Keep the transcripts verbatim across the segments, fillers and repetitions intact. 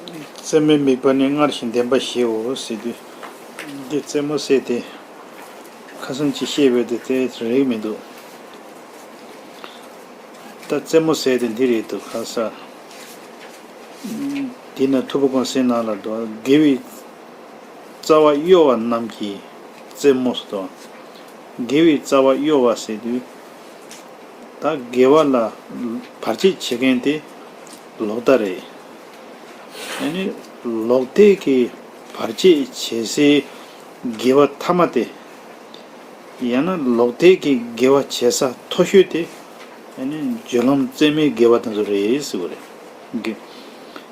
རྩེད་མོའི་དམིགས་པ་ནི་སྔར་བཞིན་བདེན་པ་བཞིའོ་ཟེར་དུས། འདི་རྩེད་མོ་ཟེར་དེ་ཁ་སང་ཅིག་བཤད་པའི་དེ་དེ་རིགས་མི་འདུག་ད་རྩེད་མོ་ཟེར་དེ་འདི་རེད་འདུག་ཁ་ས། འདི་ན་ཐུབ་པ་གོང་གསལ་ནང་ལ་འདུག་དགེ་བའི་རྩ་བ་གཡོ་བ་རྣམས་ཀྱི་རྩེད་མོ་ཟེར་དོ། དགེ་བའི་རྩ་བ་གཡོ་བ་ཟེར་དུས། ད་དགེ་བ་ལ་བར་ཆད་བྱེད་མཁན་དེ་ལོག་ལྟ་རེད། ཨ་ནི་ལོག་ལྟའི་གི་བར་ཆད་བྱེད་སའི་དགེ་བ་ཐ་མ་དེ། ཡང་ན་ལོག་ལྟའི་གི་དགེ་བ་བྱེད་ས་མཐོ་ཤོས་དེ། ཨ་ནི་སྦྱོར་ལམ་རྩེད་མོའི་དགེ་བ་དེ་ཚོ་རེད་ཟེར་བ་རེད། དགེ།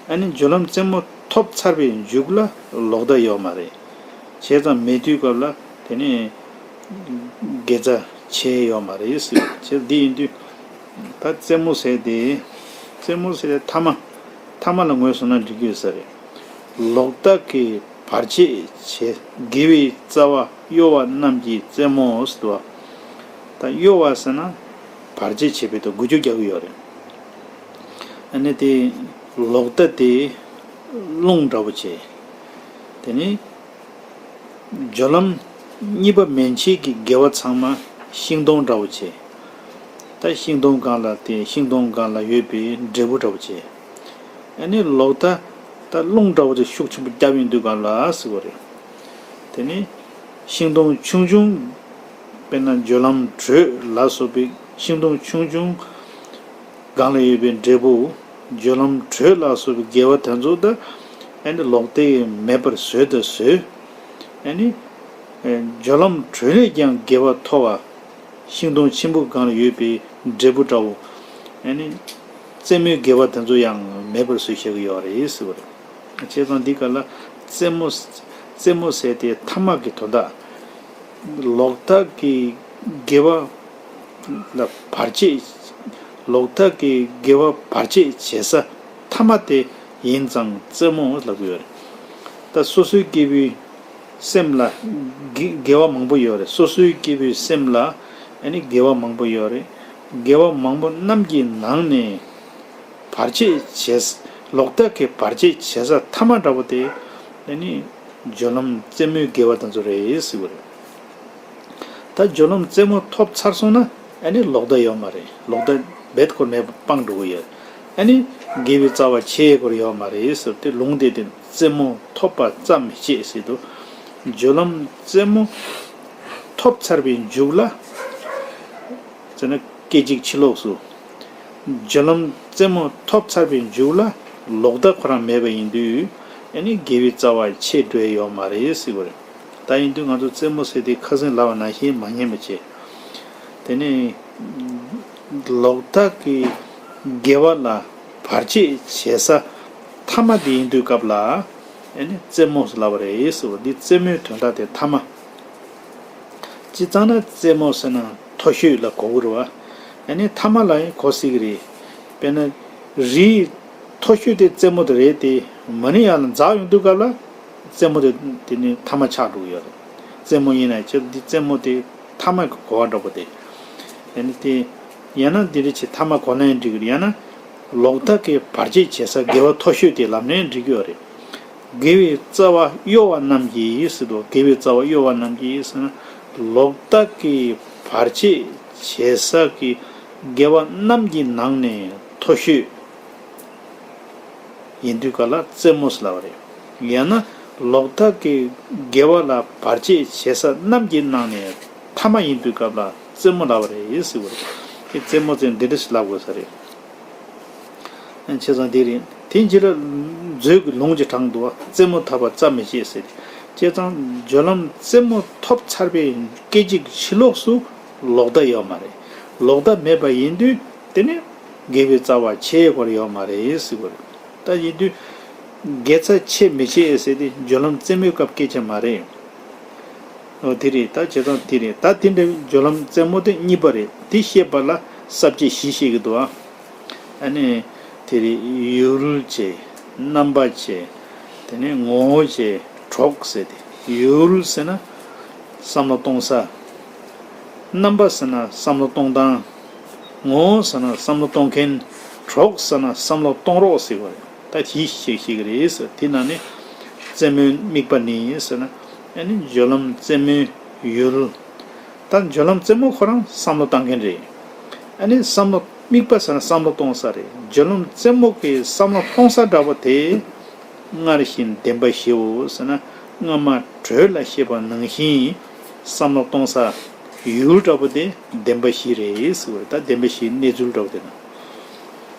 ཨ་ནི་སྦྱོར་ལམ་རྩེད་མོ་ཐོབ་ཚར་བའི་མཇུག་ལ་ལོག་ལྟ་ཡོད་མ་རེད། བྱས་ཙང་མེད་དུས་སྐབས་ལ་དེ་ནི་དགེ་རྩ་ཆེ་ཡོད་མ་རེད་ཟེར་བ་བྱས། འདི་ཡིན་དུས་ད་རྩེད་མོ་ཟེར་དེ། རྩེད་མོ་ཟེར་དེ་ཐ་མ། ཐ་མ་ལ་ངོས་བཟུང་ན་འགྲིག་གི་ཡོད་ས་རེད། ལོག་ལྟ་གི་བར་ཆད་བྱེད་དགེ་བའི་རྩ་བ་གཡོ་བ་རྣམས་ཀྱི་རྩེད་མོ་ཟེར་བ། ད་གཡོ་བ་ཟེར་ན་བར་ཆད་བྱེད་པའི་དོན་འགུལ་སྐྱོད་རྒྱག་གི་ཡོད་རེད། ཨ་ནི་དེ་ལོག་ལྟ་དེ་རླུང་འདྲ་བོ་བྱས། དེ་ནི་སྦྱོར་ལམ་གཉིས་པ་མན་ཆད་ཀྱི་དགེ་བ་ཚང་མ་ཤིང་སྡོང་འདྲ་བོ་བྱས། ད་ཤིང་སྡོང་སྒང་ལ་དེ་ཤིང་སྡོང་སྒང་ལ་ཡོད་པའི་འབྲས་བུ་འདྲ་བོ་བྱས། ཨ་ནི་ལོག་ལྟ་ད་རླུང་འདྲ་བོ་དེ་ཤུགས་ཆེན་པོ་བརྒྱབ་ཡོང་དུས་སྒང་ལ་ཟེར་བ་རེད། དེ་ནི་ཤིང་སྡོང་ཆུང་ཆུང་། དཔེར་ན་སྦྱོར་ལམ་དྲོད་ལ་སོགས་པའི་ཤིང་སྡོང་ཆུང་ཆུང་སྒང་ལ་ཡོད་པའི་འབྲས་བུ། སྦྱོར་ལམ་དྲོད་ལ་སོགས་པའི་དགེ་བ་དེ་ཚོ་ད་ཨ་ནི་ལོག་ལྟས་མེད་པར་བཟོས་དང་བཟོས། ཨ་ནི་སྦྱོར་ལམ་དྲོད་ལས་ཀྱང་དགེ་བ་མཐོ་བ། ཤིང་སྡོང་ཆེན་པོ་སྒང་ལ་ཡོད་པའི་འབྲས་བུ་འདྲ་བོ། ཨ་ནི་རྩེད་མོའི་དགེ་བ་དེ་ཚོ་ཡང་མེད་པར་བཟོས་བཞག་གི་ཡོད་རེད་ཟེར་བ་རེད། བྱས་ཙང་འདི་ག་ལ་རྩེད་མོ། རྩེད་མོ་ཟེར་དེ་ཐ་མ་གི་དོན་དག་ལོག་ལྟ་གི་དགེ་བ་ལ་བར་ཆད། ལོག་ལྟ་གི་དགེ་བ་བར་ཆད་བྱེད་ས་ཐ་མ་དེ་ཡིན་ཙང་རྩེད་མོ་ལབ་ཀྱི་ཡོད་རེད། ད་སོ་སོའི་སྐྱེ་བོའི་སེམས་ལ་དགེ་དགེ་བ་མང་པོ་ཡོད་རེད། སོ་སོའི་སྐྱེ་བོའི་སེམས་ལ་ཨ་ནི་དགེ་བ་མང་པོ་ཡོད་རེད། དགེ་བ་མང་པོ་རྣམས་ཀྱི་ནང་ནས་བར་ཆད་བྱེད་ས། ལོག་ལྟ་གི་བར་ཆད་བྱེད་ས་ཐ་མ་འདྲ་པོ་དེ་ཨ་ནི་སྦྱོར་ལམ་རྩེད་མོའི་དགེ་བ་དེ་ཚོ་རེད་ཟེར་བ་རེད། ད་སྦྱོར་ལམ་རྩེད་མོ་ཐོབ་ཚར་སོང་ན་ཨ་ནི་ལོག་ལྟ་ཡོད་མ་རེད། ལོག་ལྟ་རྦད་ཁོ་མེད་པ་སྤངས་འགྲོ་གི་ཡོད། ཨ་ནི་དགེ་བའི་རྩ་བ་ཆེ་སྐོར་ཡོད་མ་རེད་ཟེར་ཏེ་ལུང་དེ་དེ་རྩེད་མོ་ཐོབ་པ་ཙམ་མི་བྱེད་ཟེར་དུས། སྦྱོར་ལམ་རྩེད་མོ་ཐོབ་ཚར་བའི་མཇུག་ལ་ཟེར་ན་སྐད་ཅིག་ཕྱི་ལོགས་སུ། སྦྱོར་ལམ་རྩེད་མོ་ཐོབ་ཚར་བའི་མཇུག་ལ་ལོག་ལྟ་ཁོ་རང་མེད་པ་ཡིན་དུས་ཨ་ནི་དགེ་བའི་རྩ་བ་ཆད་འགྲོ་ཡི་ཡོད་མ་རེད་ཟེར་བ་རེད། ད་ཡིན་དུས་ང་ཚོ་རྩེད་མོ་ཟེར་དེ་ཁ་སང་ལབ་པ་ནང་བཞིན་མ་ཉན་པ་བྱས། དེ་ནས་ལོག་ལྟ་གི་དགེ་བ་ལ་བར་ཆད་བྱེད་ས་ཐ་མ་དེ་ཡིན་དུས་སྐབས་ལ་ཨ་ནི་རྩེད་མོ་ཟེར་ལབ་པ་རེད་ཟེར་བ་འདི་རྩེད་མོའི་དོན་དག་དེ་ཐ་མ། སྤྱིར་བཏང་ན་རྩེད་མོ་ཟེར་ན་མཐོ་ཤོས་ལ་གོ་གི་རེད་བ། ཨ་ནི་ཐ་མ་ལ་ཡང་གོ་སྲིད་ཀྱི་རེད། དཔེར་ན། རིའི་མཐོ་ཤོས་དེ་རྩེད་མོ་དེ་རེད་དེ། མ་ཎི་ཡང་ལ་འཛེགས་ཡོང་དུས་སྐབས་ལ། རྩེད་མོ་དེ་དེ་ནི་ཐ་མ་ཆགས་འགྲོ་གི་ཡོད་རེད། རྩེད་མོ་ཡིན་ན་ཅི་འདི་རྩེད་མོ་དེ་ཐ་མ་གི་གོ་བ་འདྲ་པོ་དེ། ཨ་ནི་དེ། ཡང་ན་འདི་འདྲ་བྱས་ཐ་མ་གོ་ན་ཡང་འགྲིག་གི་རེད། ཡང་ན། ལོག་ལྟ་གི་བར་ཆད་བྱེད་ས་དགེ་བ་མཐོ་ཤོས་དེ་ལབ་ན་ཡང་འགྲིག་གི་ཡོད་རེད། དགེ་བའི་རྩ་བ་གཡོ་བ་རྣམས་ཀྱིས་ཟེར་དུས་དགེ་བའི་རྩ་བ་གཡོ་བ་རྣམས་ཀྱིས་ཟེར་ན། ལོག་ལྟ་གི་བར་ཆད་བྱེད་ས་གི་དགེ་བ་རྣམས་ཀྱི་ནང་ནས་མཐོ་ཤོས་ཡིན་དུས་ག་ལ་རྩེད་མོ་ཟེར་ལབ་པ་རེད། ཡང་ན་ལོག་ལྟ་གི་དགེ་བ་ལ་བར་ཆད་བྱེད་ས་རྣམས་ཀྱི་ནང་ནས་ཐ་མ་ཡིན་དུས་སྐབས་ལ་རྩེད་མོ་ལབ་པ་རེད་ཟེར་བ་རེད། དེ་རྩེད་མོ་ཟེར་འདི་འདྲ་ཞིག་ལབ་དགོས་ས་རེད། བྱས་ཙང་འདི་རེད། དེ་རྗེས་ལ་མཛོད་ཀྱི་ལུང་གཅིག་དྲངས་འདུག་རྩེད་མོ་ཐོབ་པ་ཙམ་མི་བྱེད་ཟེར། བྱས་ཙང་སྦྱོར་ལམ་རྩེད་མོ་ཐོབ་ཚར་བའི་སྐད་ཅིག་ཕྱི་ལོགས་སུ་ལོག་ལྟ་ཡོད་མ་རེད། ལོག་ལྟ་མེད་པ་ཡིན་དུས་དེ་ནི་དགེ་བའི་རྩ་བ་ཆེ་བར་ཡོད་མ་རེད་ཟེར་བ་རེད། ད་ཡིན་དུས་དགེ་རྩ་ཆེ་མི་ཆེ་ཟེར་དེ་སྦྱོར་ལམ་རྩེད་མོའི་སྐབས་སྐད་ཆ་མ་རེད། འོ་དེ་རེད། ད་བྱས་ཙང་དེ་རེད། ད་དེ་འདྲའི་སྦྱོར་ལམ་རྩེད་མོ་དེ་གཉིས་པ་རེད། དེ་བཤད་པ་ལ་ས་བཅད་བཞི་བཤད་ཀྱི་འདུག་ཨ། ཨ་ནི་དེ་རེད། ཡུལ་བྱས། རྣམ་པ་བྱས། དེ་ནས་ངོ་བོ་བྱས། གྲོགས་ཟེར་ཏེ། ཡུལ་ཟེར་ན་བསམ་བློ་གཏོང་ས། རྣམ་པ་ཟེར་ན་བསམ་བློ་གཏོང་སྟངས། ངོ་བོ་ཟེར་ན་བསམ་བློ་གཏོང་མཁན། གྲོགས་ཟེར་ན་བསམ་བློ་གཏོང་རོགས་ཟེར་བ་རེད། ད་ ད་དེ་ཞིག་ཞིག་རེད་ཟེར། དེ་ནང་ནས་རྩེ་མོའི་དམིགས་པ་ནི་ཟེར་ན། ཨ་ནི་སྦྱོར་ལམ་རྩེ་མོའི་ཡུལ། ད་སྦྱོར་ལམ་རྩེ་མོ་ཁོ་རང་བསམ་བློ་བཏང་མཁན་རེད། ཨ་ནི་བསམ་བློ་དམིགས་པ་ཟེར་ན་བསམ་བློ་གཏོང་ས་རེད། སྦྱོར་ལམ་རྩེ་མོ་གི་བསམ་བློ་གཏོང་ས་འདྲ་པོ་དེ། སྔར་བཞིན་བདེན་པ་བཞིའོ་ཟེར་ན། སྔ་མ་དྲོད་ལ་བཤད་པ་ནང་བཞིན་བསམ་བློ་གཏོང་ས་ཡུལ་འདྲ་པོ་དེ་བདེན་པ་བཞི་རེད་ཟེར་བ་རེད། ད་བདེན་པ་བཞིའི་གནས་ཚུལ་འདྲ་པོ་དེ་ན།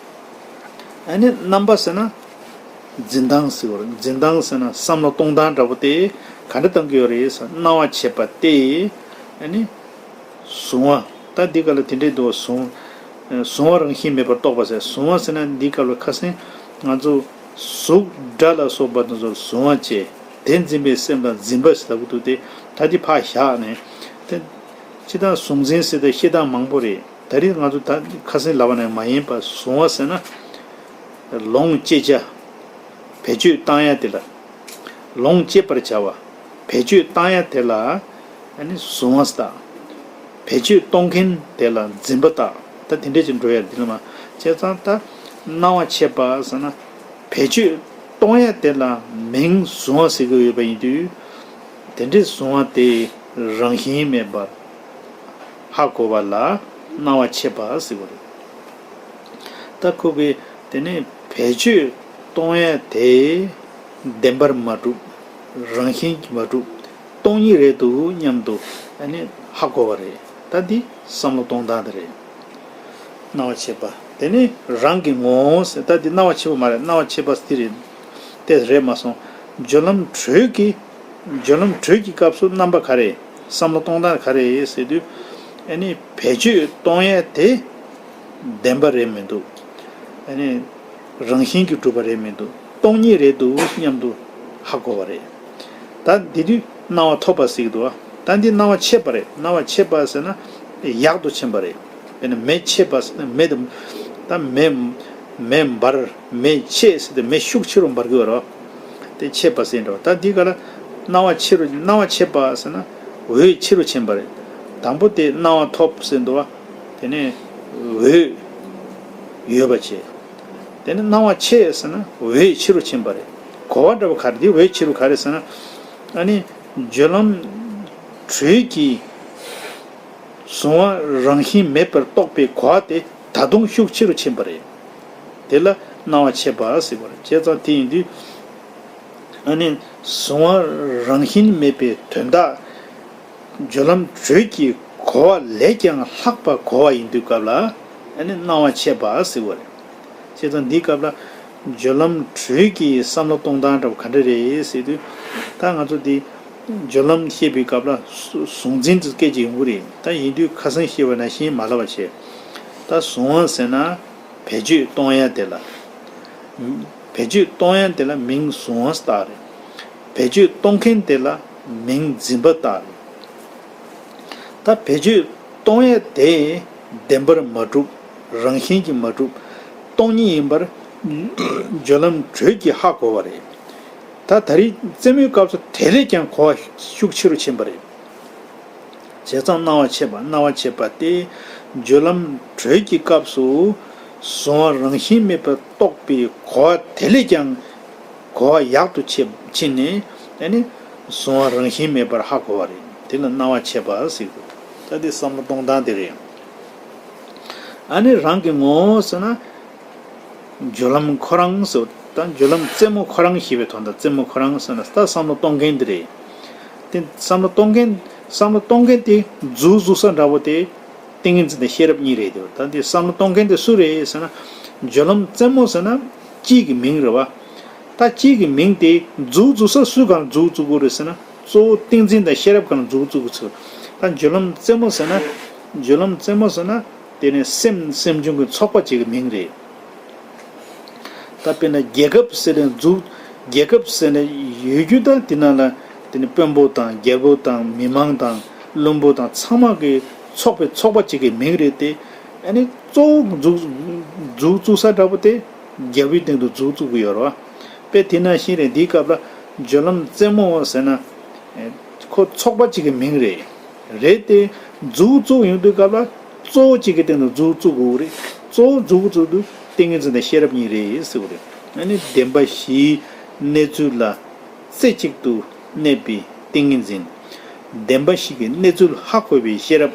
ཨ་ནི་རྣམ་པ་ཟེར་ན་འཛིན་སྟངས་ཟེར་བ་རེད། འཛིན་སྟངས་ཟེར་ན་བསམ་བློ་གཏོང་སྟངས་འདྲ་པོ་དེ་ག་འདྲ་གཏོང་གི་ཡོད་རེད་ཟེར་ན། སྣང་བ་མཆེད་པ་སྟེ། ཨ་ནི་གཟུང་བ། ད་འདི་ག་ལ་དེ་འདྲའི་འདུག་གཟུང་། གཟུང་བ་རང་བཞིན་མེད་པར་རྟོགས་པ་ཟེར། གཟུང་བ་ཟེར་ན་འདི་ག་ལ་ཁ་སང་ང་ཚོ་གཟུགས་སྒྲ་ལ་སོགས་པ་དེ་ཚོར་གཟུང་བ་བྱས། དེ་འཛིན་པའི་སེམས་ལ་འཛིན་པ་ཟེར་ལབ་ཀྱི་འདུག་སྟེ། ད་འདི་ཕར་བཞག་ནས་དེ་སྤྱིར་བཏང་གཟུང་འཛིན་ཟེར་ཏེ་བཤད་སྟངས་མང་པོ་རེད། ད་རེས་ང་ཚོ་ད་ཁ་སང་ལབ་པ་ནང་མ་ཡིན་པ། གཟུང་བ་ཟེར་ན་ལོངས་སྤྱད་བྱ། བེད་སྤྱོད་བཏང་ཡ་དེ་ལ། ལོངས་སྤྱད་པར་བྱ་བ། བེད་སྤྱོད་བཏང་ཡ་དེ་ལ་ཨ་ནི་གཟུང་བ་ཟེར། བེད་སྤྱོད་གཏོང་མཁན་དེ་ལ་འཛིན་པ་ཟེར། ད་དེ་འདྲས་ཅིག་འགྲོ་ཡ་འདི་ལ་མ། བྱས་ཙང་ད་སྣང་བ་མཆེད་པ་ཟེར་ན་བེད་སྤྱོད་གཏོང་ཡ་དེ་ལ་མིང་གཟུང་བ་ཟེར་གྱི་ཡོད་པ་ཡིན་དུས། དེ་འདྲའི་གཟུང་བ་དེ་རང་བཞིན་མེད་པར་ཧ་གོ་བ་ལ་སྣང་བ་མཆེད་པ་ཟེར་བ་རེད། ད་ཁོ་གིས་དེ་ནས་བེད་སྤྱོད་གཏོང་ཡ་དེ་བདེན་པར་མ་གྲུབ། རང་བཞིན་གྱིས་མ་གྲུབ། སྟོང་ཉིད་རེད་འདུག་སྙམ་དུ་ཨ་ནི་ཧ་གོ་བ་རེད། ད་འདི་བསམ་བློ་གཏོང་སྟངས་དེ་རེད། སྣང་བ་མཆེད་པ། དེ་ནི་རང་གི་ངོ་བོ་ཟེར། ད་འདི་སྣང་བ་མཆེད་པ་མ་རེད། སྣང་བ་མཆེད་པ་འདི་རེད། དེ་རེད་མ་སོང་། སྦྱོར་ལམ་དྲོད་ཀྱི། སྦྱོར་ལམ་དྲོད་ཀྱི་སྐབས་སུ་རྣམ་པ་ག་རེ། བསམ་བློ་གཏོང་སྟངས་ག་རེ་ཟེར་དུས། ཨ་ནི་བེད་སྤྱོད་གཏོང་ཡས་དེ་བདེན་པ་རེད་མི་འདུག་ཨ་ནི་རང་བཞིན་གྱིས་གྲུབ་པ་རེད་མི་འདུག་སྟོང་ཉིད་རེད་འདུག་སྙམ་དུ་ཧ་གོ་བ་རེད། ད་འདི་དུས་སྣང་བ་ཐོབ་པ་ཟེར་གྱི་འདུག་ད་འདི་སྣང་བ་མཆེད་པ་རེད། སྣང་བ་མཆེད་པ་ཟེར་ན་ཡག་ཏུ་ཕྱིན་པ་རེད། དཔེར་ན་མེ་མཆེད་པ་ཟེར་ན་མེ་དེ། ད་མེ། མེ་འབར། མེ་མཆེད་ཟེར་ཏེ་མེ་ཤུགས་ཆེ་རུ་འབར་གྱི་ཡོད་རེད། དེ་མཆེད་པ་ཟེར་འགྲོ། ད་འདི་ག་ལ་སྣང་བ་ཆེ་རུ། སྣང་བ་མཆེད་པ་ཟེར་ན་འོད་ཆེ་རུ་ཕྱིན་པ་རེད། དང་པོ་དེ་སྣང་བ་ཐོབ་ཟེར་འདུག་བ། དེ་ནས་འོད་ཡོད་པ་བྱས། དེ་ནས་སྣང་བ་མཆེད་ཟེར་ན་འོད་ཆེ་རུ་ཕྱིན་པ་རེད། གོ་བ་འདྲ་པོ་ག་རེ། འདི་འོད་ཆེ་རུ་ག་རེ་ཟེར་ན། ཨ་ནི་སྦྱོར་ལམ་དྲོད་ཀྱི་གཟུང་བ་རང་བཞིན་མེད་པར་རྟོགས་པའི་གོ་བ་དེ་ད་དུང་ཤུགས་ཆེ་རུ་ཕྱིན་པ་རེད། དེ་ལ་སྣང་བ་མཆེད་པ་ཟེར་བ་རེད། བྱས་ཙང་དེ་ཡིན་དུས། ཨ་ནི་གཟུང་བ་རང་བཞིན་མེད་པའི་དོན་དག་སྦྱོར་ལམ་དྲོད་ཀྱི་གོ་བ་ལས་ཀྱང་ལྷག་པ་གོ་བ་ཡིན་དུས་སྐབས་ལ་ཨ་ནི་སྣང་བ་མཆེད་པ་ཟེར་བ་རེད། བྱས་ཙང་འདིའི་སྐབས་ལ་སྦྱོར་ལམ་དྲོད་ཀྱི་བསམ་བློ་གཏོང་སྟངས་འདྲ་བ་ག་འདྲ་རེད་ཟེར་དུས། ད་ང་ཚོ་འདི་སྦྱོར་ལམ་བཤད་པའི་སྐབས་ལ་གཟུ་གཟུང་འཛིན་དུ་སྐད་ཅིག་ཡོང་གི་རེད། ད་ཡིན་དུས་ཁ་སང་བཤད་པ་ནང་བཞིན་མ་ལབ་པ་བྱས། ད་གཟུང་བ་ཟེར་ན་བེད་སྤྱོད་གཏོང་ཡ་དེ་ལ། བེད་སྤྱོད་གཏོང་ཡ་དེ་ལ་མིང་གཟུང་བ་ཟེར་རེད། བེད་སྤྱོད་གཏོང་མཁན་དེ་ལ་མིང་འཛིན་པ་ཟེར་རེད། ད་བེད་སྤྱོད་གཏོང་ཡས་དེ་བདེན་པར་མ་གྲུབ། རང་བཞིན་གྱིས་མ་གྲུབ། སྟོང་ཉིད་ཡིན་པར་སྦྱོར་ལམ་དྲོད་ཀྱིས་ཧ་གོ་བ་རེད། ད་ད་རེས་རྩེ་མོའི་སྐབས་སུ་དེ་ལས་ཀྱང་གོ་བ་ཤུགས་ཆེ་རུ་ཕྱིན་པ་རེད། བྱས་ཙང་སྣང་བ་མཆེད་པ། སྣང་བ་མཆེད་པ་སྟེ། སྦྱོར་ལམ་དྲོད་ཀྱི་སྐབས་སུ་གཟུང་བ་རང་བཞིན་མེད་པར་རྟོགས་པའི་གོ་བ་དེ་ལས་ཀྱང་གོ་བ་ཡག་ཏུ་ཕྱིན་ནས། ཨ་ནི་གཟུང་བ་རང་བཞིན་མེད་པར་ཧ་གོ་བ་རེད། དེ་ལ་སྣང་བ་མཆེད་པ་ཟེར་གྱི་འདུག་ད་དེ་བསམ་བློ་གཏོང་སྟངས་དེ་རེད། ཨ་ནི་རང་གི་ངོ་བོ་ཟེར་ན། སྦྱོར་ལམ་ཁོ་རང་ཟེར། ད་སྦྱོར་ལམ་རྩེ་མོ་ཁོ་རང་ཞེས་པའི་དོན་དག་རྩེ་མོ་ཁོ་རང་ཟེར་ན་ད་བསམ་བློ་གཏོང་མཁན་དེ་རེད། དེ་བསམ་བློ་གཏོང་མཁན། བསམ་བློ་གཏོང་མཁན་དེ་མཛུབ་བཙུགས་ས་འདྲ་པོ་དེ་ཏིང་ངེ་འཛིན་དང་ཤེས་རབ་གཉིས་རེད་དེ། ད་འདི་བསམ་བློ་གཏོང་མཁན་དེ་སུ་རེད་ཟེར་ན། སྦྱོར་ལམ་རྩེ་མོ་ཟེར་ན་སྤྱི་གི་མིང་རེད་བ། ད་སྤྱི་གི་མིང་དེ་མཛུབ་བཙུགས་ས་སུའི་སྒང་མཛུབ་བཙུགས་དགོས་རེད་ཟེར་ན། གཙོ་བོ་ཏིང་འཛིན་དང་ཤེས་རབ་སྒང་མཛུབ་བཙུགས་དགོས་ཚུལ། ད་སྦྱོར་ལམ་རྩེ་མོ་ཟེར་ན། སྦྱོར་ལམ་རྩེ་མོ་ཟེར་ན། དེ་ནི་སེམས་སེམས་བྱུང་གི་ཚོགས་པ་གཅིག་གི་མིང་རེད། ད་དཔེར་ན་རྒྱལ་ཁབ་ཟེར་ནས་འཛུགས། རྒྱལ་ཁབ་ཟེར་ནས་ཡོད་རྒྱུ་དང་དེ་ནང་ལ་དེ་ནི་དཔོན་པོ་དང་རྒྱལ་པོ་དང་མི་མང་དང་བློན་པོ་དང་ཚང་མ་གི་ཚོགས་པའི་ཚོགས་པ་གཅིག་གི་མིང་རེད་དེ། ཨ་ནི་གཙོ་བོ་མཛུབ་མཛུབ་བཙུགས་ས་འདྲ་པོ་དེ་རྒྱལ་པོའི་སྟེང་དུ་མཛུབ་བཙུགས་ཀྱི་ཡོད་རེད་བ། དཔེ་དེ་ནང་བཞིན་རེད། འདིའི་སྐབས་ལ་སྦྱོར་ལམ་རྩེ་མོ་ཟེར་ན། ཁོ་ཚོགས་པ་གཅིག་གི་མིང་རེད། རེད་དེ། མཛུབ་བཙུགས་ཡོང་དུས་སྐབས་ལ་གཙོ་བོ་གཅིག་གི་སྟེང་དུ་མཛུབ་བཙུགས་དགོས་རེད། གཙོ་བོ་མཛུབ་བཙུགས་དུས་ཏིང་ངེ་འཛིན་དང་ཤེས་རབ་གཉིས་རེད་ཟེར་བ་རེད། ཨ་ནི་བདེན་པ་བཞིའི་གནས་ཚུལ་ལ་རྩེ་གཅིག་ཏུ་གནས་པའི་ཏིང་ངེ་འཛིན། བདེན་པ་བཞི་གི་གནས་ཚུལ་ཧ་གོ་བའི་ཤེས་རབ།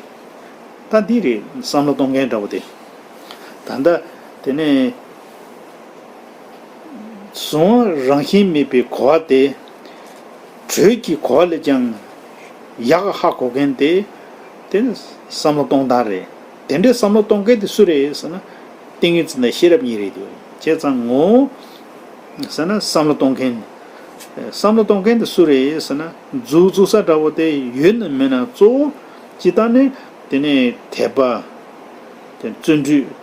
ད་འདི་རེད་བསམ་བློ་གཏོང་མཁན་འདྲ་བོ་དེ། ད་ལྟ་དེ་ནས་གཟུང་བ་རང་བཞིན་མེད་པའི་གོ་བ་དེ། དྲོད་ཀྱི་གོ་བ་ལས་ཀྱང་ཡག་ཧ་གོ་མཁན་དེ། དེ་ནི་བསམ་བློ་གཏོང་སྟངས་རེད། དེ་འདྲའི་བསམ་བློ་གཏོང་མཁན་དེ་སུ་རེད་ཟེར་ན། ཏིང་ངེ་འཛིན་དང་ཤེས་རབ་གཉིས་རེད་འདུག་བྱས་ཙང་ངོ་བོ་ཟེར་ན་བསམ་བློ་གཏོང་མཁན། བསམ་བློ་གཏོང་མཁན་དེ་སུ་རེད་ཟེར་ན། མཛུབ་བཙུགས་ས་འདྲ་བོ་དེ་ཡོད་ན་མེད་ན་གཙོ་བོ་སྤྱིར་བཏང་ནི་དེ་ནི་དད་པ། དེ་བརྩོན་འགྲུས།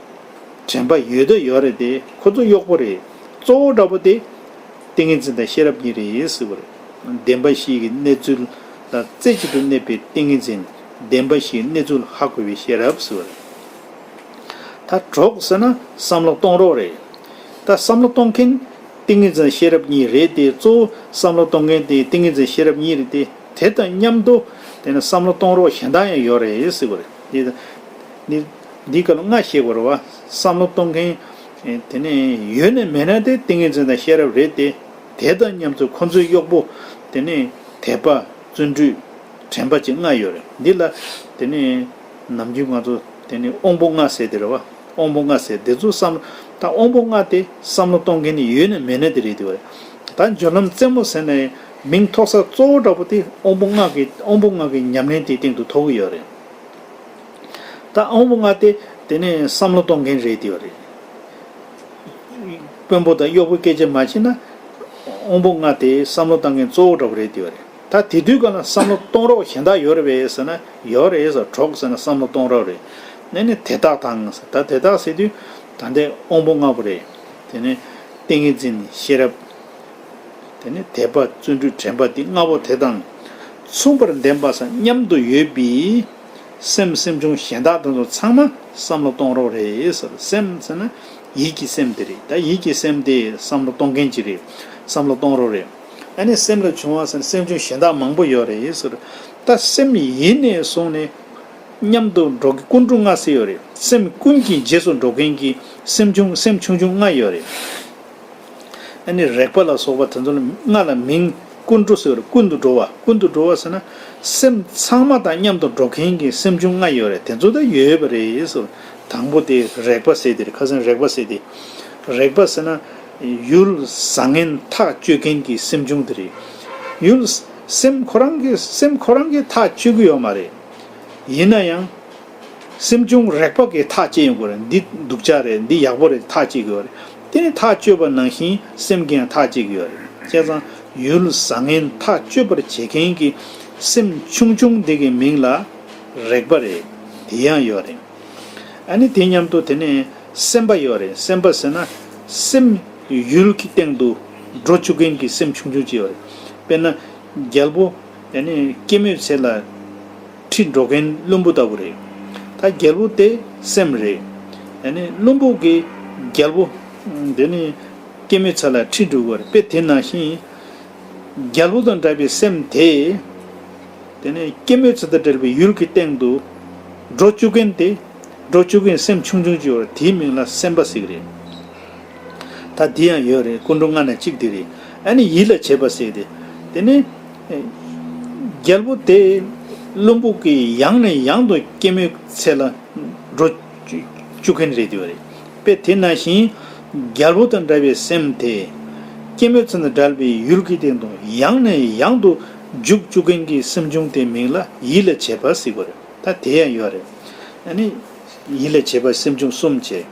དྲན་པ་ཡོད་དོ་ཡོད་རེད་དེ་ཁོ་ཚོ་གཡོག་པོ་རེད། གཙོ་བོ་འདྲ་པོ་དེ་ཏིང་ངེ་འཛིན་དང་ཤེས་རབ་གཉིས་རེད་ཟེར་བ་རེད། བདེན་པ་བཞི་གི་གནས་ཚུལ་ལ་རྩེ་གཅིག་ཏུ་གནས་པའི་ཏིང་ངེ་འཛིན། བདེན་པ་བཞིའི་གནས་ཚུལ་ཧ་གོ་བའི་ཤེས་རབ་ཟེར་བ་རེད། ད་གྲོགས་ཟེར་ན་བསམ་བློ་གཏོང་རོགས་རེད། ད་བསམ་བློ་གཏོང་མཁན་ཏིང་ངེ་འཛིན་ཤེས་རབ་གཉིས་རེད་དེ། གཙོ་བོ་བསམ་བློ་གཏོང་མཁན་དེ་ཏིང་ངེ་འཛིན་ཤེས་རབ་གཉིས་རེད་དེ། དེ་དང་མཉམ་དུ་དེ་ནི་བསམ་བློ་གཏོང་རོགས་གཞན་དག་ཡང་ཡོད་རེད་ཟེར་བ་རེད། འདི་འདི་འདི་སྐབས་ལ་ལྔ་བཤད་དགོས་རེད་བ། བསམ་བློ་གཏོང་མཁན་དེ་ནི་ཡོད་ནས་མེད་ན་དེ་ཏིང་ངེ་འཛིན་དང་ཤེས་རབ་རེད་དེ། དེ་དང་མཉམ་དུ་ཁོ་ཚོའི་གཡོག་པོ་དེ་ནི་དད་པ། བརྩོན་འགྲུས། དྲན་པ་བཅས་ལྔ་ཡོད་རེད། འདི་ལ་དེ་ནི་ནམ་རྒྱུན་ང་ཚོ་དེ་ནི་དབང་པོ་ལྔ་ཟེར་དེ་རེད་བ། དབང་པོ་ལྔ་ཟེར་དེ་ཚོ་བསམ། ད་དབང་པོ་ལྔ་དེ་བསམ་བློ་གཏོང་མཁན་ནི་ཡོད་ནས་མེད་ན་དེ་རེད་དེ་བ། ད་སྦྱོར་ལམ་རྩེ་མོ་ཟེར་ནས་མིང་ཐོགས་ས་གཙོ་བོ་འདྲ་པོ་དེ་དབང་པོ་ལྔ་གི་དབང་པོ་ལྔ་གི་ཉམས་ལེན་དེའི་སྟེང་དུ་ཐོགས་ཀྱི་ཡོད་རེད། ད་དབང་པོ་ལྔ་དེ་དེ་ནས་བསམ་བློ་གཏོང་མཁན་རེད་དེ་བ་རེད། དཔོན་པོ་དང་གཡོག་པོའི་སྐད་ཆ་མ་བྱས་ན། དབང་པོ་ལྔ་དེ་བསམ་བློ་བཏང་མཁན་གཙོ་བོ་འདྲ་པོ་རེད་དེ་བ་རེད། ད་དེ་དུས་ག་ལ་བསམ་བློ་གཏོང་རོགས་གཞན་དག་ཡོད་རེད་པས་ཟེར་ན། ཡོད་རེད་ཟེར། གྲོགས་ཟེར་ན་བསམ་བློ་གཏོང་རོགས་རེད། ནས་ནི་དེ་དག་དང་ཟེར། ད་དེ་དག་ཟེར་དུས་ད་ལྟའི་དབང་པོ་ལྔ་པོ་རེད། དེ་ནས་ཏིང་ངེ་འཛིན། ཤེས་རབ། དེ་ནས་དད་པ། བརྩོན་འགྲུས། དྲན་པ་འདི་ལྔ་པོ་དེ་དང་མཚུངས་པར་ལྡན་པ་ཟེར་མཉམ་དུ་ཡོད་པའི་སེམས། སེམས་བྱུང་གཞན་དག་དེ་ཚོ་ཚང་མ་བསམ་བློ་གཏོང་རོགས་རེད་ཟེར། སེམས་ཟེར་ན་ཡིད་ཀྱི་སེམས་དེ་རེད། ད་ཡིད་ཀྱི་སེམས་དེ་བསམ་བློ་གཏོང་མཁན་ཅིག་རེད། བསམ་བློ་གཏོང་རོགས་རེད། ཨ་ནི་སེམས་ལ་བྱུང་བ་ཟེར་ན་སེམས་བྱུང་གཞན་དག་མང་པོ་ཡོད་རེད་ཟེར། ད་སེམས་ཡིད་ནས་བཟུང་ནས་མཉམ་དུ་འགྲོ་གི་ཀུན་འགྲོ་ལྔ་ཟེར་ཡོད་རེད། སེམས་ཀུན་གྱི་རྗེས་སུ་འགྲོ་མཁན་གྱི་སེམས་བྱུང་། སེམས་ཆུང་ཆུང་ལྔ་ཡོད་རེད། ཨ་ནི་རེག་པ་ལ་སོགས་པ་དེ་ཚོ་ལ་ལྔ་ལ་མིང་ཀུན་འགྲོ་ཟེར་བ་རེད། ཀུན་ཏུ་འགྲོ་བ། ཀུན་ཏུ་འགྲོ་བ་ཟེར་ན་སེམས་ཚང་མ་དང་མཉམ་དུ་འགྲོ་མཁན་གྱི་སེམས་བྱུང་ལྔ་ཡོད་རེད། དེ་ཚོ་ད་ཡོད་པ་རེད་ཟེར། དང་པོ་དེ་རེག་པ་ཟེར་དེ་རེད། ཁ་སང་རེག་པ་ཟེར་དེ། རེག་པ་ཟེར་ན་ཡུལ་བཟང་ངན་ཐག་གཅོད་མཁན་གྱི་སེམས་བྱུང་དེ་རེད། ཡུལ། སེམས་ཁོ་རང་གི་སེམས་ཁོ་རང་གིས་ཐག་གཅོད་ཀྱི་ཡོད་མ་རེད། ཡིན་ན་ཡང་། སེམས་བྱུང་རེག་པ་གིས་ཐག་བཅད་ཡོང་གི་རེད། འདི་སྡུག་ཅག་རེད། འདི་ཡག་པོ་རེད། ཐག་བཅད་ཀྱི་ཡོད་རེད། དེ་ནི་ཐག་གཅོད་པ་ནང་བཞིན་སེམས་ཀྱིས་ཡང་ཐག་བཅད་ཀྱི་ཡོད་རེད། བྱས་ཙང་ཡུལ་བཟང་ངན་ཐག་གཅོད་པར་བྱེད་མཁན་གྱི་སེམས་ཆུང་ཆུང་འདི་གི་མིང་ལ་རེག་པ་རེད། དེ་ཡང་ཡོད་རེད། ཨ་ནི་དེ་མཉམ་དུ་དེ་ནས་སེམས་པ་ཡོད་རེད། སེམས་པ་ཟེར་ན་སེམས་ཡུལ་གྱི་སྟེང་དུ་འགྲོ་བཅུག་མཁན་གྱི་སེམས་ཆུང་ཆུང་ཅིག་ཡོད་རེད། དཔེར་ན་རྒྱལ་པོ། ཨ་ནི་སྐྱེད་མོས་ཚལ་ལ་ཁྲིད་འགྲོ་མཁན་བླུན་པོ་ལྟ་བུ་རེད། ད་རྒྱལ་པོ་དེ་སེམས་རེད། ཨ་ནི་བླུན་པོ་གི་རྒྱལ་པོ་དེ་ནི་སྐྱེད་མོས་ཚལ་ལ་ཁྲིད་འགྲོ་དགོས་རེད། དཔེ་དེ་ནང་བཞིན་རྒྱལ་པོ་དང་འདྲ་བའི་སེམས་དེ། དེ་ནས་སྐྱེད་མོས་ཚལ་དང་འདྲ་བའི་ཡུལ་གྱི་སྟེང་དུ་འགྲོ་བཅུག་མཁན་དེ། འགྲོ་བཅུག་མཁན་སེམས་ཆུང་ཆུང་ཅིག་ཡོད་རེད། དེའི་མིང་ལ་སེམས་པ་ཟེར་གི་རེད། ད་དེ་ཡང་ཡོད་རེད། ཀུན་འགྲོ་ལྔ་ནས་གཅིག་དེ་རེད། ཨ་ནི་ཡིད་ལ་བྱེད་པ་ཟེར་དེ། དེ་ནི། ཨེ། རྒྱལ་པོ་དེ་བླུན་པོ་གིས་ཡང་ནས་ཡང་དུ་སྐྱེད་མོས་ཚལ་ལ་འགྲོ་བཅུག་མཁན་རེད་དེ་རེད། དཔེ་དེ་ནང་བཞིན་རྒྱལ་པོ་དང་འདྲ་བའི་སེམས་དེ་སྐྱེད་མོས་ཚལ་དང་འདྲ་བའི་ཡུལ་གྱི་སྟེང་དུ་ཡང་ནས་ཡང་དུ་འཇུག་བཅུག་མཁན་གྱི་སེམས་བྱུང་དེའི་མིང་ལ་ཡིད་ལ་བྱེད་པ་ཟེར་གི་རེད། ད་དེ་ཡང་ཡོད་རེད། ཨ་ནི་ཡིད་ལ་བྱེད་པ་སེམས་བྱུང་གསུམ་བྱས།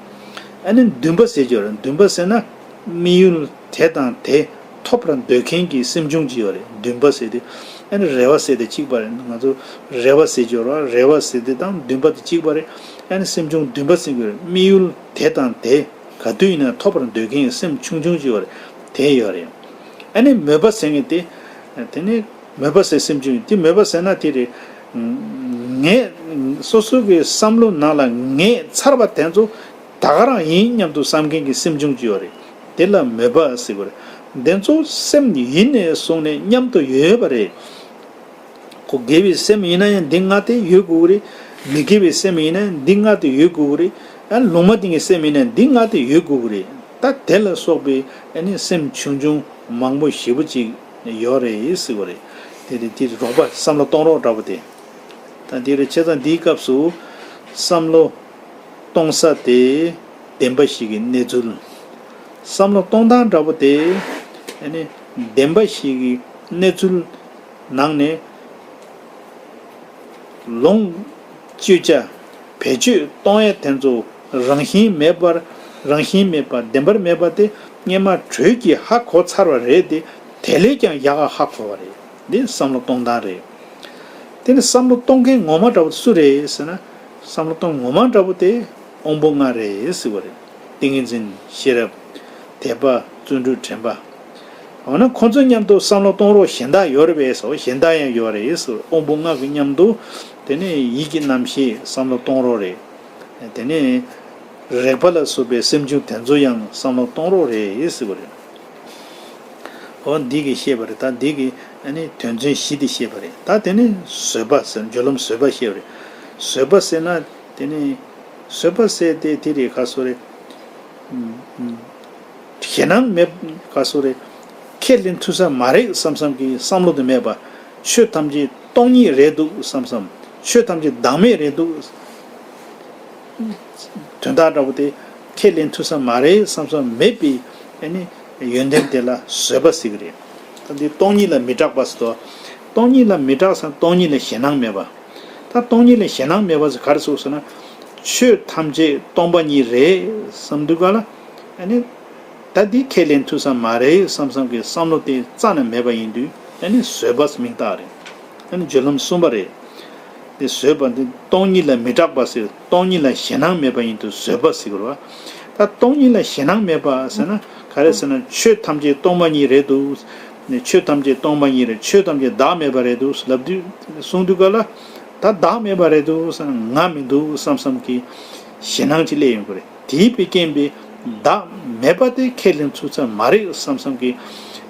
ཨ་ནི་འདུན་པ་ཟེར་གྱི་ཡོད་རེད། འདུན་པ་ཟེར་ན་དམིགས་ཡུལ་དེ་དང་དེ་ཐོབ་པར་འདོད་མཁན་གྱི་སེམས་བྱུང་ཅིག་ཡོད་རེད། འདུན་པ་ཟེར་དུས་ཨ་ནི་རེ་བ་ཟེར་དེ་གཅིག་པ་རེད། ང་ཚོ་རེ་བ་ཟེར་གྱི་ཡོད་རེད། རེ་བ་ཟེར་དེ་དང་འདུན་པ་དེ་གཅིག་པ་རེད། ཨ་ནི་སེམས་བྱུང་འདུན་པ་ཟེར་གྱི་ཡོད་རེད། དམིགས་ཡུལ་དེ་དང་དེ་ག་དུས་ཡིན་ན་ཐོབ་པར་འདོད་མཁན་གྱི་སེམས་ཆུང་ཆུང་ཅིག་ཡོད་རེད། དེ་ཡོད་རེད། ཨ་ནི་མོས་པ་ཟེར་མཁན་དེ། དེ་ནི་མོས་པ་ཟེར་སེམས་བྱུང་དེ། མོས་པ་ཟེར་ན་དེ་རེད། ངས་སོ་སོ་གི་བསམ་བློ་ནང་ལ་ངས་ཚར་བ་དེ་ཚོ་ད་ག་རང་ཡིན་སྙམ་དུ་བསམ་མཁན་གྱི་སེམས་བྱུང་ཅིག་ཡོད་རེད། དེ་ལ་མོས་པ་ཟེར་གི་རེད། དེ་ཚོ་སེམས་ཡིད་ནས་བཟུང་ནས་མཉམ་དུ་ཡོད་པ་རེད། ཁོ་དགེ་བའི་སེམས་ཡིན་ན་ཡང་འདི་ལྔ་དེ་ཡོད་དགོས་ཀྱི་རེད། མི་དགེ་བའི་སེམས་ཡིན་ན་ཡང་འདི་ལྔ་དེ་ཡོད་དགོས་ཀྱི་རེད། ཨ་ལུང་མ་བསྟན་གྱི་སེམས་ཡིན་ན་འདི་ལྔ་དེ་ཡོད་དགོས་ཀྱི་རེད། ད་དེ་ལ་སོགས་པའི་ཨ་ནི་སེམས་ཆུང་ཆུང་མང་པོ་ཞེ་པོ་ཅིག་ཡོད་རེད་ཟེར་བ་རེད། དེ་དེ་དེ་རོགས་པ་བསམ་བློ་གཏོང་རོགས་འདྲ་པོ་དེ། ད་དེ་རེད། བྱས་ཙང་འདིའི་སྐབས་སུ་བསམ་བློ་གཏོང་ས་དེ་བདེན་པ་ཞིག་གི་གནས་ཚུལ། བསམ་བློ་གཏོང་སྟངས་འདྲ་པོ་དེ་ཨ་ནི་བདེན་པ་ཞིག་གི་གནས་ཚུལ་ནང་ནས་ལོངས་སྤྱོད་བྱ་བེད་སྤྱོད་གཏོང་ཡས་དེ་ཚོ་རང་བཞིན་མེད་པར། རང་བཞིན་མེད་པ་བདེན་པར་མེད་པ་དེ་སྔོན་མ་གྲོས་ཀྱིས་ཧ་གོ་ཚར་བ་རེད་དེ། དེ་ལས་ཀྱང་ཡག་ག་ཧ་གོ་བ་རེད། འདི་བསམ་བློ་གཏོང་སྟངས་རེད། དེ་ནི་བསམ་བློ་གཏོང་མཁན་ངོ་མ་འདྲ་པོ་སུ་རེད་ཟེར་ན། བསམ་བློ་གཏོང་ངོ་མ་འདྲ་པོ་དེ་དབང་པོ་ལྔ་རེད་ཟེར་བ་རེད། ཏིང་ངེ་འཛིན། ཤེས་རབ། དད་པ། བརྩོན་འགྲུས། དྲན་པ། འོ་ན་ཁོ་ཚོ་མཉམ་དུ་བསམ་བློ་གཏོང་རོགས་གཞན་དག་ཡོད་རེད་པས་སོ། གཞན་དག་ཡང་ཡོད་རེད་ཟེར། དབང་པོ་ལྔ་གི་མཉམ་དུ་དེ་ནས་ཡིད་ཀྱི་རྣམ་ཤེས་བསམ་བློ་གཏོང་རོགས་རེད། དེ་ནས་རེག་པ་ལ་སོགས་པའི་སེམས་བྱུང་དེ་ཚོ་ཡང་བསམ་བློ་གཏོང་རོགས་རེད་ཟེར་བ་རེད། འོ་འདི་གིས་བཤད་པ་རེད། ད་འདི་གིས་ཨ་ནི་དོན་ཚན་བཞི་དེ་བཤད་པ་རེད། ད་དེ་ནས་བཟོད་པ་ཟེར། སྦྱོར་ལམ་བཟོད་པ་བཤད་པ་རེད། བཟོད་པ་ཟེར་ན་དེ་ནས་བཟོད་པ་ཟེར་དེ་དེ་རེད། ག་སོ་རེད། ཞེད་སྣང་མེད། ག་སོ་རེད། ཁས་ལེན་ཐུབ་ས་མ་རེད་བསམ་བསམ་གྱི་བསམ་བློ་དེ་མེད་པ། ཆོས་ཐམས་ཅད་སྟོང་ཉིད་རེད་འདུག་བསམ་བསམ། ཆོས་ཐམས་ཅད་བདག་མེད་རེད་འདུག་དོན་དག་འདྲ་པོ་དེ་ཁས་ལེན་ཐུབ་ས་མ་རེད་བསམ་བསམ་མེད་པའི་ཨ་ནི་ཡོན་ཏན་དེ་ལ་བཟོད་པ་ཟེར་གི་རེད། ད་འདི་སྟོང་ཉིད་ལ་མི་སྐྲག་པ་ཟེར་དོ། སྟོང་ཉིད་ལ་མི་སྐྲག་ས། སྟོང་ཉིད་ལ་ཞེད་སྣང་མེད་པ། ད་སྟོང་ཉིད་ལ་ཞེད་སྣང་མེད་པ་ཟེར་ག་རེ་ཟེར་ཟེར་ན། ཆོས་ཐམས་ཅད་སྟོང་པ་ཉིད་རེད་བསམ་དུས་ག་ལ། ཨ་ནི་ད་འདི་ཁས་ལེན་ཐུབ་ས་མ་རེད་བསམ་བསམ་གྱི་བསམ་བློ་དེ་རྩ་ནས་མེད་པ་ཡིན་དུས། ཨ་ནི་བཟོད་པ་ཟེར་མིང་བཏགས་རེད། ཨ་ནི་སྦྱོར་ལམ་གསུམ་པ་རེད། དེ་བཟོད་པ་འདི་སྟོང་ཉིད་ལ་མི་སྐྲག་པ་ཟེར། སྟོང་ཉིད་ལ་ཞེད་སྣང་མེད་པ་ཡིན་དུས་བཟོད་པ་ཟེར་གི་རེད་བ། ད་སྟོང་ཉིད་ལ་ཞེད་སྣང་མེད་པ་ཟེར་ན་ག་རེ་ཟེར་ན། ཆོས་ཐམས་ཅད་སྟོང་པ་ཉིད་རེད་འདུག་ནས། ཆོས་ཐམས་ཅད་སྟོང་པ་ཉིད་རེད། ཆོས་ཐམས་ཅད་བདག་མེད་པ་རེད་འདུག་ལབ་དུས། གསུང་དུས་ག་ལ། ད་བདག་མེད་པ་རེད་འདུག་ཟེར་ན། ང་མི་འདུག་བསམ་བསམ་གྱི་ཞེད་སྣང་ཅིག་སླེབས་ཡོང་གི་རེད། དེའི་པའི་རྐྱེན་པས་བདག་མེད་པ་དེ་ཁས་ལེན་ཚུགས་ས་མ་རེད་བསམ་བསམ་གྱི་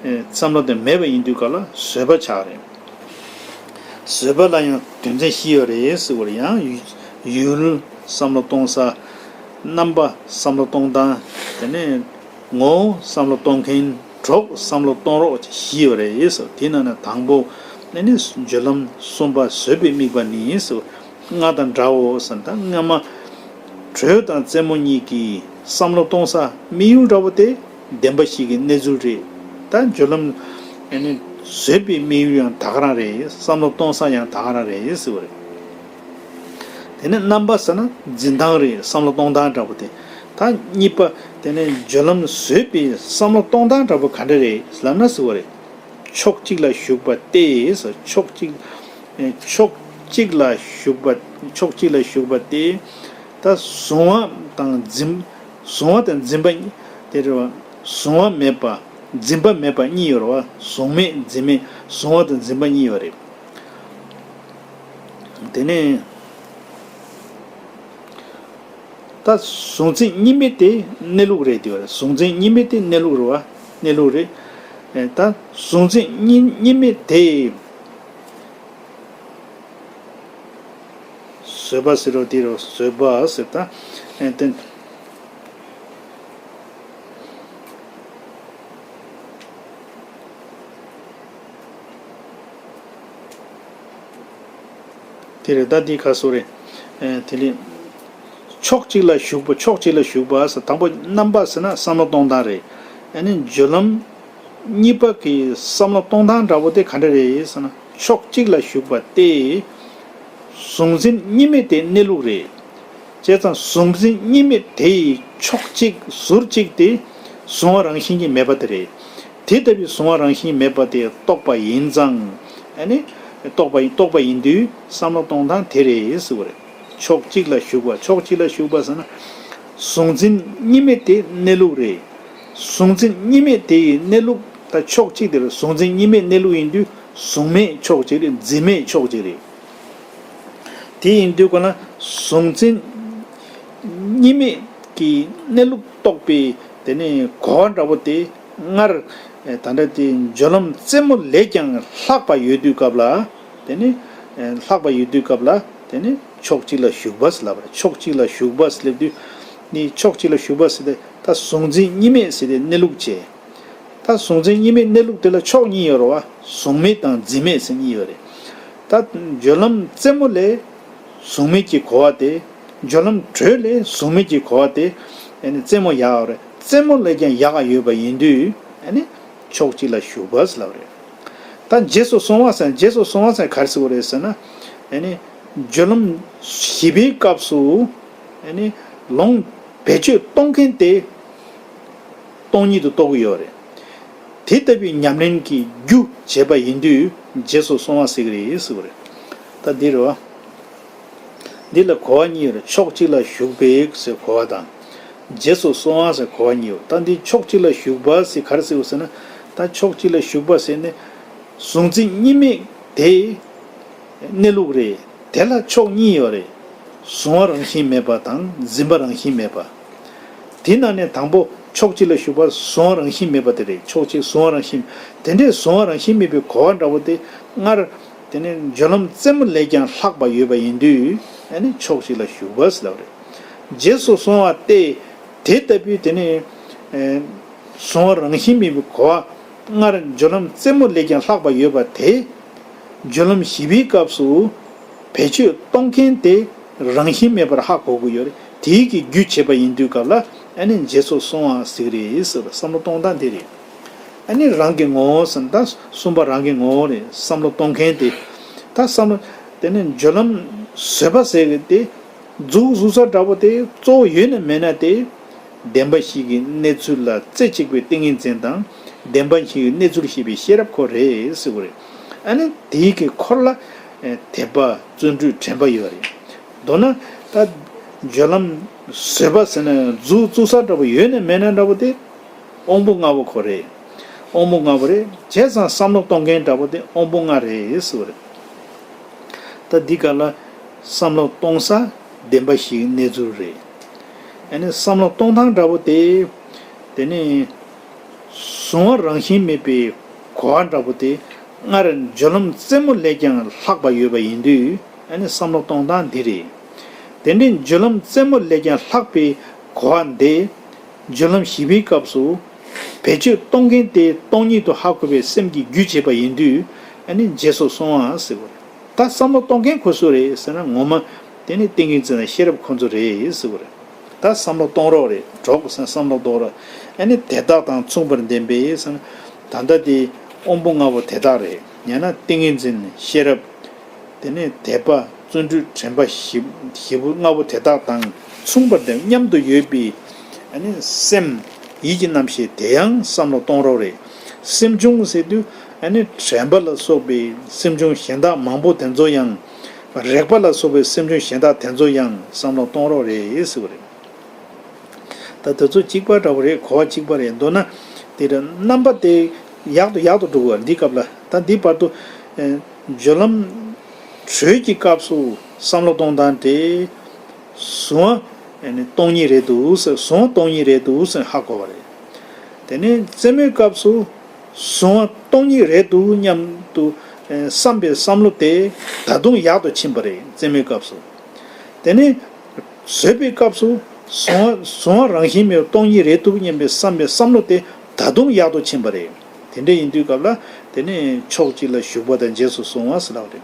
ཨེ་བསམ་བློ་དེ་མེད་པ་ཡིན་དུས་ག་ལ་བཟོད་པ་ཆགས་རེད། བཟོད་པ་ལ་ཡང་དོན་ཚན་བཞི་ཡོད་རེད་ཟེར་བ་རེད། ཡང་ཡུལ། བསམ་བློ་གཏོང་ས། རྣམ་པ། བསམ་བློ་གཏོང་སྟངས། དེ་ནས་ངོ་བོ། བསམ་བློ་གཏོང་མཁན། གྲོགས། བསམ་བློ་གཏོང་རོགས་བཞི་ཡོད་རེད་ཟེར། དེ་ནང་ནས་དང་པོ་ཨ་ནི་སྦྱོར་ལམ་གསུམ་པ་བཟོད་པའི་དམིགས་པ་ནི་ཟེར། ལྔ་དང་འདྲའོ་ཟེར། ད་སྔ་མ་དྲོད་དང་རྩེ་མོ་གཉིས་ཀྱི་བསམ་བློ་གཏོང་ས་དམིགས་ཡུལ་འདྲ་བོ་དེ་བདེན་པ་བཞི་གི་གནས་ཚུལ་རེད། ད་སྦྱོར་ལམ་ཨ་ནི་བཟོད་པའི་དམིགས་ཡུལ་ཡང་ད་ག་རང་རེད། བསམ་བློ་གཏོང་ས་ཡང་ད་ག་རང་རེད་ཟེར་བ་རེད། དེ་ནས་རྣམ་པ་ཟེར་ན་འཛིན་སྟངས་རེད། བསམ་བློ་གཏོང་སྟངས་འདྲ་བོ་དེ། ད་གཉིས་པ། དེ་ནས་སྦྱོར་ལམ་བཟོད་པའི་བསམ་བློ་གཏོང་སྟངས་འདྲ་བོ་ག་འདྲ་རེད་ལབ་ན་ཟེར་བ་རེད། ཕྱོགས་གཅིག་ལ་ཞུགས་པ་སྟེ་ཟེར། ཕྱོགས་གཅིག་ཕྱོགས་གཅིག་ལ་ཞུགས་པ། ཕྱོགས་གཅིག་ལ་ཞུགས་པ་སྟེ། ད་གཟུང་བ་དང་འཛིན། གཟུང་བ་དང་འཛིན་པ་གཉིས་དེ་རེད་བ། གཟུང་བ་མེད་པ། འཛིན་པ་མེད་པ་གཉིས་ཡོད་རེད་བ། གཟུང་མེད་འཛིན་མེད། གཟུང་བ་དང་འཛིན་པ་གཉིས་ཡོད་རེད། དེ་ནས་ད་གཟུང་འཛིན་གཉིས་མེད་དེ་གནས་ལུགས་རེད་དེ་བ་རེད། གཟུང་འཛིན་གཉིས་མེད་དེ་གནས་ལུགས་རེད་བ། གནས་ལུགས་རེད། ཨེ་ད་གཟུང་འཛིན་གཉིས་གཉིས་མེད་དེ། བཟོད་པ་ཟེར་རོ་དེ་རོ་བཟོད་པ་ཟེར། ད་ཨེ་དེ། དེ་རེད། ད་འདི་ག་སོ་རེད། ཨེ་དེ་ནི་ཕྱོགས་གཅིག་ལ་ཞུགས་པ། ཕྱོགས་གཅིག་ལ་ཞུགས་པ་ཟེར། དང་པོ་རྣམ་པ་ཟེར་ན་བསམ་བློ་གཏོང་སྟངས་རེད། ཨ་ནི་སྦྱོར་ལམ་གཉིས་པ་གི་བསམ་བློ་གཏོང་སྟངས་འདྲ་བོ་དེ་ག་འདྲ་རེད་ཟེར་ན། ཕྱོགས་གཅིག་ལ་ཞུགས་པ་སྟེ། གཟུང་འཛིན་གཉིས་མེད་དེ་གནས་ལུགས་རེད། བྱས་ཙང་གཟུང་འཛིན་གཉིས་མེད་དེ་ཡི་ཕྱོགས་གཅིག་ཟུར་གཅིག་དེ་གཟུང་བ་རང་བཞིན་གྱིས་མེད་པ་དེ་རེད། དེ་ལྟ་བུའི་གཟུང་བ་རང་བཞིན་མེད་པ་དེ་རྟོགས་པ་ཡིན་ཙང་། ཨ་ནི་རྟོགས་པ་ཡིན། རྟོགས་པ་ཡིན་དུས་བསམ་བློ་གཏོང་སྟངས་དེ་རེད་ཟེར་བ་རེད། ཕྱོགས་གཅིག་ལ་ཞུགས་པ། ཕྱོགས་གཅིག་ལ་ཞུགས་པ་ཟེར་ན། གཟུང་འཛིན་གཉིས་མེད་དེ་གནས་ལུགས་རེད། གཟུང་འཛིན་གཉིས་མེད་དེ་ཡི་གནས་ལུགས་ད་ཕྱོགས་གཅིག་དེ་རེད། གཟུང་འཛིན་གཉིས་མེད་གནས་ལུགས་ཡིན་དུས་གཟུང་མེད་ཕྱོགས་གཅིག་རེད། འཛིན་མེད་ཕྱོགས་གཅིག་རེད། དེ་ཡིན་དུས་ཀ་ན་གཟུང་འཛིན་གཉིས་མེད་ཀྱི་གནས་ལུགས་རྟོགས་པའི་དེ་ནས་གོ་བ་འདྲ་བོ་དེ་སྔར་ད་ལྟ་དེ་སྦྱོར་ལམ་རྩེ་མོ་ལས་ཀྱང་ལྷག་པ་ཡོད་དུས་སྐབས་ལ། དེ་ནས་ལྷག་པ་ཡོད་དུས་སྐབས་ལ། དེ་ནས་ཕྱོགས་གཅིག་ལ་ཞུགས་པ་ཟེར་ལབ་པ་རེད། ཕྱོགས་གཅིག་ལ་ཞུགས་པ་ཟེར་ལབ་དུས། ནི་ཕྱོགས་གཅིག་ལ་ཞུགས་པ་ཟེར་ཏེ་ད་གཟུང་འཛིན་གཉིས་མེད་ཟེར་ཏེ་གནས་ལུགས་བྱས། ད་གཟུང་འཛིན་གཉིས་མེད་གནས་ལུགས་དེ་ལ་ཕྱོགས་གཉིས་ཡོད་རེད་བ། གཟུང་མེད་དང་འཛིན་མེད་ཟེར་གཉིས་ཡོད་རེད། ད་སྦྱོར་ལམ་རྩེ་མོ་ལས་གཟུང་མེད་ཀྱི་གོ་བ་དེ། སྦྱོར་ལམ་དྲོད་ལས་གཟུང་མེད་ཀྱི་གོ་བ་དེ། ཨ་ནི་རྩེ་མོ་ཡག་རེད། རྩེ་མོ་ལས་ཀྱང་ཡག་ག་ཡོད་པ་ཡིན་དུས། ཨ་ནི་ཕྱོགས་གཅིག་ལ་ཞུགས་པ་ཟེར་ལབ་རེད། ད་རྗེས་སུ་བཟུང་བ་ཟེར། རྗེས་སུ་བཟུང་བ་ཟེར་ག་རེ་ཟེར་བ་རེད་ཟེར་ན། ཨ་ནི་སྦྱོར་ལམ་བཞི་པའི་སྐབས་སུ། ཨ་ནི་ལོངས་བེད་སྤྱོད་གཏོང་མཁན་དེ་སྟོང་ཉིད་དུ་རྟོགས་ཀྱི་ཡོད་རེད། དེ་ལྟ་བུའི་ཉམས་ལེན་གྱི་རྒྱུ་བྱས་པ་ཡིན་དུས་རྗེས་སུ་བཟུང་བ་ཟེར་གྱི་རེད་ཟེར་བ་རེད། ད་འདི་རེད་བ། འདི་ལ་གོ་བ་གཉིས་ཡོད་རེད། ཕྱོགས་གཅིག་ལ་ཞུགས་པའི་ཟེར་གོ་བ་དང་། རྗེས་སུ་བཟུང་བ་ཟེར་གོ་བ་གཉིས་ཡོད། ད་འདི་ཕྱོགས་གཅིག་ལ་ཞུགས་པ་ཟེར་ག་རེ་ཟེར་བ་ཟེར་ན། ད་ཕྱོགས་གཅིག་ལ་ཞུགས་པ་ཟེར་ནས་གཟུང་འཛིན་གཉིས་མེད་དེ་གནས་ལུགས་རེད། དེ་ལ་ཕྱོགས་གཉིས་ཡོད་རེད། གཟུང་བ་རང་བཞིན་མེད་པ་དང་འཛིན་པ་རང་བཞིན་མེད་པ། དེ་ནང་ནས་དང་པོ་ཕྱོགས་གཅིག་ལ་ཞུགས་པ་གཟུང་བ་རང་བཞིན་མེད་པ་དེ་རེད། ཕྱོགས་གཅིག་གཟུང་བ་རང་བཞིན། དེ་འདྲའི་གཟུང་བ་རང་བཞིན་མེད་པའི་གོ་བ་འདྲ་བོ་དེ་སྔར། དེ་ནས་སྦྱོར་ལམ་རྩེ་མོ་ལས་ཀྱང་ལྷག་པ་ཡོད་པ་ཡིན་དུས། ཨ་ནི་ཕྱོགས་གཅིག་ལ་ཞུགས་པ་ཟེར་ལབ་རེད། རྗེས་སུ་བཟུང་བ་སྟེ། དེ་ལྟ་བུའི་དེ་ནས་ཨེ་གཟུང་བ་རང་བཞིན་མེད་པའི་གོ་བ། སྔར་སྦྱོར་ལམ་རྩེ་མོ་ལས་ཀྱང་ལྷག་པ་ཡོད་པ་དེ། སྦྱོར་ལམ་བཞི་པའི་སྐབས་སུ་བེད་སྤྱོད་གཏོང་མཁན་དེ་རང་བཞིན་མེད་པར་ཧ་གོ་དགོས་ཡོད་རེད། དེའི་གི་རྒྱུ་བྱེད་པ་ཡིན་དུས་སྐབས་ལ། ཨ་ནི་རྗེས་སུ་བཟུང་བ་ཟེར་གྱི་རེད་ཟེར་བ། བསམ་བློ་གཏོང་སྟངས་དེ་རེད། ཨ་ནི་རང་གི་ངོ་བོ་ཟེར་ན་ད་གསུམ་པ་རང་གི་ངོ་བོ་རེད། བསམ་བློ་གཏོང་མཁན་དེ། ད་བསམ་བློ་དེ་ནི་སྦྱོར་ལམ་བཟོད་པ་ཟེར་གྱི་དེ། མཛུབ་གཟུགས་ས་འདྲ་པོ་དེ་གཙོ་བོ་ཡོད་ན་མེད་ན་དེ། བདེན་པ་བཞི་གི་གནས་ཚུལ་ལ་རྩེ་གཅིག་པའི་ཏིང་ངེ་འཛིན་དང་། བདེན་པ་བཞི་གི་གནས་ཚུལ་ཤེས་པའི་ཤེས་རབ་ཁོ་རེད་ཟེར་བ་རེད། ཨ་ནི་དེའི་གི་འཁོར་ལ་ཨེ་དད་པ་བརྩོན་འགྲུས་དྲན་པ་ཡོད་རེད། མདོར་ན་ད་སྦྱོར་ལམ་བཟོད་པ་ཟེར་ན་མཛུབ་གཟུགས་ས་འདྲ་པོ་ཡོད་ན་མེད་ན་འདྲ་པོ་དེ། དབང་པོ་ལྔ་པོ་ཁོ་རེད། དབང་པོ་ལྔ་པོ་རེད། བྱས་ཙང་བསམ་བློ་གཏོང་མཁན་འདྲ་པོ་དེ་དབང་པོ་ལྔ་རེད་ཟེར་བ་རེད། ད་འདི་ག་ལ་བསམ་བློ་གཏོང་ས་བདེན་པ་བཞིའི་གནས་ཚུལ་རེད། ཨ་ནི་བསམ་བློ་གཏོང་སྟངས་འདྲ་པོ་དེ། དེ་ནི་གཟུང་བ་རང་བཞིན་མེད་པའི་གོ་བ་འདྲ་པོ་དེ། སྔར་སྦྱོར་ལམ་རྩེ་མོ་ལས་ཀྱང་ལྷག་པ་ཡོད་པ་ཡིན་དུས། ཨ་ནི་བསམ་བློ་གཏོང་སྟངས་འདི་རེད། དེ་འདྲའི་སྦྱོར་ལམ་རྩེ་མོ་ལས་ཀྱང་ལྷག་པའི་གོ་བ་འདི། སྦྱོར་ལམ་བཞི་པའི་སྐབས་སུ་བེད་སྤྱོད་གཏོང་མཁན་དེ་སྟོང་ཉིད་དུ་ཧ་གོ་བའི་སེམས་ཀྱི་རྒྱུ་བྱེད་པ་ཡིན་དུས། ཨ་ནི་རྗེས་སུ་སོང་བ་ཟེར་བ་རེད། ད་བསམ་བློ་གཏོང་མཁན་ཁོ་སུ་རེད་ཟེར་ན། ངོ་མ་དེ་ནི་ཏིང་ངེ་འཛིན་དང་ཤེས་རབ་ཁོ་ཚོ་རེད་ཟེར་བ་རེད། ད་བསམ་བློ་གཏོང་རོགས་རེད། གྲོགས་ཟེར་བསམ་བློ་གཏོང་རོགས། ཨ་ནི་དེ་དག་དང་མཚུངས་པར་ལྡན་པའི་ཟེར་ན། ད་ལྟ་དེ་དབང་པོ་ལྔ་པོ་དེ་དག་རེད། ཡང་ན་ཏིང་ངེ་འཛིན། ཤེས་རབ། དེ་ནས་དད་པ། བརྩོན་འགྲུས། དྲན་པ་བཞི། བཞི་པོ་ལྔ་པོ་དེ་དག་དང་མཚུངས་པར་ལྡན། མཉམ་དུ་ཡོད་པའི་ཨ་ནི་སེམས། ཡིད་ཀྱི་རྣམ་ཤེས་དེ་ཡང་བསམ་བློ་གཏོང་རོགས་རེད། སེམས་བྱུང་ཟེར་དུས་ཨ་ནི་དྲན་པ་ལ་སོགས་པའི་སེམས་བྱུང་གཞན་དག་མང་པོ་དེ་ཚོ་ཡང་། རེག་པ་ལ་སོགས་པའི་སེམས་བྱུང་གཞན་དག་དེ་ཚོ་ཡང་བསམ་བློ་གཏོང་རོགས་རེད་ཟེར་བ་རེད། ད་དེ་ཚོ་གཅིག་པ་འདྲ་བོ་རེད། གོ་བ་གཅིག་པ་རེད། མདོར་ན་དེ་རེད། རྣམ་པ་དེ་ཡག་ཏུ་ཡག་ཏུ་འགྲོ་གི་ཡོད། འདི་སྐབས་ལ། ད་འདི་བར་དུ་ཨེ་སྦྱོར་ལམ་དྲོད་ཀྱི་སྐབས་སུ་བསམ་བློ་གཏོང་སྟངས་དེ། གཟུང་བ་ཨེ་ནི་སྟོང་ཉིད་རེད་འདུག་ཟེར། གཟུང་བ་སྟོང་ཉིད་རེད་འདུག་ཟེར་ཧ་གོ་བ་རེད། དེ་ནས་རྩེ་མོའི་སྐབས་སུ་གཟུང་བ་སྟོང་ཉིད་རེད་འདུག་སྙམ་དུ་ཨེ་བསམ་པའི་བསམ་བློ་དེ་ད་དུང་ཡག་ཏུ་ཕྱིན་པ་རེད། རྩེ་མོའི་སྐབས་སུ། དེ་ནས་བཟོད་པའི་སྐབས་སུ་གཟུང་བ་གཟུང་བ་རང་བཞིན་མེད་པ་སྟོང་ཉིད་རེད་འདུག་སྙམ་པའི་བསམ་པའི་བསམ་བློ་དེ་ད་དུང་ཡག་ཏུ་ཕྱིན་པ་རེད། དེ་འདྲ་ཡིན་དུས་སྐབས་ལ་དེ་ནས་ཕྱོགས་གཅིག་ལ་ཞུགས་པ་དང་རྗེས་སུ་བཟུང་བ་ཟེར་ལབ་རེད།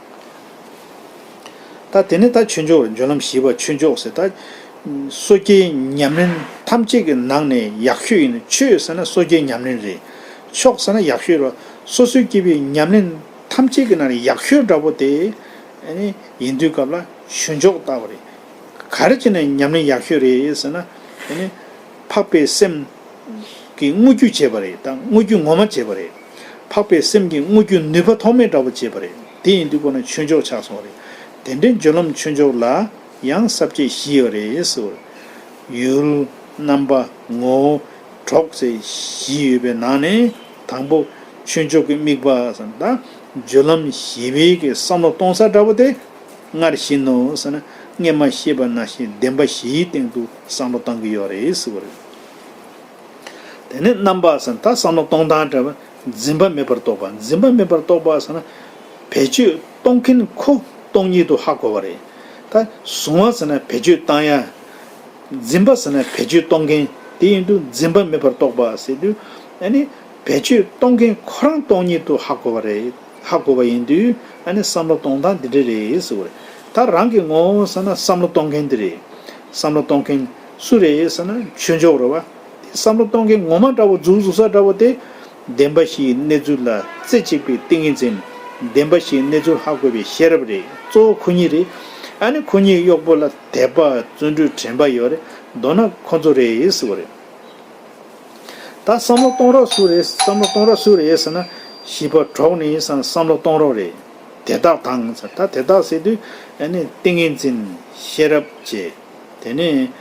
ད་དེ་ནས་ད་ཆོས་མཆོག་རེད། སྦྱོར་ལམ་བཞི་པ་ཆོས་མཆོག་ཟེར། ད་སོ་སྐྱེའི་ཉམས་ལེན་ཐམས་ཅད་ཀྱི་ནང་ནས་ཡག་ཤོས་ཡིན་ན། ཆོས་ཟེར་ན་སོ་སྐྱེའི་ཉམས་ལེན་རེད། མཆོག་ཟེར་ན་ཡག་ཤོས་རེད། སོ་སོའི་སྐྱེ་བོའི་ཉམས་ལེན་ཐམས་ཅད་ཀྱི་ནང་ནས་ཡག་ཤོས་འདྲ་པོ་དེ་ཨ་ནི་ཡིན་དུས་སྐབས་ལ་ཆོས་མཆོག་ལྟ་བུ་རེད། ག་རེ་བྱས་ནས་ཉམས་ལེན་ཡག་ཤོས་རེད་ཟེར་ན། ཨ་ནི་འཕགས་པའི་སེམས་ཀྱི་དངོས་རྒྱུ་བྱས་པ་རེད། ད་དངོས་རྒྱུ་ངོ་མ་བྱས་པ་རེད། འཕགས་པའི་སེམས་ཀྱི་དངོས་རྒྱུ་ནུས་པ་ཐོགས་མེད་འདྲ་པོ་བྱས་པ་རེད། དེ་ཡིན་དུས་ཁོ་ན་ཆོས་མཆོག་ཆགས་སོང་བ་རེད། དེ་འདྲའི་སྦྱོར་ལམ་ཆོས་མཆོག་ལ་ཡང་ས་བཅད་བཞི་ཡོད་རེད་ཟེར་བ་རེད། ཡུལ། རྣམ་པ། ངོ་བོ། གྲོགས་ཟེར་བཞི་ཡོད་པའི་ནང་ནས་དང་པོ་ཆོས་མཆོག་གི་དམིགས་པ་ཟེར་ན། ད་སྦྱོར་ལམ་བཞི་པའི་གི་བསམ་བློ་གཏོང་ས་འདྲ་པོ་དེ་སྔར་བཞིན་ནོ་ཟེར་ན། སྔོན་མ་བཤད་པ་ནང་བཞིན་བདེན་པ་བཞིའི་སྟེང་དུ་བསམ་བློ་གཏང་གི་ཡོད་རེད་ཟེར་བ་རེད། དེ་ནས་རྣམ་པ་ཟེར་ན་ད་བསམ་བློ་གཏོང་སྟངས་འདྲ་བ། འཛིན་པ་མེད་པར་རྟོགས་པ། འཛིན་པ་མེད་པར་རྟོགས་པ་ཟེར་ན་བེད་སྤྱོད་གཏོང་མཁན་ཁོ་སྟོང་ཉིད་དུ་ཧ་གོ་བ་རེད། ད་གཟུང་བ་ཟེར་ན་བེད་སྤྱོད་བཏང་ཡ། འཛིན་པ་ཟེར་ན་བེད་སྤྱོད་གཏོང་མཁན་དེ་ཡིན་དུས་འཛིན་པ་མེད་པར་རྟོགས་པ་ཟེར་དུས་ཨ་ནི་བེད་སྤྱོད་གཏོང་མཁན་ཁོ་རང་སྟོང་ཉིད་དུ་ཧ་གོ་བ་རེད། ཧ་གོ་བ་ཡིན་དུས་ཨ་ནི་བསམ་བློ་གཏོང་སྟངས་འདི་འདྲ་རེད་ཟེར་བ་རེད། ད་རང་གི་ངོ་བོ་ཟེར་ན་བསམ་བློ་གཏོང་མཁན་འདི་རེད། བསམ་བློ་གཏོང་མཁན་སུ་རེད་ཟེར་ན་ཆོས་མཆོག་རེད་བ། དེ་བསམ་བློ་གཏོང་མཁན་ངོ་མ་འདྲ་བོ་རྫུ་འཛུགས་ས་འདྲ་བོ་དེ། བདེན་པ་བཞིའི་གནས་ཚུལ་ལ་རྩེ་གཅིག་པའི་ཏིང་ངེ་འཛིན། བདེན་པ་བཞིའི་གནས་ཚུལ་ཧ་གོ་བའི་ཤེས་རབ་རེད། གཙོ་བོ་ཁོ་གཉིས་རེད། ཨ་ནི་ཁོ་གཉིས་གཡོག་པོ་ལ་དད་པ་བརྩོན་འགྲུས་དྲན་པ་ཡོད་རེད། མདོར་ན་ཁོ་ཚོ་རེད་ཟེར་བ་རེད། ད་བསམ་བློ་གཏོང་རོགས་སུ་རེད། བསམ་བློ་གཏོང་རོགས་སུ་རེད་ཟེར་ན་བཞི་པ་གྲོགས་ནི་བསམ་བསམ་བློ་གཏོང་རོགས་རེད། དེ་དག་དང་ཟེར། ད་དེ་དག་ཟེར་དུས་ཨ་ནི་ཏིང་ངེ་འཛིན་ཤེས་རབ་བཅས། དེ་ནས་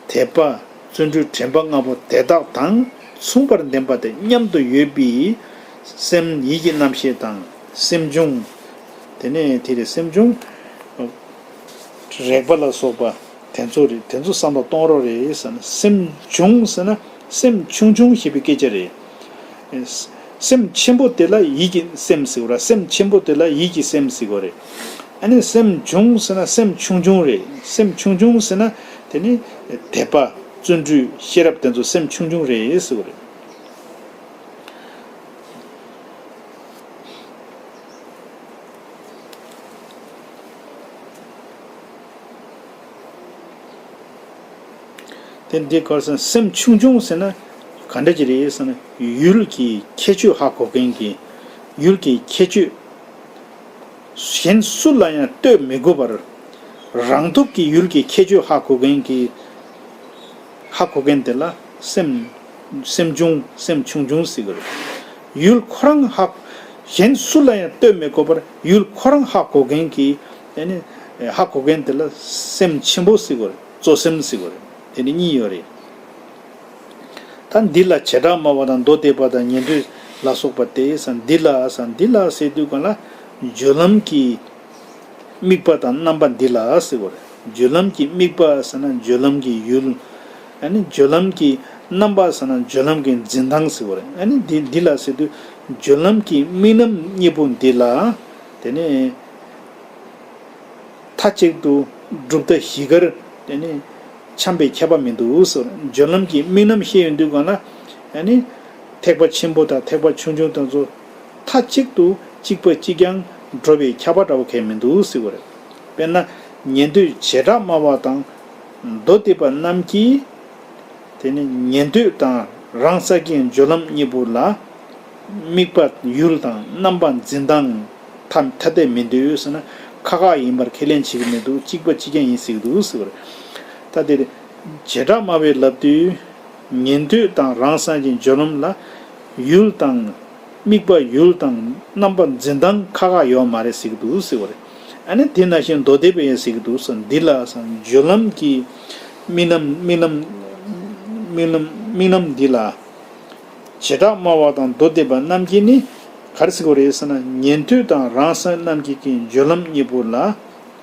དད་པ་བརྩོན་འགྲུས་དྲན་པ་ལྔ་པོ་དེ་དག་དང་མཚུངས་པར་ལྡན་པ་དེ་མཉམ་དུ་ཡོད་པའི་སེམས་ཡིད་ཀྱི་རྣམ་ཤེས་དང་སེམས་བྱུང་། དེ་ནས་དེ་རེད་སེམས་བྱུང་། རེག་པ་ལ་སོགས་པ་དེ་ཚོ་རེད། དེ་ཚོ་བསམ་བློ་གཏོང་རོགས་རེད་ཟེར་ན་སེམས་བྱུང་ཟེར་ན་སེམས་ཆུང་ཆུང་ཞེས་པའི་སྐད་ཆ་རེད། སེམས་ཆེན་པོ་དེ་ལ་ཡིད་ཀྱི་སེམས་ཟེར་བ་ར། སེམས་ཆེན་པོ་དེ་ལ་ཡིད་ཀྱི་སེམས་ཟེར་བ་རེད། ཨ་ནི་སེམས་བྱུང་ཟེར་ན་སེམས་ཆུང་ཆུང་རེད། སེམས་ཆུང་ཆུང་ཟེར་ན་དེ་ནི་དད་པ་བརྩོན་འགྲུས་ཤེས་རབ་དེ་ཚོ་སེམས་ཆུང་ཆུང་རེད་ཟེར་བ་རེད། དེ་འདི་གར་སོང་སེམས་ཆུང་ཆུང་ཟེར་ན་ག་འདྲ་ཅིག་རེད་ཟེར་ན་ཡུལ་གྱི་ཁྱད་ཆོས་ཧ་གོ་མཁན་གྱི་ཡུལ་གྱི་ཁྱད་ཆོས་གཞན་སུ་ལ་ཡང་ལྟོས་མི་དགོས་པར་རང་སྟོབས་ཀྱིས་ཡུལ་གྱི་ཁྱད་ཆོས་ཧ་གོ་མཁན་གྱི་ཧ་གོ་མཁན་དེ་ལ་སེམས་སེམས་ཆུང་སེམས་ཆུང་ཆུང་ཟེར་གི་རེད། ཡུལ་ཁོ་རང་ཧ་གཞན་སུ་ལ་ཡང་ལྟོས་མི་དགོས་པར་ཡུལ་ཁོ་རང་ཧ་གོ་མཁན་གྱི་ཨ་ནི་ཧ་གོ་མཁན་དེ་ལ་སེམས་ཆེན་པོ་ཟེར་གི་རེད། གཙོ་སེམས་ཟེར་གི་རེད། དེ་ནི་གཉིས་ཡོད་རེད། ད་འདི་ལ་བྱེ་བྲག་སྨྲ་བ་དང་མདོ་སྡེ་པ་དང་ཉན་ཐོས་ལ་སོགས་པ་སྟེ་ས་འདི་ལ་ས་འདི་ལ་ཟེར་དུས་གང་ལ་སྦྱོར་ལམ་གྱི་དམིགས་པ་དང་རྣམ་པ་འདི་ལ་ཟེར་བ་རེད། སྦྱོར་ལམ་གྱི་དམིགས་པ་ཟེར་ན་སྦྱོར་ལམ་གྱི་ཡུལ། ཨ་ནི་སྦྱོར་ལམ་གྱི་རྣམ་པ་ཟེར་ན་སྦྱོར་ལམ་གྱི་འཛིན་སྟངས་ཟེར་བ་རེད། ཨ་ནི་འདི་འདི་ལ་ཟེར་དུས་སྦྱོར་ལམ་གྱི་དམིགས་རྣམ་གཉིས་པོ་འདི་ལ་དེ་ནས། མཐའ་གཅིག་ཏུ་གྲུབ་མཐའ་བཞི་ཀར་དེ་ནི་འཆམ་པའི་ཁྱད་པར་མི་འདུག་ཟེར། སྦྱོར་ལམ་གྱི་དམིགས་རྣམ་བཤད་ཡོང་དུས་གང་ལ་ཨ་ནི་ཐེག་པ་ཆེན་པོ་དང་ཐེག་པ་ཆུང་ཆུང་དེ་ཚོ་མཐའ་གཅིག་ཏུ་གཅིག་པ་གཅིག་རྐྱང་འགྲོ་བའི་ཁྱབ་པ་འདྲ་བོ་གང་ཡང་མི་འདུག་ཟེར་བ་རེད། དཔེར་ན་ཉན་ཐོས་བྱེ་བྲག་སྨྲ་བ་དང་མདོ་སྡེ་པ་རྣམས་ཀྱིས། དེ་ནི་ཉན་ཐོས་དང་རང་སངས་རྒྱས་སྦྱོར་ལམ་གཉིས་པོ་ལ་དམིགས་པ་ཡུལ་དང་རྣམ་པ་འཛིན་སྟངས་ཐ་ཐ་དད་མི་འདུག་ཟེར་ན་ཁ་ཁ་ཡིན་པར་ཁས་ལེན་བྱེད་ཀྱི་མི་འདུག་གཅིག་པ་གཅིག་རྐྱང་ཡིན་ཟེར་གྱི་འདུག་ཟེར་བ་རེད། ད་དེ་བྱེ་བྲག་སྨྲ་བས་ལབ་དུས་ཉན་ཐོས་དང་རང་སངས་རྒྱས་སྦྱོར་ལམ་ལ་ཡུལ་དང་དམིགས་པ་ཡུལ་དང་རྣམ་པ་འཛིན་སྟངས་ཁ་ཁ་ཡོད་མ་རེད་ཟེར་གྱི་འདུག་ཟེར་བ་རེད། ཨ་ནི་དེ་ནང་བཞིན་མདོ་སྡེ་པས་ཡང་ཟེར་གྱི་འདུག་ཟེར། འདི་ལ་ཟེར་སྦྱོར་ལམ་གྱི་དམིགས་རྣམ་དམིགས་རྣམ་དམིགས་རྣམ་དམིགས་རྣམ་འདི་ལ་བྱེ་བྲག་སྨྲ་བ་དང་མདོ་སྡེ་པ་རྣམས་ཀྱིས་ནི་ག་རེ་ཟེར་གྱི་རེད་ཟེར་ན་ཉན་ཐོས་དང་རང་སངས་རྣམས་ཀྱིས་ཀྱི་སྦྱོར་ལམ་གཉིས་པོ་ལ་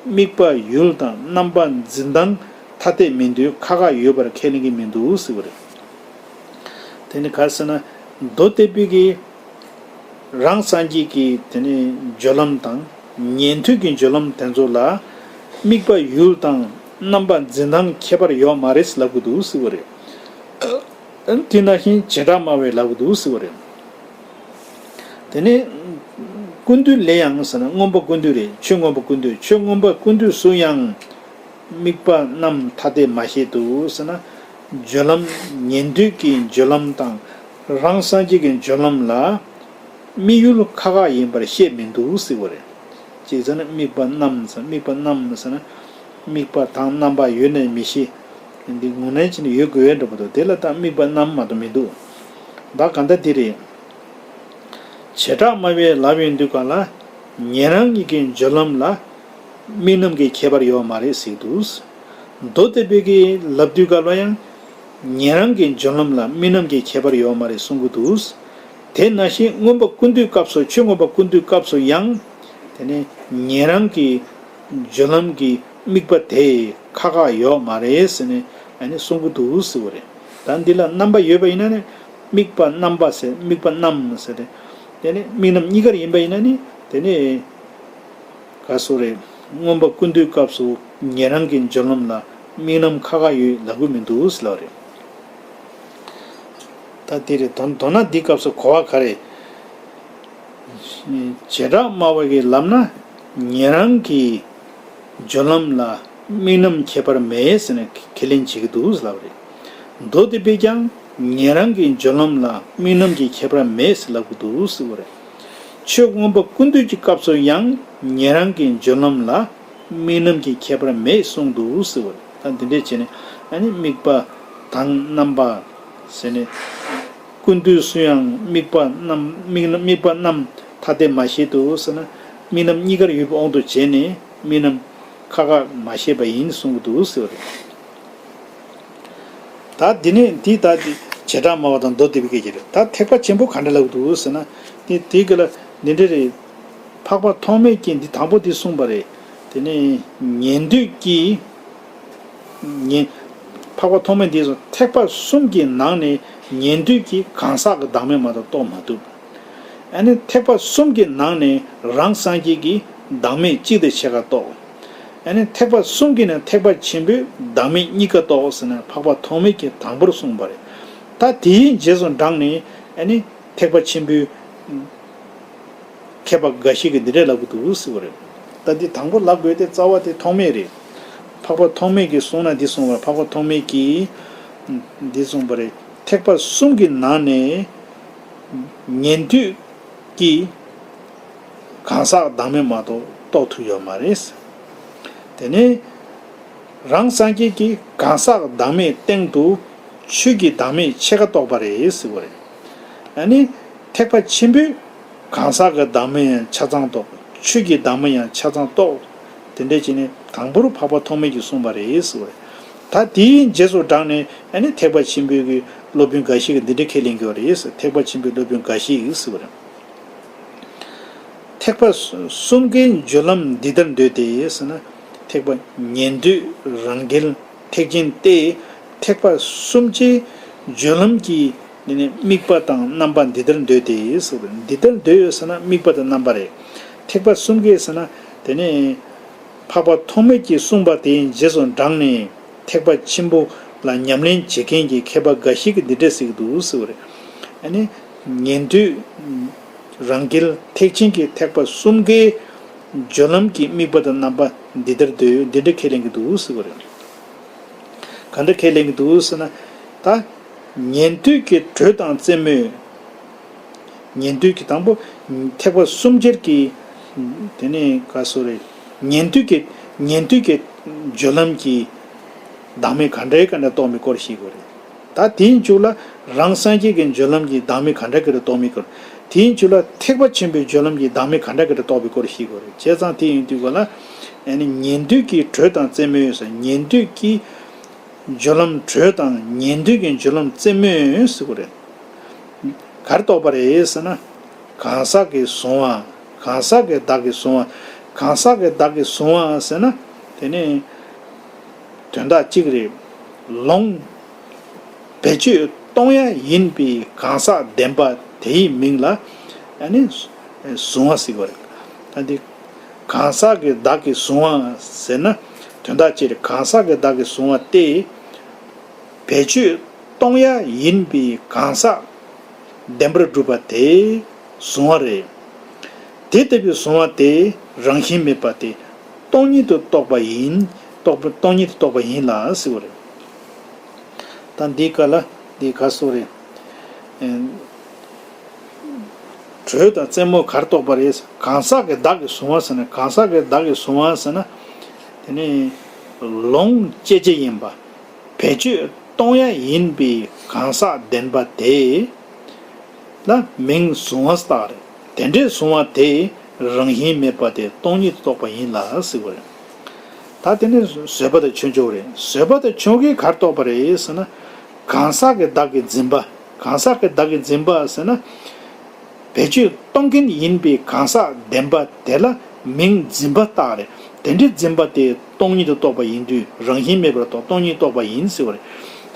དམིགས་པ་ཡུལ་དང་རྣམ་པ་འཛིན་སྟངས་ཐ་དད་མི་འདུག་ཁ་ཁ་ཡོད་པར་ཁས་ལེན་གྱི་མི་འདུག་ཟེར་བ་རེད། དེ་ནི་ག་རེ་ཟེར་ན་མདོ་སྡེ་པའི་གི་རང་སངས་རྒྱས་ཀྱི་དེ་ནི་སྦྱོར་ལམ་དང་ཉན་ཐོས་ཀྱི་སྦྱོར་ལམ་དེ་ཚོ་ལ་དམིགས་པ་ཡུལ་དང་རྣམ་པ་འཛིན་སྟངས་ཁྱད་པར་ཡོད་མ་རེད་ལབ་དགོས་འདུག་ཟེར་བ་རེད། དེ་ནང་བཞིན་བྱེ་བྲག་སྨྲ་བས་ལབ་དགོས་འདུག་ཟེར་བ་རེད། དེ་ནི་ཀུན་བཏུས་ལས་ཡང་ཟེར་ན་མངོན་པ་ཀུན་བཏུས་རེད། ཆོས་མངོན་པ་ཀུན་བཏུས། ཆོས་མངོན་པ་ཀུན་བཏུས་སུ་ཡང་། དམིགས་པ་རྣམས་ཐ་དད་མ་བཤད་དུ་ཟེར་ན། སྦྱོར་ལམ་ཉན་ཐོས་ཀྱི་སྦྱོར་ལམ་དང་རང་སངས་རྒྱས་ཀྱི་སྦྱོར་ལམ་ལ་དམིགས་ཡུལ་ཁ་ཁ་ཡིན་པར་བཤད་མི་འདུག་ཟེར་བ་རེད། ཅིག་ཟེར་ན་དམིགས་པ་རྣམས་ཟེར། དམིགས་པ་རྣམས་ཟེར་ན་དམིགས་པ་དང་རྣམ་པ་ཡོད་ནས་མི་ཤེས། འདི་ངོ་ནས་བྱས་ནས་ཡོད་དགོས་འདྲ་པོ་འདུག་དེ་ལ་ད་དམིགས་པ་རྣམས་མ་གཏོགས་མི་འདུག་ད་གང་ལྟར་འདི་རེད། བྱེ་བྲག་སྨྲ་བས་ལབ་ཡོང་དུས་གང་ལ། ཉན་རང་གཉིས་ཀྱི་སྦྱོར་ལམ་ལ་དམིགས་རྣམ་གྱི་ཁྱད་པར་ཡོད་མ་རེད་ཟེར་གྱི་འདུག་མདོ་སྡེ་པའི་གི་ལབ་དུས་སྐབས་ལ་ཡང་ཉན་རང་གི་སྦྱོར་ལམ་ལ་དམིགས་རྣམ་གྱི་ཁྱད་པར་ཡོད་མ་རེད་གསུང་གི་འདུག་དེ་ནང་བཞིན་མངོན་པ་ཀུན་བཏུས་སྐབས་སུ་ཆོས་མངོན་པ་ཀུན་བཏུས་སྐབས་སུ་ཡང་དེ་ནི་ཉན་རང་གི་སྦྱོར་ལམ་གྱི་དམིགས་པ་དེ་ཁ་ཁ་ཡོད་མ་རེད་ཟེར་ནས་ཨ་ནི་གསུང་གི་འདུག་ཟེར་བ་རེད། ད་འདི་ལ་རྣམ་པ་ཡོད་པ་ཡིན་ན་ནི་དམིགས་པ་རྣམ་པ་ཟེར་དམིགས་པ་རྣམས་ཟེར་ཏེ། དེ་ནི་དམིགས་རྣམ་གཉིས་ཀར་ཡིན་པ་ཡིན་ན་ནི་དེ་ནི་ག་སོ་རེད། མངོན་པ་ཀུན་བཏུས་སྐབས་སུ་ཉན་རང་གི་སྦྱོར་ལམ་ལ་ དམིགས་རྣམ་ཁ་ཁ་ཡོད་ལབ་ཀྱི་མི་འདུག་ཟེར་ལབ་རེད། ད་འདི་རེད། མདོར་མདོར་ན་འདི་སྐབས་སུ་གོ་བ་ག་རེ། བྱེ་བྲག་སྨྲ་བ་གིས་ལབ་ན་ཉན་རང་གི་སྦྱོར་ལམ་ལ་དམིགས་རྣམ་ཁྱད་པར་མེད་ཟེར་ནས་ཁས་ལེན་བྱེད་ཀྱི་འདུག་ལབ་རེད། མདོ་སྡེ་པས་ཀྱང་ཉན་རང་གི་སྦྱོར་ལམ་ལ་དམིགས་རྣམ་གྱི་ཁྱད་པར་མེད་ཟེར་ལབ་ཀྱི་འདུག་ཟེར་བ་རེད། ཆོས་མངོན་པ་ཀུན་བཏུས་ཀྱི་སྐབས་སུ་ཡང་ཉན་རང་གི་སྦྱོར་ལམ་ལ་དམིགས་རྣམ་གྱི་ཁྱད་པར་མེད་གསུངས་འདུག་ཟེར་བ་རེད། ད་འདི་འདྲས་བྱས་ནས་ཨ་ནི་དམིགས་པ་དང་རྣམ་པ་ཟེར་ནས། ཀུན་བཏུས་སུ་ཡང་དམིགས་པ་རྣམས་དམིགས་དམིགས་པ་རྣམས་ཐ་དད་མ་བྱས་འདུག་ཟེར་ན་དམིགས་རྣམ་གཉིས་ཀར་ཡོད་པའི་དབང་དུ་བྱས་ནས་དམིགས་རྣམ་ཁ་ཁ་མ་བྱས་པ་ཡིན་གསུང་གི་འདུག་ཟེར་བ་རེད། ད་འདི་ནས་འདི་ད་འདི་བྱེ་བྲག་སྨྲ་བ་དང་མདོ་སྡེ་པའི་སྐད་ཀྱི་རེད། ད་ཐེག་པ་ཆེན་པོ་ག་འདྲ་ལབ་འདུག་ཟེར་ན་དེ་དེའི་སྐད་ལ་འདི་འདྲ་རེད། འཕགས་པ་ཐོགས་མེད་ཀྱིས་འདི་དང་པོ་འདི་གསུངས་པ་རེད། དེ་ནས་ཉན་ཐོས་ཀྱིས། ཉན། འཕགས་པ་ཐོགས་མེད་འདིས་སོ་ཐེག་པ་གསུམ་གྱི་ནང་ནས་ཉན་ཐོས་ཀྱིས་གང་ཟག་གི་བདག་མེད་མ་གཏོགས་རྟོགས་མ་ཐུབ། ཨ་ནི་ཐེག་པ་གསུམ་གྱི་ནང་ནས་རང་སངས་རྒྱས་ཀྱིས་བདག་མེད་གཅིག་དང་ཕྱེད་ཀ་རྟོགས། ཨ་ནི་ཐེག་པ་གསུམ་གྱི་ནང་ཐེག་པ་ཆེན་པོས་བདག་མེད་གཉིས་ཀ་རྟོགས་ཟེར་ན་འཕགས་པ་ཐོགས་མེད་ཀྱིས་དང་པོར་གསུངས་པ་རེད། ད་དེའི་རྗེས་སུ་འབྲངས་ནས་ཨ་ནི་ཐེག་པ་ཆེན་པོའི། མཁས་པ་འགའ་ཞིག་གིས་འདི་འདྲས་ལབ་ཀྱི་འདུག་ཟེར་བ་རེད། ད་འདི་དང་པོ་ལབ་དགོས་ཏེ་རྩ་བ་དེ་ཐོགས་མེད་རེད། འཕགས་པ་ཐོགས་མེད་ཀྱིས་གསུངས་ན་འདི་གསུངས་པ་རེད། འཕགས་པ་ཐོགས་མེད་ཀྱིས་འདི་གསུངས་པ་རེད། ཐེག་པ་གསུམ་གྱི་ནང་ནས་ཉན་ཐོས་ཀྱིས་གང་ཟག་བདག་མེད་མ་གཏོགས་རྟོགས་ཐུབ་ཡོད་མ་རེད། དེ་ནས་རང་སངས་རྒྱས་ཀྱིས་གང་ཟག་བདག་མེད་སྟེང་དུ་ཆོས་ཀྱི་བདག་མེད་ཕྱེད་ཀ་རྟོགས་པ་རེད་ཟེར་བ་རེད། ཨ་ནི་ཐེག་པ་ཆེན་པོས་གང་ཟག་གི་བདག་མེད་ཡང་ཆ་ཚང་རྟོགས། ཆོས་ཀྱི་བདག་མེད་ཡང་ཆ་ཚང་རྟོགས། དེ་འདྲས་བྱས་ནས་དང་པོར་འཕགས་པ་ཐོགས་མེད་ཀྱིས་གསུངས་པ་རེད་ཟེར་བ་རེད། ད་དེའི་རྗེས་སུ་འབྲངས་ནས་ཨ་ནི་ཐེག་པ་ཆེན་པོའི་གི་སློབ་དཔོན་འགའ་ཞིག་གིས་འདི་འདྲས་ཁས་ལེན་གྱི་ཡོད་རེད་ཟེར། ཐེག་པ་ཆེན་པོའི་སློབ་དཔོན་འགའ་ཞིག་གིས་ཟེར་བ་རེད། ཐེག་པ་གསུམ་ཀའི་སྦྱོར་ལམ་འདི་ལྟར་འདོད་དེ་ཟེར་ན། ཐེག་པ་ཉན་ཐོས་རང་རྒྱལ་ཐེག་ཆེན་ཏེ། ཐེག་པ་གསུམ་ཀའི་སྦྱོར་ལམ་གྱི་ནི་ནི་དམིགས་པ་དང་རྣམ་པ་འདི་ལྟར་འདོད་དེ་ཟེར་བ་རེད། འདི་ལྟར་འདོད་ཡོད་ཟེར་ན་དམིགས་པ་དང་རྣམ་པ་རེད། ཐེག་པ་གསུམ་ཀའི་ཟེར་ན་དེ་ནི་འཕགས་པ་ཐོགས་མེད་ཀྱིས་གསུངས་པ་དེའི་རྗེས་སུ་འབྲངས་ནས། ཐེག་པ་ཆེན་པོ་ལ་ཉམས་ལེན་བྱེད་མཁན་གྱི་མཁས་པ་འགའ་ཞིག་གིས་འདི་འདྲས་ཟེར་གྱི་འདུག་ཟེར་བ་རེད། ཨ་ནི་ཉན་ཐོས་རང་རྒྱལ་ཐེག་ཆེན་གྱི་ཐེག་པ་གསུམ་ཀའི་སྦྱོར་ལམ་གྱི་དམིགས་པ་དང་རྣམ་པ་འདི་ལྟར་འདོད་འདི་འདྲ་ཁས་ལེན་གྱི་འདུག་ཟེར་བ་རེད། ག་འདྲ་ཁས་ལེན་གྱི་འདུག་ཟེར་ན། ད་ཉན་ཐོས་ཀྱི་དྲོད་དང་རྩེད་མོས། ཉན་ཐོས་ཀྱི་དང་པོ་ཐེག་པ་གསུམ་ཆར་གྱི། དེ་ནས་ག་སོ་རེད། ཉན་ཐོས་ཀྱི་ཉན་ཐོས་ཀྱི་སྦྱོར་ལམ་གྱི་བདག་མེད་ག་འདྲའི་ག་འདྲ་རྟོགས་མིན་སྐོར་ཞིག་གོ་རེད། ད་དེའི་མཇུག་ལ་རང་སངས་རྒྱས་ཀྱི་སྦྱོར་ལམ་གྱི་བདག་མེད་ག་འདྲ་ག་འདྲ་རྟོགས་མིན་སྐོར། དེའི་མཇུག་ལ་ཐེག་པ་ཆེན་པོའི་སྦྱོར་ལམ་གྱི་བདག་མེད་ག་འདྲ་ག་འདྲ་རྟོགས་པའི་སྐོར་ཞིག་གོ་རེད། བྱས་ཙང་དེ་ཡིན་དུས་ག་ལ། ཨ་ནི་ཉན་ཐོས་ཀྱི་དྲོད་དང་རྩེད་མོས་ཟེར། ཉན་ཐོས་ཀྱི་སྦྱོར་ལམ་དྲོད་དང་ཉན་ཐོས་ཀྱི་སྦྱོར་ལམ་རྩེད་མོས་ཟེར་གོ་རེད། གར་གཏོགས་པ་རེད་ཟེར་ན། གང་ཟག་གིས་བཟུང་བ། གང་ཟག་གིས་བདག་གིས་བཟུང་བ། གང་ཟག་གིས་བདག་གིས་བཟུང་བ་ཟེར་ན། དེ་ནི་དོན་དག་གཅིག་རེད། ལོངས། བེད་སྤྱོད་གཏོང་ཡ་ཡིན་པའི་གང་ཟག་བདེན་པ་དེའི་མིང་ལ་ཨ་ནི་བཟུང་བ་ཟེར་གྱི་རེད། ད་འདི་གང་ཟག་གིས་བདག་གིས་བཟུང་བ་ཟེར་ན་དོན་དག་གཅིག་རེད། གང་ཟག་གིས་བདག་གིས་བཟུང་བ་སྟེ། བེད་སྤྱོད་གཏོང་ཡ་ཡིན་པའི་གང་ཟག་བདེན་པར་གྲུབ་པ་དེ་གཟུང་བ་རེད། དེ་ལྟ་བུའི་གཟུང་བ་དེ་རང་བཞིན་མེད་པ་སྟེ་སྟོང་ཉིད་དུ་རྟོགས་པ་ཡིན། རྟོགས་པ་སྟོང་ཉིད་དུ་རྟོགས་པ་ཡིན་ལ་ཟེར་བ་རེད། ད་འདི་ག་ལ་འདི་ག་སོ་རེད། ཨེ། དྲོད་དང་རྩེད་མོ་གར་གཏོགས་པ་རེད། གང་ཟག་གིས་བདག་གིས་བཟུང་བ་ཟེར་ན། གང་ཟག་གིས་བདག་གིས་བཟུང་བ་ཟེར་ན། དེ་ནི་ལོངས་སྤྱད་བྱེད་ཡིན་པ། བེད་སྤྱོད་གཏོང་ཡ་ཡིན་པའི་གང་ཟག་བདེན་པ་དེ་ལ་མིང་གཟུང་བ་ཟེར་རེད། དེ་འདྲའི་གཟུང་བ་དེ་རང་བཞིན་མེད་པ་དེ་སྟོང་ཉིད་དུ་རྟོགས་པ་ཡིན་ལ་ཟེར་བ་རེད། ད་དེ་ནི་བཟོད་པ་དང་ཆོས་མཆོག་རེད། བཟོད་པ་དང་ཆོས་མཆོག་གིས་གར་གཏོགས་པ་རེད་ཟེར་ན། གང་ཟག་གིས་བདག་གི་འཛིན་པ། གང་ཟག་གིས་བདག་གི་འཛིན་པ་ཟེར་ན། བེད་སྤྱོད་གཏོང་མཁན་ཡིན་པའི་གང་ཟག་བདེན་པ་དེ་ལ་མིང་འཛིན་པ་བཏགས་རེད། དེ་འདྲའི་འཛིན་པ་དེ་སྟོང་ཉིད་དུ་རྟོགས་པ་ཡིན་དུས་རང་བཞིན་མེད་པར་རྟོགས། སྟོང་ཉིད་རྟོགས་པ་ཡིན་ཟེར་བ་རེད།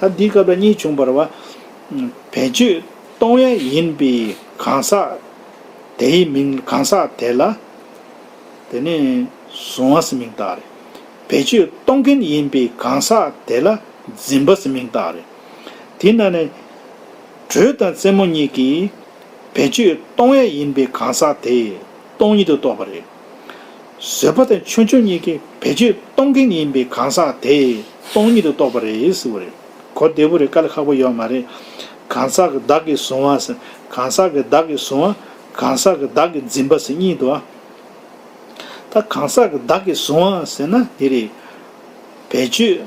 ད་འདིའི་སྐབས་ལ་གཉིས་བྱུང་བ་རེད་བ། བེད་སྤྱོད་གཏོང་ཡ་ཡིན་པའི་གང་ཟག་དེའི་མིང་། གང་ཟག་དེ་ལ་དེ་ནི་གཟུང་བ་ཟེར་མིང་བཏགས་རེད། བེད་སྤྱོད་གཏོང་མཁན་ཡིན་པའི་གང་ཟག་དེ་ལ་འཛིན་པ་ཟེར་མིང་བཏགས་རེད། དེས་ན་ནི། དྲོད་དང་རྩེད་མོ་གཉིས་ཀྱིས་བེད་སྤྱོད་གཏོང་ཡས་ཡིན་པའི་གང་ཟག་དེ་སྟོང་ཉིད་དུ་རྟོགས་པ་རེད། བཟོད་པ་དང་ཆོས་མཆོག་གཉིས་ཀྱིས་བེད་སྤྱོད་གཏོང་མཁན་ཡིན་པའི་གང་ཟག་དེ་སྟོང་ཉིད་དུ་རྟོགས་པ་རེད་ཟེར་བ་རེད། གོ་བདེ་པོ་རེད། དཀའ་ལས་ཁག་པོ་ཡོད་མ་རེད། གང་ཟག་གི་བདག་གིས་བཟུང་བ་ཟེར། གང་ཟག་གི་བདག་གིས་བཟུང་བ། གང་ཟག་གི་བདག་གིས་འཛིན་པ་ཟེར་གཉིས་འདུག་ཨ། ད་གང་ཟག་གི་བདག་གིས་བཟུང་བ་ཟེར་ན་དེ་རེད། བེད་སྤྱོད་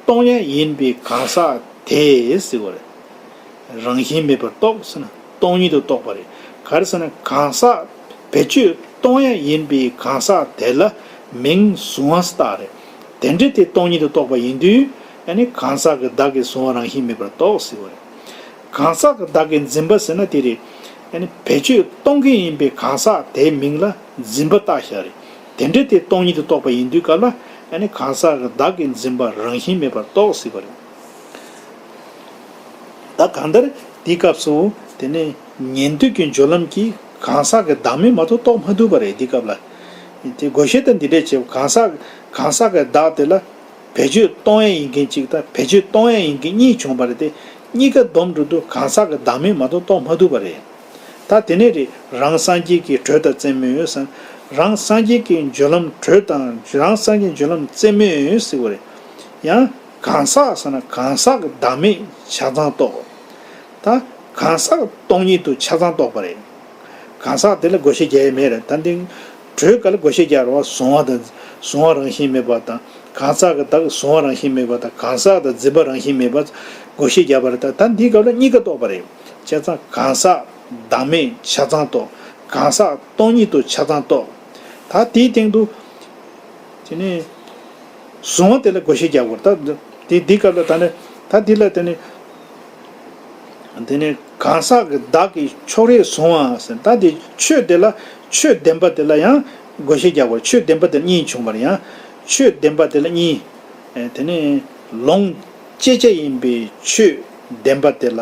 གཏོང་ཡས་ཡིན་པའི་གང་ཟག་དེ་ཟེར་བ་རེད། རང་བཞིན་མེད་པར་རྟོགས་ཟེར་ན་སྟོང་ཉིད་དུ་རྟོགས་པ་རེད། ག་རེ་ཟེར་ན་གང་ཟག་བེད་སྤྱོད་གཏོང་ཡས་ཡིན་པའི་གང་ཟག་དེ་ལ་མིང་གཟུང་བ་ཟེར་རྟགས་རེད། དེ་འདྲ་དེ་སྟོང་ཉིད་དུ་རྟོགས་པ་ཡིན་དུས་ཨ་ནི་གང་ཟག་གི་བདག་གིས་བཟུང་བ་རང་བཞིན་མེད་པར་རྟོགས་ཟེར་བ་རེད། གང་ཟག་གི་བདག་གིས་འཛིན་པ་ཟེར་ན་དེ་རེད། ཨ་ནི་བེད་སྤྱོད་གཏོང་མཁན་ཡིན་པའི་གང་ཟག་དེའི་མིང་ལ་འཛིན་པ་བཏགས་བཞག་རེད། དེ་འདྲ་དེ་སྟོང་ཉིད་དུ་རྟོགས་པ་ཡིན་དུས་སྐབས་ལ་ཨ་ནི་གང་ཟག་གི་བདག་གིས་འཛིན་པ་རང་བཞིན་མེད་པར་རྟོགས་ཟེར་བ་རེད། ད་གང་ལྟར་དེའི་སྐབས་སུ་དེ་ནི་ཉན་ཐོས་ཀྱི་སྦྱོར་ལམ་གྱིས་གང་ཟག་གི་བདག་མེད་མ་གཏོགས་རྟོགས་མ་ཐུབ་པ་རེད། དེའི་སྐབས་ལ་དེ་བགོ་བཤའ་དང་འདི་འདྲས་བྱས་གང་ཟག་གང་ཟག་གི་བདག་དེ་ལ་བེད་སྤྱོད་གཏོང་ཡས་ཡིན་མཁན་གཅིག་དང་བེད་སྤྱོད་གཏོང་ཡས་ཡིན་མཁན་གཉིས་བྱུང་བ་རེད་དེ། གཉིས་ཀ་བསྡོམས་འགྲོ་དུས་གང་ཟག་གི་བདག་མེད་མ་གཏོགས་རྟོགས་མ་ཐུབ་པ་རེད། ད་དེ་ནས་རེད། རང་སངས་རྒྱས་ཀྱི་དྲོད་དང་རྩེད་མོའི་ཟེར། རང་སངས་རྒྱས་ཀྱི་སྦྱོར་ལམ་དྲོད་དང་རང་སངས་རྒྱས་སྦྱོར་ལམ་རྩེད་མོའི་ཟེར་བ་རེད། ཡང་གང་ཟག་ཟེར་ན་གང་ཟག་གི་བདག་མེད་ཆ་ཚང་རྟོགས། ད་གང་ཟག་སྟོང་ཉིད་དུ་ཆ་ཚང་རྟོགས་པ་རེད། གང་ཟག་དེ་ལ་བགོ་བཤའ་རྒྱག་ཡས་མེད་རེད། ད་འདི་དྲོད་ག་ལ་བགོ་བཤའ་རྒྱག་རེད་བ། གཟུང་བ་དང་གཟུང་བ་རང་བཞིན་མེད་པ་དང་། གང་ཟག་གི་བདག་གཟུང་བ་རང་བཞིན་མེད་པ་དང་། གང་ཟག་དང་འཛིན་པ་རང་བཞིན་མེད་པ་བགོ་བཤའ་རྒྱག་པ་རེད། ད་ད་འདིའི་སྐབས་ལ་གཉིས་ཀ་རྟོགས་པ་རེད། བྱས་ཙང་གང་ཟག་བདག་མེད་ཆ་ཚང་རྟོགས། གང་ཟག་སྟོང་ཉིད་དུ་ཆ་ཚང་རྟོགས། ད་དེའི་སྟེང་དུ་དེ་ནས་གཟུང་བ་དེ་ལ་བགོ་བཤའ་རྒྱག་དགོས། ད་དེ་འདིའི་སྐབས་ལ་ད་ནི་ད་འདི་ལ་དེ་ནི་དེ་ནི་གང་ཟག་གི་བདག་གིས་ཕྱོགས་རིས་གཟུང་བ་ཟེར། ད་དེ་ཆོས་དེ་ལ་ཆོས་བདེན་པ་དེ་ལ་ཡང་བགོ་བཤའ་རྒྱག་དགོས། ཆོས་བདེན་པ་དེ་གཉིས་བྱུང་བ་རེད། ཡང་ཆོས་བདེན་པ་དེ་ལ་གཉིས། ཨེ་དེ་ནི་ལོངས་སྤྱོད་བྱ་ཡིན་པའི་ཆོས་བདེན་པ་དེ་ལ་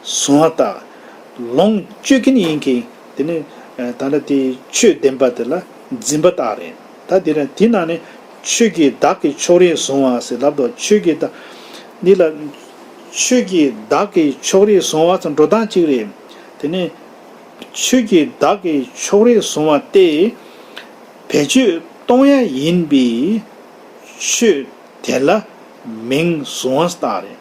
གཟུང་བ་རྟགས། ལོངས་སྤྱོད་མཁན་ཡིན་མཁན་དེ་ནི་ཨེ་ད་ལྟ་དེ་ཆོས་བདེན་པ་དེ་ལ་འཛིན་པ་རྟགས་རེད། ད་དེ་ར་དེ་ན་ནི་ཆོས་ཀྱི་བདག་གིས་ཕྱོགས་རིས་གཟུང་བ་ཟེར་ལབ་དོ། ཆོས་ཀྱི་བདག་འདི་ལ་ཆོས་ཀྱི་བདག་གིས་ཕྱོགས་རིས་གཟུང་བ་ཟེར་འགྲོ་སྟངས་གཅིག་རེད། དེ་ནི་ཆོས་ཀྱི་བདག་གིས་ཕྱོགས་རིས་གཟུང་བ་སྟེ། བེད་སྤྱོད་གཏོང་ཡ་ཡིན་པའི་ཆོས་དེ་ལ་མིང་གཟུང་བ་རྟགས་རེད།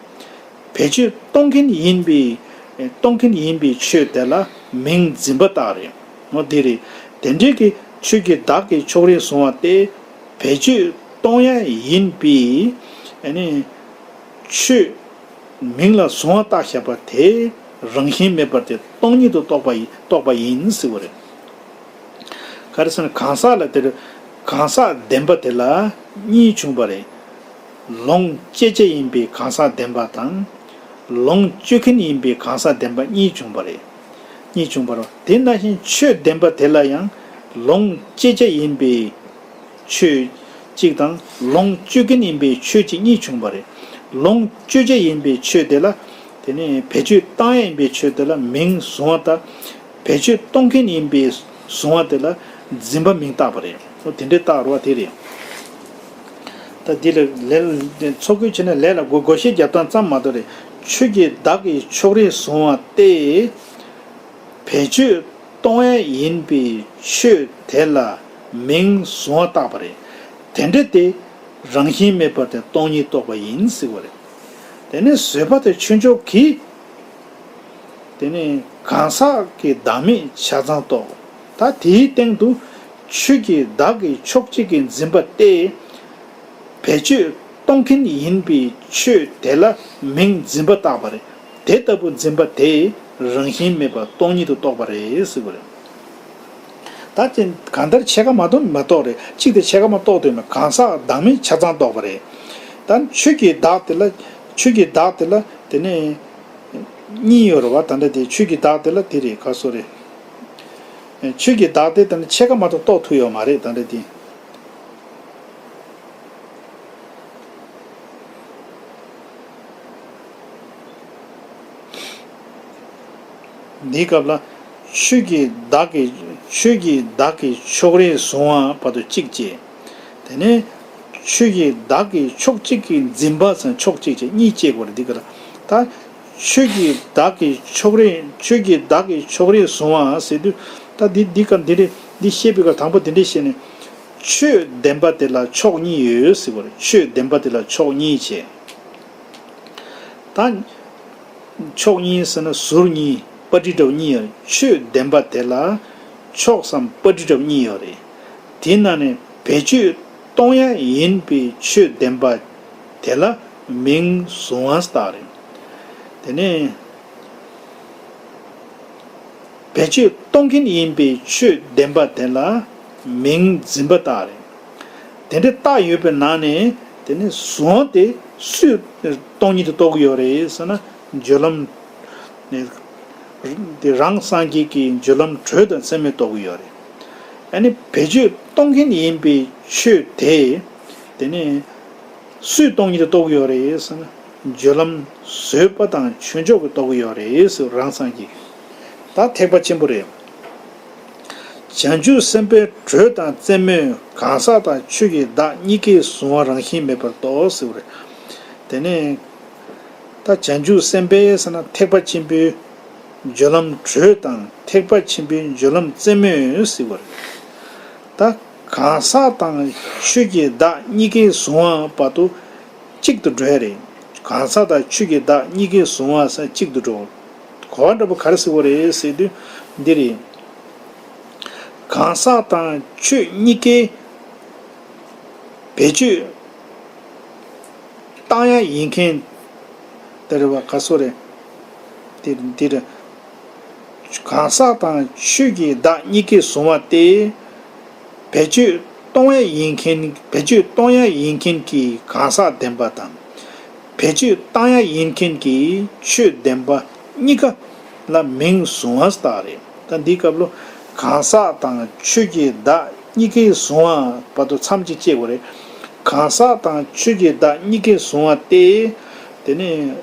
བེད་སྤྱོད་གཏོང་མཁན་ཡིན་པའི་གཏོང་མཁན་ཡིན་པའི་ཆོས་དེ་ལ་མིང་འཛིན་པ་རྟགས་རེད། འོ་དེ་རེད། དེ་འདྲའི་གི་ཆོས་ཀྱི་བདག་གིས་ཕྱོགས་རིས་གཟུང་བ་སྟེ། བེད་སྤྱོད་གཏོང་ཡ་ཡིན་པའི་ཨ་ནི་ཆོས་མིང་ལ་གཟུང་བ་བཏགས་བཞག་པ་དེ་རང་བཞིན་མེད་པར་དེ་སྟོང་ཉིད་དུ་རྟོགས་པ་ཡི་རྟོགས་པ་ཡིན་ཟེར་བ་རེད། ག་རེ་ཟེར་ན་གང་ཟག་ལ་དེར་གང་ཟག་བདེན་པ་དེ་ལ་གཉིས་བྱུང་བ་རེད། ལོངས་སྤྱོད་བྱ་ཡིན་པའི་གང་ཟག་བདེན་པ་དང་། ལོངས་སྤྱོད་མཁན་ཡིན་པའི་གང་ཟག་བདེན་པ་གཉིས་བྱུང་བ་རེད། གཉིས་བྱུང་བ་རེད། དེ་ནང་བཞིན་ཆོས་བདེན་པ་དེ་ལ་ཡང་ལོངས་སྤྱོད་བྱ་ཡིན་པའི་ཆོས་གཅིག་དང་ལོངས་སྤྱོད་མཁན་ཡིན་པའི་ཆོས་གཅིག་གཉིས་བྱུང་བ་རེད། ལོངས་སྤྱོད་བྱ་ཡིན་པའི་ཆོས་དེ་ལ་དེ་ནས་བེད་སྤྱོད་བཏང་ཡ་ཡིན་པའི་ཆོས་དེ་ལ་མིང་གཟུང་བ་དང་། བེད་སྤྱོད་གཏོང་མཁན་ཡིན་པའི་གཟུང་བ་དེ་ལ་འཛིན་པ་མིང་བཏགས་པ་རེད། འོ་དེ་འདྲའི་རྟགས་རུ་བ་དེ་རེད། ད་འདི་ལ་ལས་ཚོགས་ཀྱི་ཆེད་ནས་ལས་ལ་བགོ་བཤའ་རྒྱབ་སྟངས་ཙམ་མ་གཏོགས་རེད། ཆོས་ཀྱི་བདག་གིས་ཕྱོགས་རིས་གཟུང་བ་སྟེ། བེད་སྤྱོད་གཏོང་ཡས་ཡིན་པའི་ཆོས་དེ་ལ་མིང་གཟུང་བ་བཏགས་པ་རེད། དེ་འདྲ་སྟེ། རང་བཞིན་མེད་པར་དེ་སྟོང་ཉིད་རྟོགས་པ་ཡིན་ཟེར་བ་རེད། དེ་ནས་བཟོད་པ་དང་ཆོས་མཆོག་གིས། དེ་ནས་གང་ཟག་གི་བདག་མེད་ཆ་ཚང་རྟོགས། ད་དེའི་སྟེང་དུ་ཆོས་ཀྱི་བདག་གིས་ཕྱོགས་གཅིག་གིས་འཛིན་པ་སྟེ། བེད་སྤྱོད་གཏོང་མཁན་ཡིན་པའི་ཆོས་དེ་ལ་མིང་འཛིན་པ་བཏགས་པ་རེད། དེ་ལྟ་བུ་འཛིན་པ་དེ་རང་བཞིན་མེད་པར་སྟོང་ཉིད་དུ་རྟོགས་པ་རེད་ཟེར་བ་རེད། ད་ཅི་གང་ལྟར་ཕྱེད་ཀ་མ་གཏོགས་མ་གཏོགས་རེད། གཅིག་དེ་ཕྱེད་ཀ་མ་གཏོགས་དོན་མེད། གང་ཟག་བདག་མེད་ཆ་ཚང་རྟོགས་པ་རེད། ད་ཆོས་ཀྱི་བདག་དེ་ལ་ཆོས་ཀྱི་བདག་དེ་ལ་དེ་ནས་གཉིས་ཡོད་རེད་བ། ད་འདྲ་དེ་ཆོས་ཀྱི་བདག་དེ་ལ་དེ་རེད། ག་སོ་རེད། ཆོས་ཀྱི་བདག་དེ་ད་ནི་ཕྱེད་ཀ་མ་གཏོགས་རྟོགས་ཐུབ་ཡོད་མ་རེད། ད་འདྲ་དེ། འདིའི་སྐབས་ལ་ཆོས་ཀྱི་བདག་གིས་ཆོས་ཀྱི་བདག་གིས་ཕྱོགས་རིས་བཟུང་བ་བར་དུ་གཅིག་བྱས། དེ་ནས་ཆོས་ཀྱི་བདག་གི་ཕྱོགས་གཅིག་གི་འཛིན་པ་ཟེར་ཕྱོགས་གཅིག་བྱས་གཉིས་བྱེད་དགོས་རེད། འདི་ག་ལ་ད་ཆོས་ཀྱི་བདག་གི་ཕྱོགས་རིས། ཆོས་ཀྱི་བདག་གི་ཕྱོགས་རིས་བཟུང་བ་ཟེར་དུས། ད་འདི་འདི་ག་འདི་རེད། འདི་བཤད་པའི་སྐབས་དང་པོ་འདི་འདྲས་བཤད་ནས། ཆོས་བདེན་པ་དེ་ལ་ཕྱོགས་གཉིས་ཡོད་ཟེར་བ་རེད། ཆོས་བདེན་པ་དེ་ལ་ཕྱོགས་གཉིས་བྱས། ད་ཕྱོགས་གཉིས་ཟེར་ན་ཟུར་གཉིས་པ་ཊི་འདྲ་བོ་གཉིས་ཡོད་རེད། ཆོས་བདེན་པ་དེ་ལ་ཕྱོགས་སམ་པ་ཊི་འདྲ་བོ་གཉིས་ཡོད་རེད། དེའི་ནང་ནས་བེད་སྤྱོད་གཏོང་ཡ་ཡིན་པའི་ཆོས་བདེན་པ་དེ་ལ་མིང་གཟུང་བ་ཟེར་རེད། དེ་ནས། བེད་སྤྱོད་གཏོང་མཁན་ཡིན་པའི་ཆོས་བདེན་པ་དེ་ལ་མིང་འཛིན་པ་རྟགས་རེད། དེ་འདྲ་རྟགས་ཡོད་པའི་ནང་ནས་དེ་ནི་གཟུང་བ་དེ་སུས་སྟོང་ཉིད་དུ་རྟོགས་ཀྱི་ཡོད་རེད་ཟེར་ན། སྦྱོར་ལམ་དེ་རང་སངས་རྒྱས་ཀྱི་སྦྱོར་ལམ་དྲོད་དང་རྩེ་མོས་རྟོགས་ཀྱི་ཡོད་རེད། ཨ་ནི་བེད་སྤྱོད་གཏོང་མཁན་ཡིན་པའི་ཆོས་དེ་དེ་ནི། སུས་སྟོང་ཉིད་དུ་རྟོགས་ཀྱི་ཡོད་རེད་ཟེར་ན། སྦྱོར་ལམ་བཟོད་པ་དང་ཆོས་མཆོག་གིས་རྟོགས་ཀྱི་ཡོད་རེད་ཟེར། རང་སངས་རྒྱས་ཀྱིས། ད་ཐེག་པ་ཆེན་པོ་རེད། བྱང་ཆུབ་སེམས་དཔའི་དྲོད་དང་རྩེ་མོས་གང་ཟག་དང་ཆོས་ཀྱི་བདག་གཉིས་ཀའི་གཟུང་བ་རང་བཞིན་མེད་པར་རྟོགས་ཟེར་བ་རེད། དེ་ནས་ད་བྱང་ཆུབ་སེམས་དཔའི་ཟེར་ན་ཐེག་པ་ཆེན་པོའི་སྦྱོར་ལམ་དྲོད་དང་ཐེག་པ་ཆེན་པོའི་སྦྱོར་ལམ་རྩེ་མོས་ཟེར་བ་རེད། ད་གང་ཟག་དང་ཆོས་ཀྱི་བདག་གཉིས་ཀའི་གཟུང་བ་བར་དུ་གཅིག་ཏུ་འགྲོ་ཡ་རེད། གང་ཟག་དང་ཆོས་ཀྱི་བདག་གཉིས་ཀའི་གཟུང་བ་ཟེར་གཅིག་ཏུ་འགྲོ། གོ་བ་འདྲ་པོ་ག་རེ་ཟེར་བ་རེད་ཟེར་དུས་འདི་རེད། གང་ཟག་དང་ཆོས་གཉིས་ཀའི་བེད་སྤྱོད་བཏང་ཡ་ཡིན་མཁན། དེ་རེད་བ། ག་སོ་རེད། དེ་འདི་རེད། གང་ཟག་དང་ཆོས་ཀྱི་བདག་གཉིས་ཀའི་གཟུང་བ་སྟེ། བེད་སྤྱོད་གཏོང་ཡ་ཡིན་མཁན། བེད་སྤྱོད་གཏོང་ཡ་ཡིན་མཁན་གྱི་གང་ཟག་བདེན་པ་དང་། བེད་སྤྱོད་བཏང་ཡ་ཡིན་མཁན་གྱི་ཆོས་བདེན་པ་གཉིས་ཀ་ལ་མིང་གཟུང་བ་ཟེར་རེད། ད་འདིའི་སྐབས་ལ་གང་ཟག་དང་ཆོས་ཀྱི་བདག་གཉིས་ཀའི་གཟུང་བ་བར་དུ་མཚམས་གཅིག་བཅད་དགོས་རེད། གང་ཟག་དང་ཆོས་ཀྱི་བདག་གཉིས་ཀའི་གཟུང་བ་སྟེ། དེ་ནས་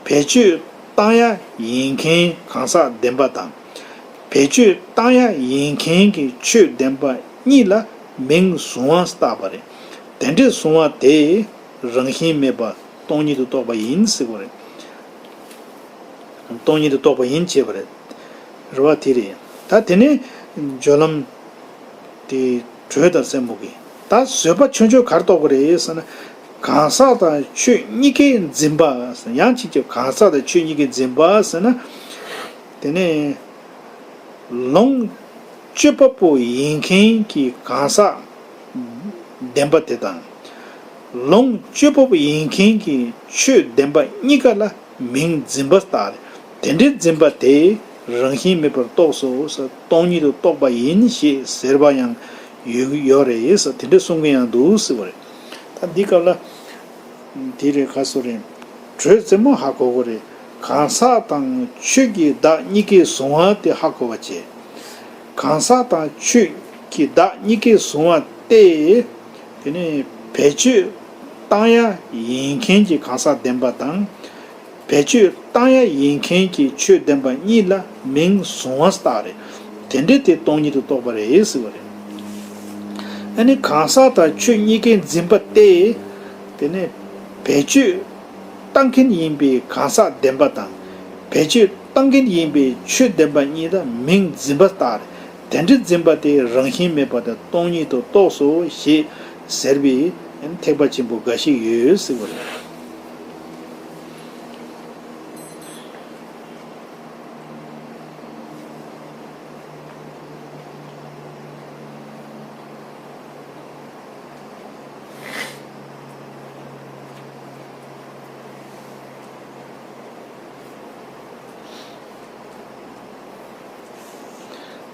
བེད་སྤྱོད་བཏང་ཡ་ཡིན་མཁན་གང་ཟག་བདེན་པ་དང་། བེད་སྤྱོད་བཏང་ཡ་ཡིན་མཁན་གྱི་ཆོས་བདེན་པ་གཉིས་ལ་མིང་གཟུང་བ་བཏགས་པ་རེད། དེ་འདྲའི་གཟུང་བ་དེ་རང་བཞིན་མེད་པ་སྟོང་ཉིད་དུ་རྟོགས་པ་ཡིན་ཟེར་བ་རེད། སྟོང་ཉིད་དུ་རྟོགས་པ་ཡིན་བྱས་པ་རེད། རེད་བ། དེ་རེད། ད་དེ་ནས་སྦྱོར་ལམ་དེ་དྲོད་དང་རྩེ་མོ་གིས། ད་བཟོད་པ་ཆོས་མཆོག་ག་རེ་རྟོགས་པ་རེད་ཟེར་ན། གང་ཟག་དང་ཆོས་གཉིས་ཀའི་འཛིན་པ། ཡང་གཅིག་ཀྱང་གང་ཟག་དང་ཆོས་གཉིས་ཀའི་འཛིན་པ་ཟེར་ན། དེ་ནས་ལོངས་སྤྱོད་པ་པོ་ཡིན་མཁན་གྱི་གང་ཟག་བདེན་པ་དེ་དང་། ལོངས་སྤྱོད་པ་པོ་ཡིན་མཁན་གྱི་ཆོས་བདེན་པ་གཉིས་ཀ་ལ་མིང་འཛིན་པ་ལྟར། དེ་འདྲའི་འཛིན་པ་དེ་རང་བཞིན་མེད་པར་རྟོགས་སོ་ཟེར། སྟོང་ཉིད་དུ་རྟོགས་པ་ཡིན་ཞེས་ཟེར་བ་ཡང་ཡོད་ཡོད་རེད་ཟེར། དེ་འདྲ་གསུང་མཁན་ཡང་འདུག་ཟེར་བ་རེད། ད་འདི་སྐབས་ལ། དེ་རེད། ག་སོ་རེད། དྲོད་རྩེ་མོ་ཧ་གོ་དགོས་རེད། གང་ཟག་དང་ཆོས་ཀྱི་བདག་གཉིས་ཀའི་གཟུང་བ་དེ་ཧ་གོ་བ་བྱས། གང་ཟག་དང་ཆོས་ཀྱི་བདག་གཉིས་ཀའི་གཟུང་བ་སྟེ། དེ་ནས་བེད་སྤྱོད་བཏང་ཡ་ཡིན་མཁན་གྱི་གང་ཟག་བདེན་པ་དང་། བེད་སྤྱོད་བཏང་ཡ་ཡིན་མཁན་གྱི་ཆོས་བདེན་པ་གཉིས་ལ་མིང་གཟུང་བ་ཟེར་རེད། དེ་འདྲའི་དེ་སྟོང་ཉིད་དུ་རྟོགས་པ་རེད་ཟེར་བ་རེད། ཨ་ནི་གང་ཟག་དང་ཆོས་གཉིས་ཀའི་འཛིན་པ་སྟེ། དེ་ནས་བེད་སྤྱོད་བཏང་མཁན་ཡིན་པའི་གང་ཟག་བདེན་པ་དང་། བེད་སྤྱོད་བཏང་མཁན་ཡིན་པའི་ཆོས་བདེན་པ་གཉིས་ལ་མིང་འཛིན་པ་ལྟར། དེ་འདྲའི་འཛིན་པ་དེ་རང་བཞིན་མེད་པ་དང་སྟོང་ཉིད་དུ་རྟོགས་སོ་ཞེས་ཟེར་བའི་ཐེག་པ་ཆེན་པོ་འགའ་ཞིག་ཡོད་ཟེར་བ་རེད།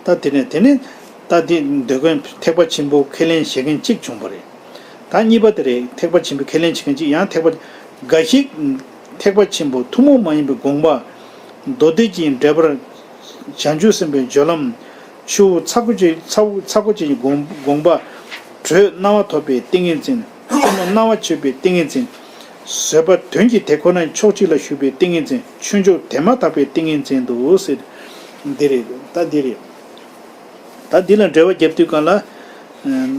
ད་དེ་ནས་དེ་ནས་ད་འདི་འདོད་མཁན་ཐེག་པ་ཆེན་པོ་ཁས་ལེན་བྱེད་མཁན་གཅིག་བྱུང་བ་རེད། ད་གཉིས་པ་དེ་རེད། ཐེག་པ་ཆེན་པོ་ཁས་ལེན་བྱེད་མཁན་གཅིག། ཡང་ཐེག་པ་འགའ་ཞིག་ཐེག་པ་ཆེན་པོ་ཐུན་མོང་མ་ཡིན་པའི་དགོངས་པ་མདོ་སྡེ་གྱི་འགྲེལ་པར་བྱང་ཆུབ་སེམས་དཔའི་སྦྱོར་ལམ། ཆུ་བོ་ཚ་ཁོ་ཆེ་ཚ་བོ་ཚ་ཁོ་ཆེ་གི་དགོངས་དགོངས་པ། དྲོད་སྣང་བ་ཐོབ་པའི་ཏིང་ངེ་འཛིན། རྩེ་མོ་སྣང་བ་ཆོད་པའི་ཏིང་ངེ་འཛིན། བཟོད་པ་དོན་གྱི་དེ་ཁོ་ན་ཕྱོགས་གཅིག་ལ་བཞུགས་པའི་ཏིང་ངེ་འཛིན། ཆོས་མཆོག་དེ་མ་ཐག་པའི་ཏིང་ངེ་འཛིན་དུ་ཟེར། འདི་རེད། ད་འདི་རེད། ད་འདི་ལ་འགྲེལ་བ་རྒྱབ་དུས་སྒང་ལ། ཨ།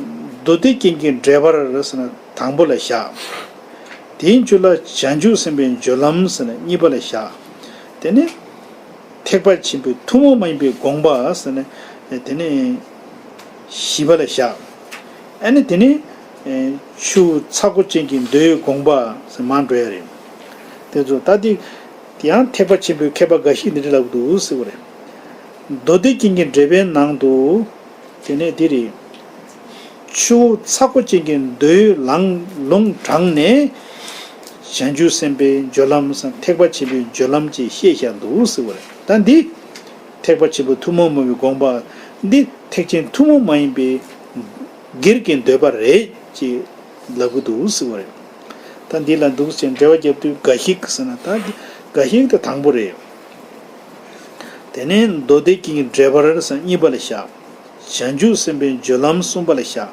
མདོ་སྡེ་རྒྱན་གྱི་འགྲེལ་པར་ཟེར་ན་དང་པོ་ལ་བཞག་དེའི་མཇུག་ལ་བྱང་ཆུབ་སེམས་དཔའི་སྦྱོར་ལམ་ཟེར་ན་གཉིས་པ་ལ་བཞག་དེ་ནས་ཐེག་པ་ཆེན་པོའི་ཐུན་མོང་མ་ཡིན་པའི་དགོངས་པ་ཟེར་ན་དེ་ནས་བཞི་པ་ལ་བཞག་ཨ་ནི་དེ་ནས་ཆུ་བོ་ཚ་ཁོ་ཅན་གྱི་མདོའི་དགོངས་པ་ཟེར་མར་འགྲོ་ཡ་རེད། དེ་ཚོ་ད་དེ་ཡང་ཐེག་པ་ཆེན་པོའི་མཁས་པ་འགའ་ཞིག་འདི་འདྲ་ལབ་འདུག་ཟེར་བ་རེད། མདོ་སྡེ་རྒྱན་གྱི་འགྲེལ་པའི་ནང་དུ། དེ་ནས་འདི་རེད། ཆུ་བོ་ཚ་ཁོ་ཅན་གྱི་མདོའི་ལང་ལུང་དྲངས་ནས། བྱང་ཆུབ་སེམས་དཔའི་སྦྱོར་ལམ་སམ་ཐེག་པ་ཆེན་པོའི་སྦྱོར་ལམ་ཅེས་བཤད་བཞག་འདུག་ཟེར་བ་རེད། ད་འདི། ཐེག་པ་ཆེན་པོའི་ཐུན་མོང་མ་ཡིན་པའི་དགོངས་པ། འདི་ཐེག་ཆེན་ཐུན་མོང་མ་ཡིན་པའི་སྒེར་གྱི་འདོད་པ་རེད་ཅེས་ལབ་ཀྱི་འདུག་ཟེར་བ་རེད། ད་འདི་ལ་འདུག་ཅེས་འགྲེལ་པ་བརྒྱབ་དུས་འགའ་ཞིག་ཟེར་ན་ད་འདི་འགའ་ཞིག་དེ་དང་པོ་རེད། དེ་ནས་མདོ་སྡེ་རྒྱན་གྱི་འགྲེལ་པར་སམ་གཉིས་པ་ལ་བཞག་བྱང་ཆུབ་སེམས་དཔའི་སྦྱོར་ལམ་གསུམ་པ་ལ་བཞག་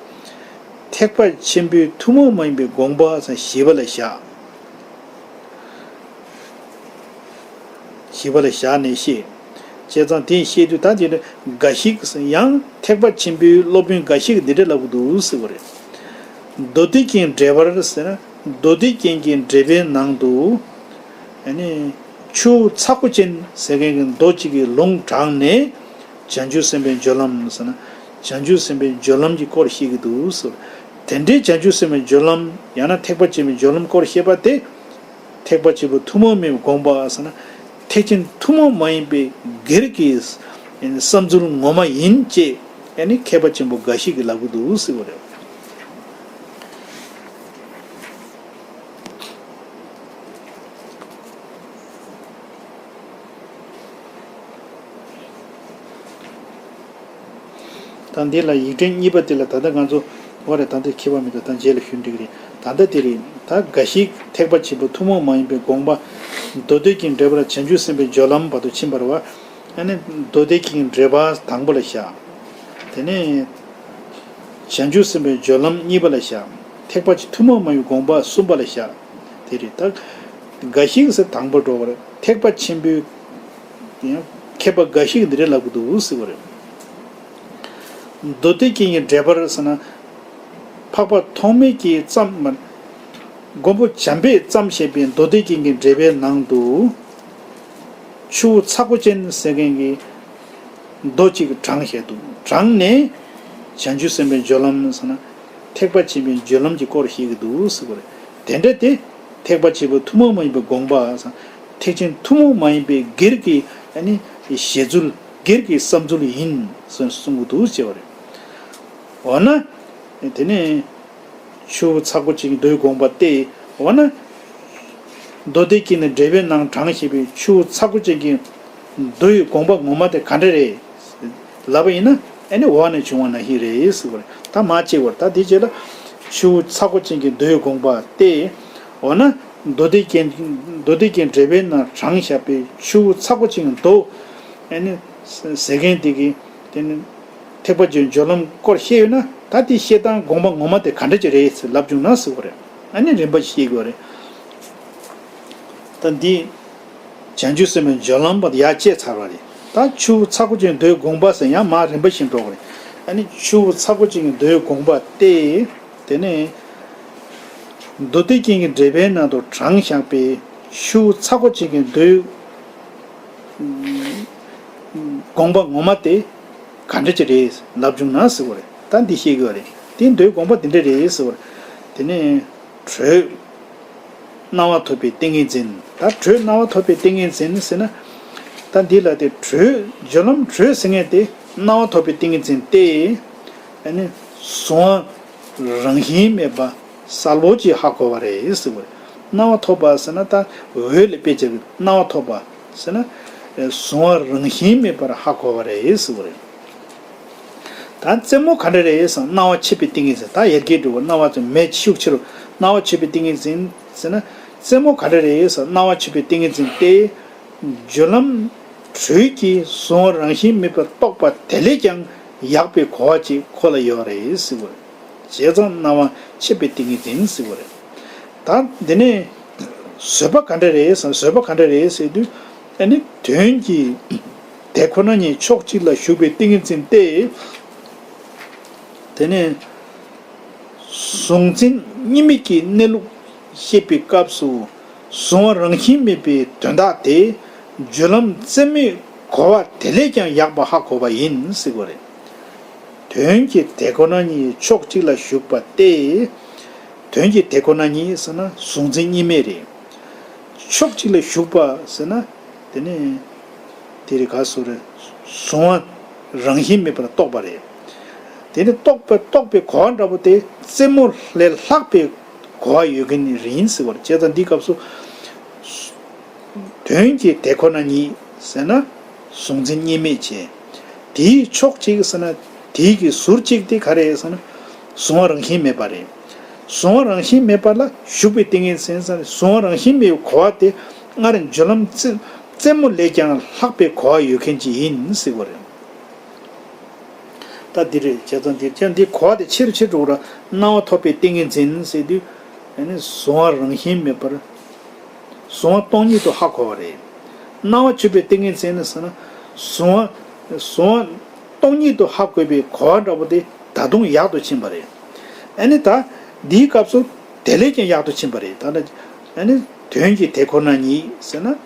ཐེག་པ་ཆེན་པོའི་ཐུན་མོང་མ་ཡིན་པའི་དགོངས་པ་སམ་བཞི་པ་ལ་བཞག་བཞི་པ་ལ་བཞག་ནས་བཤད། བྱས་ཙང་དེ་བཤད་དུས་ད་དེ་ནི་འགའ་ཞིག་ཡང་ཐེག་པ་ཆེན་པོའི་སློབ་དཔོན་འགའ་ཞིག་འདི་འདྲ་ལབ་ཀྱི་འདུག་ཟེར་བ་རེད། མདོ་སྡེ་རྒྱན་འགྲེལ་པར་ཟེར་ན་མདོ་སྡེ་རྒྱན་གྱི་འགྲེལ་པའི་ནང་དུ། ཨ་ནི། ཆུ་བོ་ཚ་ཁོ་ཅན་ཟེར་མཁན་གྱི་མདོ་གཅིག་གི་ལུང་དྲངས་ནས། བྱང་ཆུབ་སེམས་དཔའི་སྦྱོར་ལམ་ཟེར་ན། བྱང་ཆུབ་སེམས་དཔའི་སྦྱོར་ལམ་གྱི་སྐོར་བཤད་ཀྱི་འདུག་ཟེར། དེ་འདྲའི་བྱང་ཆུབ་སེམས་དཔའི་སྦྱོར་ལམ་ཡང་ན་ཐེག་པ་ཆེན་པོའི་སྦྱོར་ལམ་སྐོར་བཤད་པ་དེ། ཐེག་པ་ཆེན་པོའི་ཐུན་མོང་མ་ཡིན་པའི་དགོངས་པ་ཟེར་ན། ཐེག་ཆེན་ཐུན་མོང་མ་ཡིན་པའི་སྒེར་གྱི་བསམ་ཚུལ་ངོ་མ་ཡིན་ཅེས་ཨ་ནི་མཁས་པ་ཆེན་པོ་འགའ་ཞིག་གིས་ལབ་ཀྱི་འདུག་ཟེར་བ་རེད། ད་འདི་ལ་ཡིག་ཕྲེང་གཉིས་པ་དེ་ལ་ད་ལྟ་ང་ཚོ་འོ་རེད། ད་འདི་མཁས་པ་མི་འདུག་ད་རྗེས་ལ་ཞུ་འགྲིག་གི་རེད། ད་ལྟ་དེ་རེད། ད་འགའ་ཞིག་ཐེག་པ་ཆེན་པོ་ཐུན་མོང་མ་ཡིན་པའི་དགོངས་པ། མདོ་སྡེ་རྒྱན་འགྲེལ་པར་བྱང་ཆུབ་སེམས་དཔའི་སྦྱོར་ལམ་བར་དུ་ཕྱིན་པ་རེད་བ། ཨ་ནི་མདོ་སྡེ་རྒྱན་འགྲེལ་པ་དང་པོ་ལ་བཞག་དེ་ནས་བྱང་ཆུབ་སེམས་དཔའི་སྦྱོར་ལམ་གཉིས་པ་ལ་བཞག་ཐེག་པ་ཆེན་ཐུན་མོང་མ་ཡིན་དགོངས་པ་གསུམ་པ་ལ་བཞག་དེ་རེད། ད་འགའ་ཞིག་ཟེར་དང་པོ་འགྲོ་བར་ཐེག་པ་ཆེན་པོའི་ཡང་མཁས་པ་འགའ་ཞིག་འདི་འདྲ་ལབ་ཀྱི་འདུག་ཟེར་བ་རེད། མདོ་སྡེ་རྒྱན་གྱི་འགྲེལ་པར་ཟེར་ན། འཕགས་པ་ཐོགས་མེད་ཀྱིས་བརྩམས་མ། མགོན་པོ་བྱམས་པས་བརྩམས་བཞག་པའི་མདོ་སྡེ་རྒྱན་གྱི་འགྲེལ་པའི་ནང་དུ། ཆུ་བོ་ཚ་ཁོ་ཅན་ཟེར་མཁན་གྱི་མདོ་གཅིག་དྲངས་བཞག་འདུག་དྲངས་ནས། བྱང་ཆུབ་སེམས་དཔའི་སྦྱོར་ལམ་ཟེར་ན། ཐེག་པ་ཆེན་པོའི་སྦྱོར་ལམ་གྱི་སྐོར་བཤད་ཀྱི་འདུག་ཟེར་བ་རེད། དེ་འདྲ་དེ་ཐེག་པ་ཆེན་པོའི་ཐུན་མོང་མ་ཡིན་པའི་དགོངས་པ་ཟེར། ཐེག་ཆེན་ཐུན་མོང་མ་ཡིན་པའི་སྒེར་གྱི་ཨ་ནི་བཞེད་ཚུལ་སྒེར་གྱི་བསམ་ཚུལ་ཡིན་ཟེར་གསུང་གི་འདུག་ཅེས་པ་རེད། འོ་ན། དེ་ནས་ཆུ་བོ་ཚ་ཁོ་ཅན་གྱི་མདོའི་དགོངས་པ་སྟེ། འོ་ན། མདོ་སྡེ་རྒྱན་ནས་འགྲེལ་པའི་ནང་དྲངས་བཞག་པའི་ཆུ་བོ་ཚ་ཁོ་ཅན་གྱི་མདོའི་དགོངས་པ་ངོ་མ་དེ་ག་འདྲ་རེད། ལབ་པ་ཡིན་ན་ཨ་ནི་འོག་ནས་བྱུང་བ་ནང་བཞིན་རེད་ཟེར་བ་རེད། ད་མ་གཅིག་བར་ད་དེ་རྗེས་ལ་ཆུ་བོ་ཚ་ཁོ་ཅན་གྱི་མདོའི་དགོངས་པ་སྟེ། འོ་ན་མདོ་སྡེ་རྒྱན་མདོ་སྡེ་རྒྱན་འགྲེལ་པའི་ནང་དྲངས་བཞག་པའི་ཆུ་བོ་ཚ་ཁོ་ཅན་གྱི་མདོ་ཨ་ནི་ཟེར་མཁན་དེ་གི་དེ་ནི་ཐེག་པ་ཆེན་སྦྱོར་ལམ་སྐོར་བཤད་ཡོད་ན་ད་དེ་བཤད་སྟངས་དགོངས་པ་ངོ་མ་དེ་ག་འདྲ་ཅིག་རེད་ཟེར་ལབ་བྱུང་ན་ཟེར་བ་རེད། ཨ་ནི་རིམ་པ་བཤད་དགོས་རེད། ད་འདི། བྱང་ཆུབ་སེམས་དཔའི་སྦྱོར་ལམ་པ་དེ་ཡར་བཤད་ཚར་བ་རེད། ད་ཆུ་བོ་ཚ་ཁོ་ཅན་མདོའི་དགོངས་པ་ཟེར་ཡང་མར་རིམ་པ་བཞིན་འགྲོ་གི་རེད། ཨ་ནི་ཆུ་བོ་ཚ་ཁོ་ཅན་གྱི་མདོའི་དགོངས་པ་སྟེ། དེ་ནས་མདོ་སྡེ་རྒྱན་གྱི་འགྲེལ་པའི་ནང་དུ་དྲངས་བཞག་པའི་ཆུ་བོ་ཚ་ཁོ་ཅན་གྱི་མདོའི་དགོངས་པ་ངོ་མ་དེ་ག་འདྲ་ཅིག་རེད་ལབ་བྱུང་ན་ཟེར་བ་རེད། ད་འདི་བཤད་དགོས་རེད། དེ་མདོའི་དགོངས་པ་འདི་འདྲ་རེད་ཟེར་བ་རེད། དེ་ནས་དྲོད། སྣང་བ་ཐོབ་པའི་ཏིང་ངེ་འཛིན། ད་དྲོད་སྣང་བ་ཐོབ་པའི་ཏིང་ངེ་འཛིན་ཟེར་ན། ད་འདི་ལ་དེ་དྲོད་སྦྱོར་ལམ་དྲོད་ཟེར་མཁན་དེ་སྣང་བ་ཐོབ་པའི་ཏིང་ངེ་འཛིན་ཏེ། ཨ་ནི་གཟུང་བ་རང་བཞིན་མེད་པ་གསལ་པོ་ཅིག་ཧ་གོ་བ་རེད་ཟེར་བ་རེད། སྣང་བ་ཐོབ་པ་ཟེར་ན་ད་འོད་ལ་དཔེ་བྱས་པའི་སྣང་བ་ཐོབ་པ་ཟེར་ན། གཟུང་བ་རང་བཞིན་མེད་པར་ཧ་གོ་བ་རེད་ཟེར་བ་རེད། ད་རྩེ་མོ་ག་འདྲ་རེད་ཟེར་ན་སྣང་བ་མཆེད་པའི་ཏིང་ངེ་འཛིན། ད་ཡར་རྒྱས་འགྲོ་བ་སྣང་བ་ཚོ་མེ་ཤུགས་ཆེ་རུ་སྣང་བ་མཆེད་པའི་ཏིང་ངེ་འཛིན་ཟེར་ན། རྩེ་མོ་ག་འདྲ་རེད་ཟེར་ན་སྣང་བ་མཆེད་པའི་ཏིང་ངེ་འཛིན་ཏེ། སྦྱོར་ལམ་དྲོད་ཀྱིས་གཟུང་བ་རང་བཞིན་མེད་པར་རྟོགས་པ་དེ་ལས་ཀྱང་ཡག་པའི་གོ་བ་ཅིག་ཁོ་ལ་ཡོད་རེད་ཟེར་བ་རེད། བྱས་ཙང་སྣང་བ་མཆེད་པའི་ཏིང་ངེ་འཛིན་ཟེར་བ་རེད། ད་འདི་ནས་བཟོད་པ་ག་འདྲ་རེད་ཟེར་ན་བཟོད་པ་ག་འདྲ་རེད་ཟེར་དུས། ཨ་ནི་དོན་གྱིས་དེ་ཁོ་ན་ཉིད་ཕྱོགས་གཅིག་ལ་ཞུགས་པའི་ཏིང་ངེ་འཛིན་ཏེ། དེ་ནས་ གཟུང་འཛིན་གཉིས་མེད་ཀྱི་གནས་ལུགས་བཤད་པའི་སྐབས་སུ་གཟུང་བ་རང་བཞིན་མེད་པའི་དོན་དག་དེ་རྒྱུ་ལམ་རྩེ་མོས་གོ་བ་དེ་ལས་ཀྱང་ཡག་པ་ཧ་གོ་བ་ཡིན་ཟེར་དགོས་རེད། དོན་གྱི་དེ་ཁོ་ན་ཉིད་ཕྱོགས་གཅིག་ལ་ཞུགས་པ་སྟེ། དོན་གྱི་དེ་ཁོ་ན་ཉིད་ཟེར་ན་གཟུང་འཛིན་གཉིས་མེད་རེད། ཕྱོགས་གཅིག་ལ་ཞུགས་པ་ཟེར་ན། དེ་ནི་དེ་རིགས་ག་སོ་རེ། གཟུང་བ་རང་བཞིན་མེད་པར་རྟོགས་པ་རེད། དེ་ནི་རྟོགས་པའི་རྟོགས་པའི་གོ་བ་འདྲ་པོ་དེ་རྩེ་མོ་ལས་ལྷག་པའི་གོ་བ་ཡོད་མཁན་ཡིན་ཟེར་བ་རེད། བྱས་ཙང་འདིའི་སྐབས་སུ། དོན་གྱི་དེ་ཁོ་ན་ཉིད་ཟེར་ན། གཟུང་འཛིན་གཉིས་མེད་བྱས། དེའི་ཕྱོགས་གཅིག་ཟེར་ན། དེའི་གི་ཟུར་གཅིག་དེ་ག་རེ་ཟེར་ན། གཟུང་བ་རང་བཞིན་མེད་པ་རེད། གཟུང་བ་རང་བཞིན་མེད་པ་ལ་ཞུགས་པའི་ཏིང་ངེ་འཛིན་ཟེར་ན། གཟུང་བ་རང་བཞིན་མེད་པའི་གོ་བ་དེ་སྔར་རྒྱུ་ལམ་རྩེ་རྩེ་མོ་ལས་ཀྱང་ལྷག་པའི་གོ་བ་ཡོད་མཁན་ཅིག་ཡིན་ཟེར་བ་རེད། ད་འདི་རེད། བྱས་ཙང་འདིར་ཀྱང་འདི་གོ་བ་དེ་ཆེ་རུ་ཆེ་རུ་འགྲོ་ར། སྣང་བ་ཐོབ་པའི་ཏིང་ངེ་འཛིན་ཟེར་དུས། ཨ་ནི་གཟུང་བ་རང་བཞིན་མེད་པར། གཟུང་བ་སྟོང་ཉིད་དུ་ཧ་གོ་བ་རེད། སྣང་བ་བཅུ་པའི་ཏིང་ངེ་འཛིན་ནི་ཟེར་ན། གཟུང་བ་གཟུང་བ་སྟོང་ཉིད་དུ་ཧ་གོ་བའི་གོ་བ་འདྲ་པོ་དེ་ད་དུང་ཡག་ཏུ་ཕྱིན་པ་རེད། ཨ་ནི་ད་འདིའི་སྐབས་སུ་དེ་ལས་ཀྱང་ཡག་ཏུ་ཕྱིན་པ་རེད། ད་ནི་ཨ་ནི་དོན་གྱི་དེ་ཁོ་ན་ཉིད་ཟེར་ན།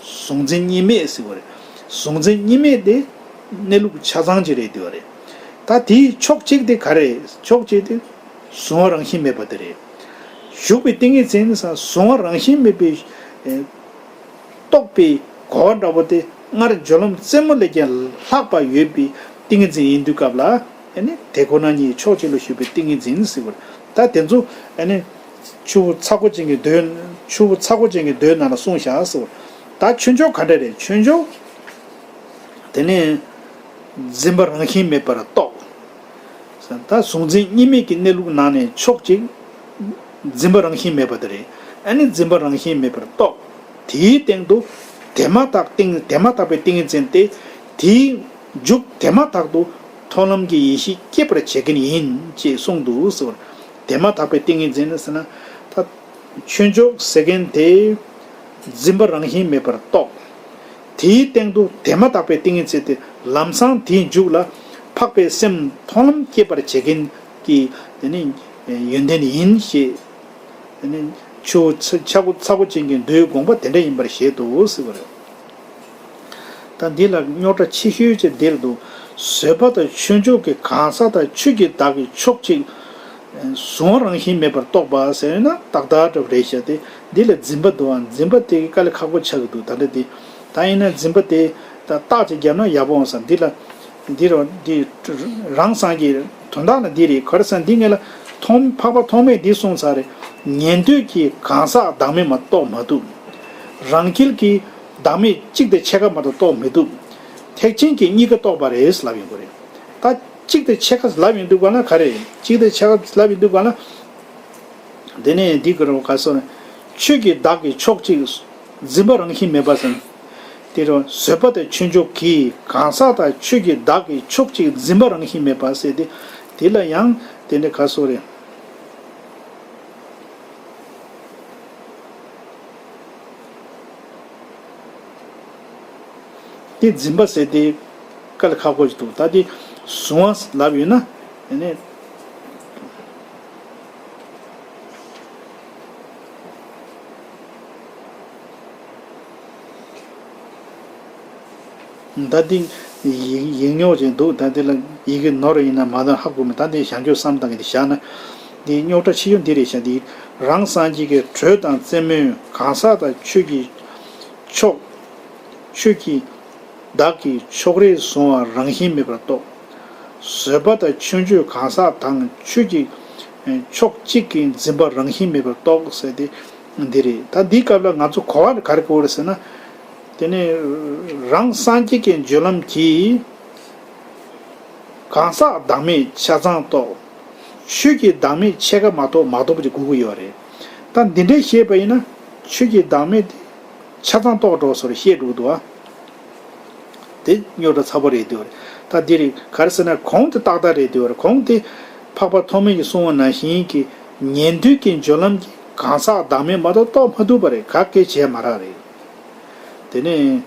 གཟུང་འཛིན་གཉིས་མེད་ཟེར་བ་རེད། གཟུང་འཛིན་གཉིས་མེད་དེ་གནས་ལུགས་ཆ་ཚང་ཅིག་རེད་འདུག་བ་རེད། ད་དེའི་ཕྱོགས་གཅིག་དེ་ག་རེ། ཕྱོགས་གཅིག་དེ། གཟུང་བ་རང་བཞིན་མེད་པ་དེ་རེད། ཞུགས་པའི་ཏིང་ངེ་འཛིན་ནི་ཟེར་ན། གཟུང་བ་རང་བཞིན་མེད་པའི་ཨེ་རྟོགས་པའི་གོ་བ་འདྲ་པོ་དེ་སྔར་སྦྱོར་ལམ་རྩེ་མོ་ལས་ཀྱང་ལྷག་པ་ཡོད་པའི་ཏིང་ངེ་འཛིན་ཡིན་དུས་སྐབས་ལ། ཨ་ནི་དེ་ཁོ་ན་ཉིད་ཕྱོགས་གཅིག་ལ་ཞུགས་པའི་ཏིང་ངེ་འཛིན་ཟེར་བ་རེད། ད་དེ་ཚོ་ཨ་ནི་ཆུ་བོ་ཚ་ཁོ་ཅན་གྱི་མདོའི། ཆུ་བོ་ཚ་ཁོ་ཅན་གྱི་མདོའི་ནང་ལ་གསུངས་བཞག་ཟེར་བ་རེད། ད་ཆོས་མཆོག་ག་འདྲ་རེད། ཆོས་མཆོག་དེ་ནི་འཛིན་པ་རང་བཞིན་མེད་པར་རྟོགས། ད་གཟུང་འཛིན་གཉིས་མེད་ཀྱི་གནས་ལུགས་ནང་ནས་ཕྱོགས་གཅིག་འཛིན་པ་རང་བཞིན་མེད་པ་དེ་རེད། ཨ་ནི་འཛིན་པ་རང་བཞིན་མེད་པར་རྟོགས། དེའི་སྟེང་དུ་དེ་མ་ཐག་ཏིང་དེ་མ་ཐག་པའི་ཏིང་ངེ་འཛིན་ཏེ། དེའི་མཇུག་དེ་མ་ཐག་ཏུ་མཐོང་ལམ་གྱི་ཡེ་ཤེས་སྐྱེད་པར་བྱེད་མཁན་ཡིན་ཅེས་གསུངས་འདུག་ཟེར་བ། དེ་མ་ཐག་པའི་ཏིང་ངེ་འཛིན་ཟེར་ན། ད་ཆོས་མཆོག་ཟེར་མཁན་དེ་འཛིན་པ་རང་བཞིན་མེད་པར་རྟོགས། དེའི་སྟེང་དུ་དེ་མ་ཐག་པའི་ཏིང་ངེ་འཛིན་དེ་ལམ་སང་དེའི་མཇུག་ལ་འཕགས་པའི་སེམས་མཐོང་ལམ་སྐྱེད་པར་བྱེད་མཁན་གྱི་དེ་ནི་ཡོན་ཏན་ཡིན་ཞེས། དེ་ནི་ཆུ་བོ་ཚ་ཚ་ཁོ་ཚ་ཁོ་ཅན་གྱི་མདོའི་དགོངས་པ་དེ་འདྲ་ཡིན་པར་བཞེད་དོ་ཟེར་བ་རེད། ད་འདི་ལ་རྙོག་དྲ་ཆེ་ཤོས་ཅིག་འདིར་འདུག། བཟོད་པ་དང་ཆོས་མཆོག་གི་གང་ཟག་དང་ཆོས་ཀྱི་བདག་གི་ཕྱོགས་གཅིག་གཟུང་བ་རང་བཞིན་མེད་པར་རྟོགས་པ་ཟེར་ན་ཏག་ཏག་འདྲ་པོ་རེད་ཤག། དེ་འདི་ལ་འཛིན་པ་འདུག་ཨང་། འཛིན་པ་དེ་དཀའ་ལས་ཁག་པོ་ཆགས་ཀྱི་འདུག། ད་ལྟ་འདི་ད་ཡིན་ན་འཛིན་པ་དེ་ད་རྟགས་ཅིག་བརྒྱབ་ན་ཡག་པོ་འོང་བསམ། འདི་ལ་འདི་རོ་འདི་རང་སངས་རྒྱས་དོན་དག་ལ་འདི་རེད། ག་རེ་ཟེར་ན་འདི་ངེད་ལ་ཐོགས་འཕགས་པ་ཐོགས་མེད་འདི་གསུངས་ཚར་རེད། ཉན་ཐོས་ཀྱིས་གང་ཟག་བདག་མེད་མ་རྟོགས་མ་ཐུབ། རང་རྒྱལ་གྱིས་བདག་མེད་གཅིག་དང་ཕྱེད་ཀ་མ་གཏོགས་རྟོགས་མི་ཐུབ། ཐེག་ཆེན་གྱིས་གཉིས་ཀ་རྟོགས་པ་རེད་ལབ་ཡོང་གི་རེད། ད་གཅིག་དང་ཕྱེད་ཀ་ལབ་ཡོང་དུས་ག་ལ་ག་རེ། གཅིག་དང་ཕྱེད་ཀ་ལབ་ཡོང་དུས་ག་ལ། དེ་ནས་འདི་ག་རེ་ག་སོ་ན། ཆོས་ཀྱི་བདག་གི་ཕྱོགས་གཅིག་འཛིན་པ་རང་བཞིན་མེད་པ་ཟེར། དེ་རུ་བཟོད་པ་དང་ཆོས་མཆོག་གིས་གང་ཟག་དང་ཆོས་ཀྱི་བདག་གི་ཕྱོགས་གཅིག་འཛིན་པ་རང་བཞིན་མེད་པ་ཟེར་ཏེ། དེ་ལ་ཡང་དེ་ནས་ག་སོ་རེ། དེ་འཛིན་པ་ཟེར་དེ་དཀའ་ལས་ཁག་པོ་ཞིག་འདུག། ད་དེ་གཟུང་བ་ལབ་ཡོད་ན་ཨ་ནི། ད་འདི་ཡིག་ཡིག་རྙོག་ཅིག་འདུག། ད་འདི་ལ་ཡི་གེ་ནོར་ཡིན་ན་མ་གཏོགས་ཧ་གོ་མེད། ད་འདི་བྱང་ཆུབ་བསམ་གཏན་གྱི་འདི་བཞག་ན། འདི་རྙོག་དྲ་ཆེ་ཤོས་འདི་རེད་ཤག། འདི་རང་སངས་རྒྱས་ཀྱི་དྲོད་དང་རྩེ་མོས་གང་ཟག་དང་ཆོས་ཀྱི་ཕྱོགས། ཆོས་ཀྱི་བདག་གི་ཕྱོགས་རིས་གཟུང་བ་རང་བཞིན་མེད་པར་རྟོགས། བཟོད་པ་དང་ཆོས་མཆོག་གང་ཟག་དང་ཆོས་ཀྱི་ཕྱོགས་གཅིག་གི་འཛིན་པ་རང་བཞིན་མེད་པར་རྟོགས་ཟེར་ཏེ་འདི་རེད། ད་འདིའི་སྐབས་ལ་ང་ཚོ་གོ་བ་ག་རེ་གོ་རེད་ཟེར་ན། དེ་ནས་རང་སངས་རྒྱས་ཀྱི་སྦྱོར་ལམ་གྱིས་གང་ཟག་བདག་མེད་ཆ་ཚང་རྟོགས། ཆོས་ཀྱི་བདག་མེད་ཕྱེད་ཀ་མ་གཏོགས་མ་རྟོགས་པ་ཅིག་དགོས་ཀྱི་ཡོད་རེད། ད་འདི་འདྲའི་བཤད་པ་ཡིན་ན་ཆོས་ཀྱི་བདག་མེད་དེ་ཆ་ཚང་རྟོགས་འགྲོ་སོར་བཤད་འགྲོ་གི་འདུག་ཨ། དེ་རྙོག་དྲ་ཚ་པོ་རེད་འདུག། ད་འདི་རེད་ག་རེ་ཟེར་ན་གོང་དེ་ཏག་ཏག་རེད་འདུག། གོང་དེ་འཕགས་པ་ཐོགས་མེད་ཀྱིས་གསུངས་པ་ནང་བཞིན་གྱི་ཉན་ཐོས་ཀྱི་སྦྱོར་ལམ་གྱིས་གང་ཟག་བདག་མེད་མ་གཏོགས་རྟོགས་མ་ཐུབ་པ་རེད། ག་གེ་བྱས་མ་རག་རེད། དེ་ནས་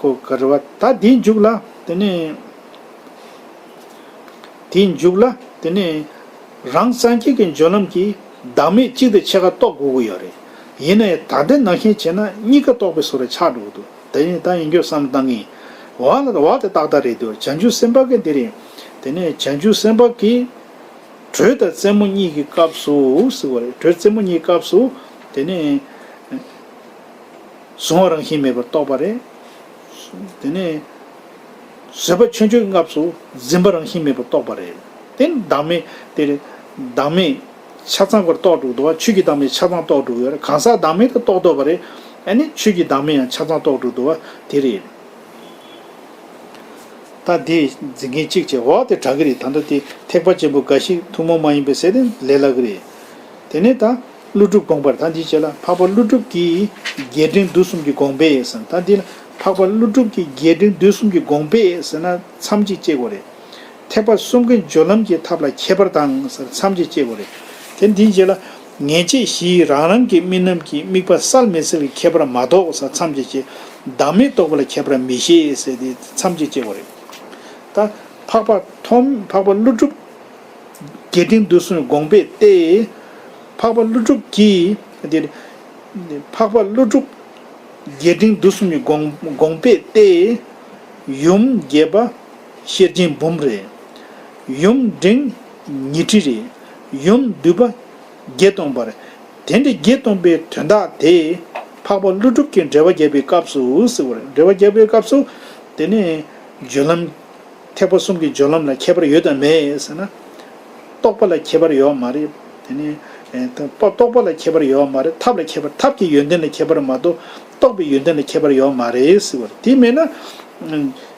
ཁོ་ག་རེ་བ་ད་དེའི་མཇུག་ལ་དེ་ནས་དེའི་མཇུག་ལ་དེ་ནས་ རང་སངས་རྒྱས་ཀྱི་སྦྱོར་ལམ་གྱིས་བདག་མེད་གཅིག་དང་ཕྱེད་ཀ་རྟོགས་དགོས་ཀྱི་ཡོད་རེད། ཡིན་ན་ཡང་ད་ལྟའི་ནང་བཞིན་བྱས་ན་གཉིས་ཀ་རྟོགས་པའི་བཟོ་འདྲ་ཆགས་འགྲོ་གི་འདུག་དེ་ཡིན་ད་ཡིན་རྒྱུ་བསམ་བློ་བཏང་གི་ཡིན། འོག་ལ་འོག་དེ་ཏག་ཏག་རེད་འདུག་བྱང་ཆུབ་སེམས་དཔའ་གིས་འདི་རེད། དེ་ནས་བྱང་ཆུབ་སེམས་དཔའ་གིས་དྲོད་དང་རྩེ་མོ་གཉིས་ཀྱི་སྐབས་སུ་ཟེར་བ་རེད། དྲོད་རྩེ་མོ་གཉིས་ཀྱི་སྐབས་སུ་དེ་ནས་གཟུང་བ་རང་བཞིན་མེད་པར་རྟོགས་པ་རེད། དེ་ནས་བཟོད་པ་ཆོས་སྤྱོད་ཀྱི་སྐབས་སུ་འཛིན་པ་རང་བཞིན་མེད་པར་རྟོགས་པ་རེད། དེ་ནི་བདག་མེད་དེ་རེད། བདག་མེད་ཆ་ཚང་པར་རྟོགས་འགྲོ་འདུག་བ། ཆོས་ཀྱི་བདག་མེད་ཆ་ཚང་རྟོགས་འགྲོ་ཡོད་རེད། གང་ཟག་བདག་མེད་དུ་རྟོགས་འདུག་པ་རེད། ཨ་ནི་ཆོས་ཀྱི་བདག་མེད་ཡང་ཆ་ཚང་རྟོགས་འགྲོ་འདུག་བ་དེ་རེད། ད་དེ་འཛིན་མཁན་གཅིག་བྱས་འོག་དེ་དྲག་གི་རེད། ད་ལྟ་དེ་ཐེག་པ་ཆེན་པོ་འགའ་ཞིག་ཐུན་མོང་མ་ཡིན་པའི་ཟེར་དེ་ལས་སླ་གི་རེད། དེ་ནས་ད་ཀླུ་སྒྲུབ་དགོངས་པར་ད་འདི་བྱས་ལ་འཕགས་པ་ཀླུ་སྒྲུབ་ཀྱི་རྒྱས་འབྲིང་བསྡུས་གསུམ་གྱི་དགོངས་པས་ཟེར། ད་འདི་ལ་འཕགས་པ་ཀླུ་སྒྲུབ་ཀྱི་རྒྱས་འབྲིང་བསྡུས་གསུམ་གྱི་དགོངས་པས་ཟེར་ན་མཚམས་གཅིག་བཅད་དགོས་རེད། ཐེག་པ་གསུམ་གའི་སྦྱོར་ལམ་གྱི་ཐབས་ལ་ཁྱད་པར་དང་ཟེར་མཚམས་གཅིག་བཅད་དགོས་རེད། དེ་འདིའི་རྗེས་ལ་ངེས་བྱེད་བཞིའི་རང་རང་གི་དམིགས་རྣམ་གྱི་དམིགས་པ་གསལ་མི་གསལ་གྱི་ཁྱད་པར་མ་གཏོགས་ཟེར་མཚམས་གཅིག་བཅད། བདག་མེད་རྟོགས་པ་ལ་ཁྱད་པར་མི་ཤེས་ཟེར་ཏེ་མཚམས་གཅིག་བཅད་དགོས་རེད། ད་འཕགས་པ་ཐོགས་འཕགས་པ་ཀླུ་སྒྲུབ་རྒྱས་འབྲིང་བསྡུས་གསུམ་དགོངས་པས་ཏེ། འཕགས་པ་ཀླུ་སྒྲུབ་ཀྱིས་འདིར་འཕགས་པ་ཀླུ་སྒྲུབ་རྒྱས་འབྲིང་བསྡུས་གསུམ་གྱི་དགོངས་དགོངས་པས་ཏེ། ཡུམ་རྒྱས་པ་ཤེར་ཕྱིན་འབུམ་རེ། ཡུམ་འབྲིང་ཉི་ཁྲི་རེ། ཡུམ་བསྡུས་པ་བརྒྱད་སྟོང་པ་རེ། དེ་འདྲའི་བརྒྱད་སྟོང་པའི་དོན་དག་དེ་འཕགས་པ་ཀླུ་སྒྲུབ་ཀྱིས་འགྲེལ་པ་བརྒྱབ་པའི་སྐབས་སུ་ཟེར་བ་རེད། འགྲེལ་པ་བརྒྱབ་པའི་སྐབས་སུ་དེ་ནས་སྦྱོར་ལམ་ཐེག་པ་གསུམ་གྱི་སྦྱོར་ལམ་ལ་ཁྱད་པར་ཡོད་དམ་མེད་ཟེར་ན། རྟོགས་པ་ལ་ཁྱད་པར་ཡོད་མ་རེད། དེ་ནས་ཨེ་ད་རྟོགས་པ་ལ་ཁྱད་པར་ཡོད་མ་རེད། ཐབས་ལ་ཁྱད་པར་ཐབས་ཀྱི་ཡོན་ཏན་ལ་ཁྱད་པར་མ་གཏོགས་རྟོགས་པའི་ཡོན་ཏན་ལ་ཁྱད་པར་ཡོད་མ་རེད་ཟེར་བ་རེད། དེ་མེད་ན་ཨ་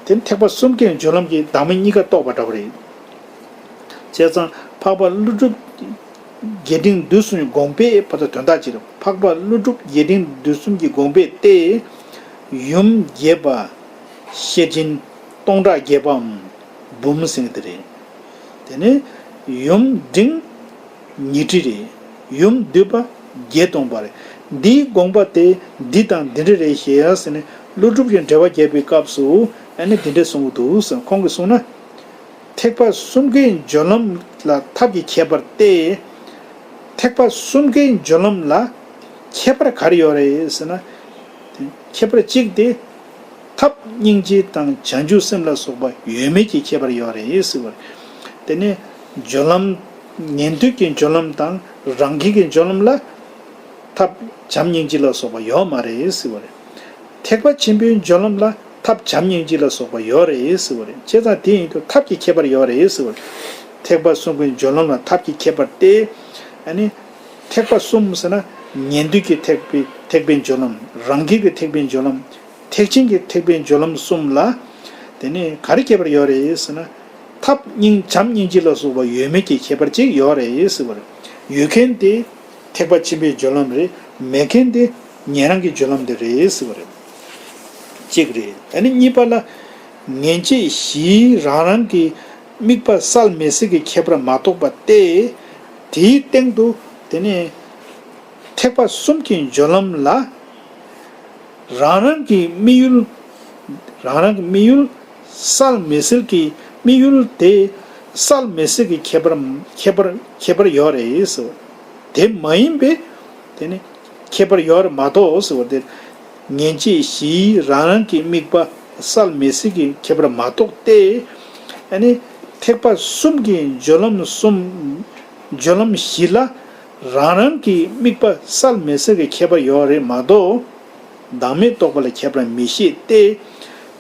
དེ་ཐེག་པ་གསུམ་གའི་སྦྱོར་ལམ་གྱི་བདག་མེད་གཉིས་ཀ་རྟོགས་པ་འདྲ་བ་རེད། བྱས་ཙང་འཕགས་པ་ཀླུ་སྒྲུབ་རྒྱས་འབྲིང་བསྡུས་གསུམ་གྱི་དགོངས་པས་བར་དུ་དོན་དག་ཅིག་རེད། འཕགས་པ་ཀླུ་སྒྲུབ་རྒྱས་འབྲིང་བསྡུས་གསུམ་གྱི་དགོངས་པས་ཏེ། ཡུམ་རྒྱས་པ་ཤེར་ཕྱིན་སྟོང་ཕྲག་བརྒྱད་པའམ་འབུམ་ཟེར་གྱི་དེ་རེད། དེ་ནས་ཡུམ་འབྲིང་ཉི་ཁྲི་རེད། ཡུམ་བསྡུས་པ་བརྒྱད་སྟོང་པ་རེད། འདིའི་དགོངས་པ་དེ་འདི་དང་འདི་འདྲ་རེད་ཞེས་ཟེར་ནས་ཀླུ་སྒྲུབ་ཀྱིས་འགྲེལ་པ་བརྒྱབ་པའི་སྐབས་སུ་ཨ་ནི་འདི་འདྲ་གསུང་གི་འདུག་ཟེར། ཁོང་གིས་གསུངས་ན། ཐེག་པ་གསུམ་གའི་སྦྱོར་ལམ་ལ་ཐབས་ཀྱི་ཁྱད་པར་ཏེ། ཐེག་པ་གསུམ་གའི་སྦྱོར་ལམ་ལ་ཁྱད་པར་ག་རེ་ཡོད་རེད་ཟེར་ན། ཁྱད་པར་གཅིག་དེ། ཐབས་སྙིང་རྗེ་དང་བྱང་ཆུབ་སེམས་ལ་སོགས་པ་ཡོད་མེད་ཀྱི་ཁྱད་པར་ཡོད་རེད་ཟེར་བ་རེད། དེ་ནས་སྦྱོར་ལམ། ཉན་ཐོས་ཀྱི་སྦྱོར་ལམ་དང་རང་རྒྱལ་གྱི་སྦྱོར་ལམ་ལ། ཐབས་བྱམས་སྙིང་རྗེ་ལ་སོགས་པ་ཡོད་མ་རེད་ཟེར་བ་རེད། ཐེག་པ་ཆེན་པོའི་སྦྱོར་ལམ་ལ་ཐབས་བྱམས་སྙིང་རྗེ་ལ་སོགས་པ་ཡོད་རེད་ཟེར་བ་རེད། བྱས་ཙང་དེ་ཡིན་དུས་ཐབས་ཀྱི་ཁྱད་པར་ཡོད་རེད་ཟེར་བ་རེད། ཐེག་པ་གསུམ་གྱི་སྦྱོར་ལམ་ལ་ཐབས་ཀྱི་ཁྱད་པར་ཏེ། ཨ་ནི། ཐེག་པ་གསུམ་ཟེར་ན། ཉན་ཐོས་ཀྱི་ཐེག་པའི་ཐེག་པའི་སྦྱོར་ལམ། རང་རྒྱལ་གྱི་ཐེག་པའི་སྦྱོར་ལམ། ཐེག་ཆེན་གྱི་ཐེག་པའི་སྦྱོར་ལམ་གསུམ་ལ། དེ་ནས་ག་རེ་ཁྱད་པར་ཡོད་རེད་ཟེར་ན། ཐབས་སྙིང་བྱམས་སྙིང་རྗེ་ལ་སོགས་པ་ཡོད་མེད་ཀྱི་ཁྱད་པར་ཅིག་ཡོད་རེད་ཟེར་བ་རེད། ཡོད་མཁན་དེ་ཐེག་པ་ཆེན་པོའི་སྦྱོར་ལམ་རེད། མེད་མཁན་དེ་ཉན་རང་གི་སྦྱོར་ལམ་དེ་རེད་ཟེར་བ་རེད། གཅིག་རེད། ཨ་ནི་གཉིས་པ་ལ། ངེས་བྱེད་བཞིའི་རང་རང་གི་དམིགས་པ་གསལ་མི་གསལ་གྱི་ཁྱད་པར་མ་རྟོགས་པ་སྟེ། དེའི་སྟེང་དུ་དེ་ནས་ཐེག་པ་གསུམ་གྱི་སྦྱོར་ལམ་ལ། རང་རང་གི་དམིགས་ཡུལ། རང་རང་གི་དམིགས་ཡུལ་གསལ་མི་གསལ་གྱི་དམིགས་ཡུལ་དེ་གསལ་མི་གསལ་གྱི་ཁྱད་པར་ཁྱད་པར་ཁྱད་པར་ཡོད་རེད་ཟེར། དེ་མ་ཡིན་པའི་དེ་ནི་ཁྱད་པར་ཡོད་རེད་མ་གཏོགས་ཟེར་བ་དེ། ངེས་བྱེད་བཞིའི་རང་རང་གི་དམིགས་པ་གསལ་མི་གསལ་གྱི་ཁྱད་པར་མ་གཏོགས་ཏེ། ཨ་ནི་ཐེག་པ་གསུམ་གྱི་སྦྱོར་ལམ་གསུམ། སྦྱོར་ལམ་བཞི་ལ་རང་རང་གི་དམིགས་པ་གསལ་མི་གསལ་གྱི་ཁྱད་པར་ཡོད་རེད་མ་གཏོགས། བདག་མེད་རྟོགས་པ་ལ་ཁྱད་པར་མི་ཤེས་ཏེ།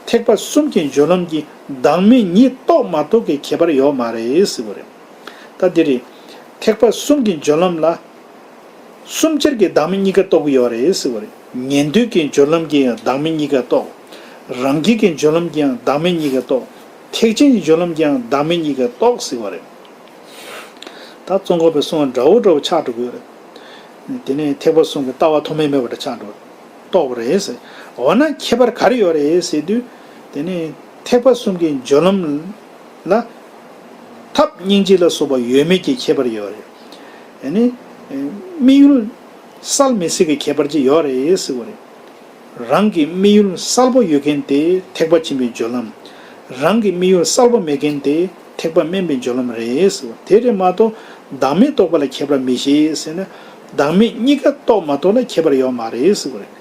ཐེག་པ་གསུམ་གྱི་སྦྱོར་ལམ་གྱིས་བདག་མེད་གཉིས་རྟོགས་མ་རྟོགས་ཀྱི་ཁྱད་པར་ཡོད་མ་རེད་ཟེར་བ་རེད། ད་འདི་རེད། ཐེག་པ་གསུམ་གྱི་སྦྱོར་ལམ་ལ། གསུམ་ཆར་གྱི་བདག་མེད་གཉིས་ཀ་རྟོགས་ཀྱི་ཡོད་རེད་ཟེར་བ་རེད། ཉན་ཐོས་ཀྱི་སྦྱོར་ལམ་གྱིས་ཡང་བདག་མེད་གཉིས་ཀ་རྟོགས། རང་རྒྱལ་གྱི་སྦྱོར་ལམ་གྱིས་ཡང་བདག་མེད་གཉིས་ཀ་རྟོགས། ཐེག་ཆེན་གྱི་སྦྱོར་ལམ་གྱིས་ཡང་བདག་མེད་གཉིས་ཀ་རྟོགས་ཟེར་བ་རེད། ད་ཙོང་ཁ་པའི་གསུང་བ་འདྲ་བོ་འདྲ་བོ་ཆགས་འགྲོ་གི་ཡོད་རེད། དེ་ནས་ཐེག་པ་གསུམ་གྱི་ལྟ་བ་ཐོགས་མེད་མེད་པ་འདྲ་ཆགས་འགྲོ། རྟོགས་པ་རེད་ཟེར། འོ་ན་ཁྱད་པར་ག་རེ་ཡོད་རེད་ཟེར་དུས། དེ་ནས་ཐེག་པ་གསུམ་གྱི་སྦྱོར་ལམ་ལ། ཐབས་སྙིང་རྗེ་ལ་སོགས་པ་ཡོད་མེད་ཀྱི་ཁྱད་པར་ཡོད་རེད། ཨ་ནི། དམིགས་ཡུལ་གསལ་མི་གསལ་གྱི་ཁྱད་པར་ཅིག་ཡོད་རེད་ཟེར་བ་རེད། རང་གི་དམིགས་ཡུལ་གསལ་པོ་ཡོད་མཁན་དེ་ཐེག་པ་ཆེན་པོའི་སྦྱོར་ལམ། རང་གི་དམིགས་ཡུལ་གསལ་པོ་མེད་མཁན་དེ་ཐེག་པ་དམན་པའི་སྦྱོར་ལམ་རེད་ཟེར་བ་དེ་རེད་མ་གཏོགས། བདག་མེད་རྟོགས་པ་ལ་ཁྱད་པར་མི་བཞེད་ཟེར་ན། བདག་མེད་གཉིས་ཀ་རྟོགས་མ་རྟོགས་ལ་ཁྱད་པར་ཡོད་མ་རེད་ཟེར་བ་རེད།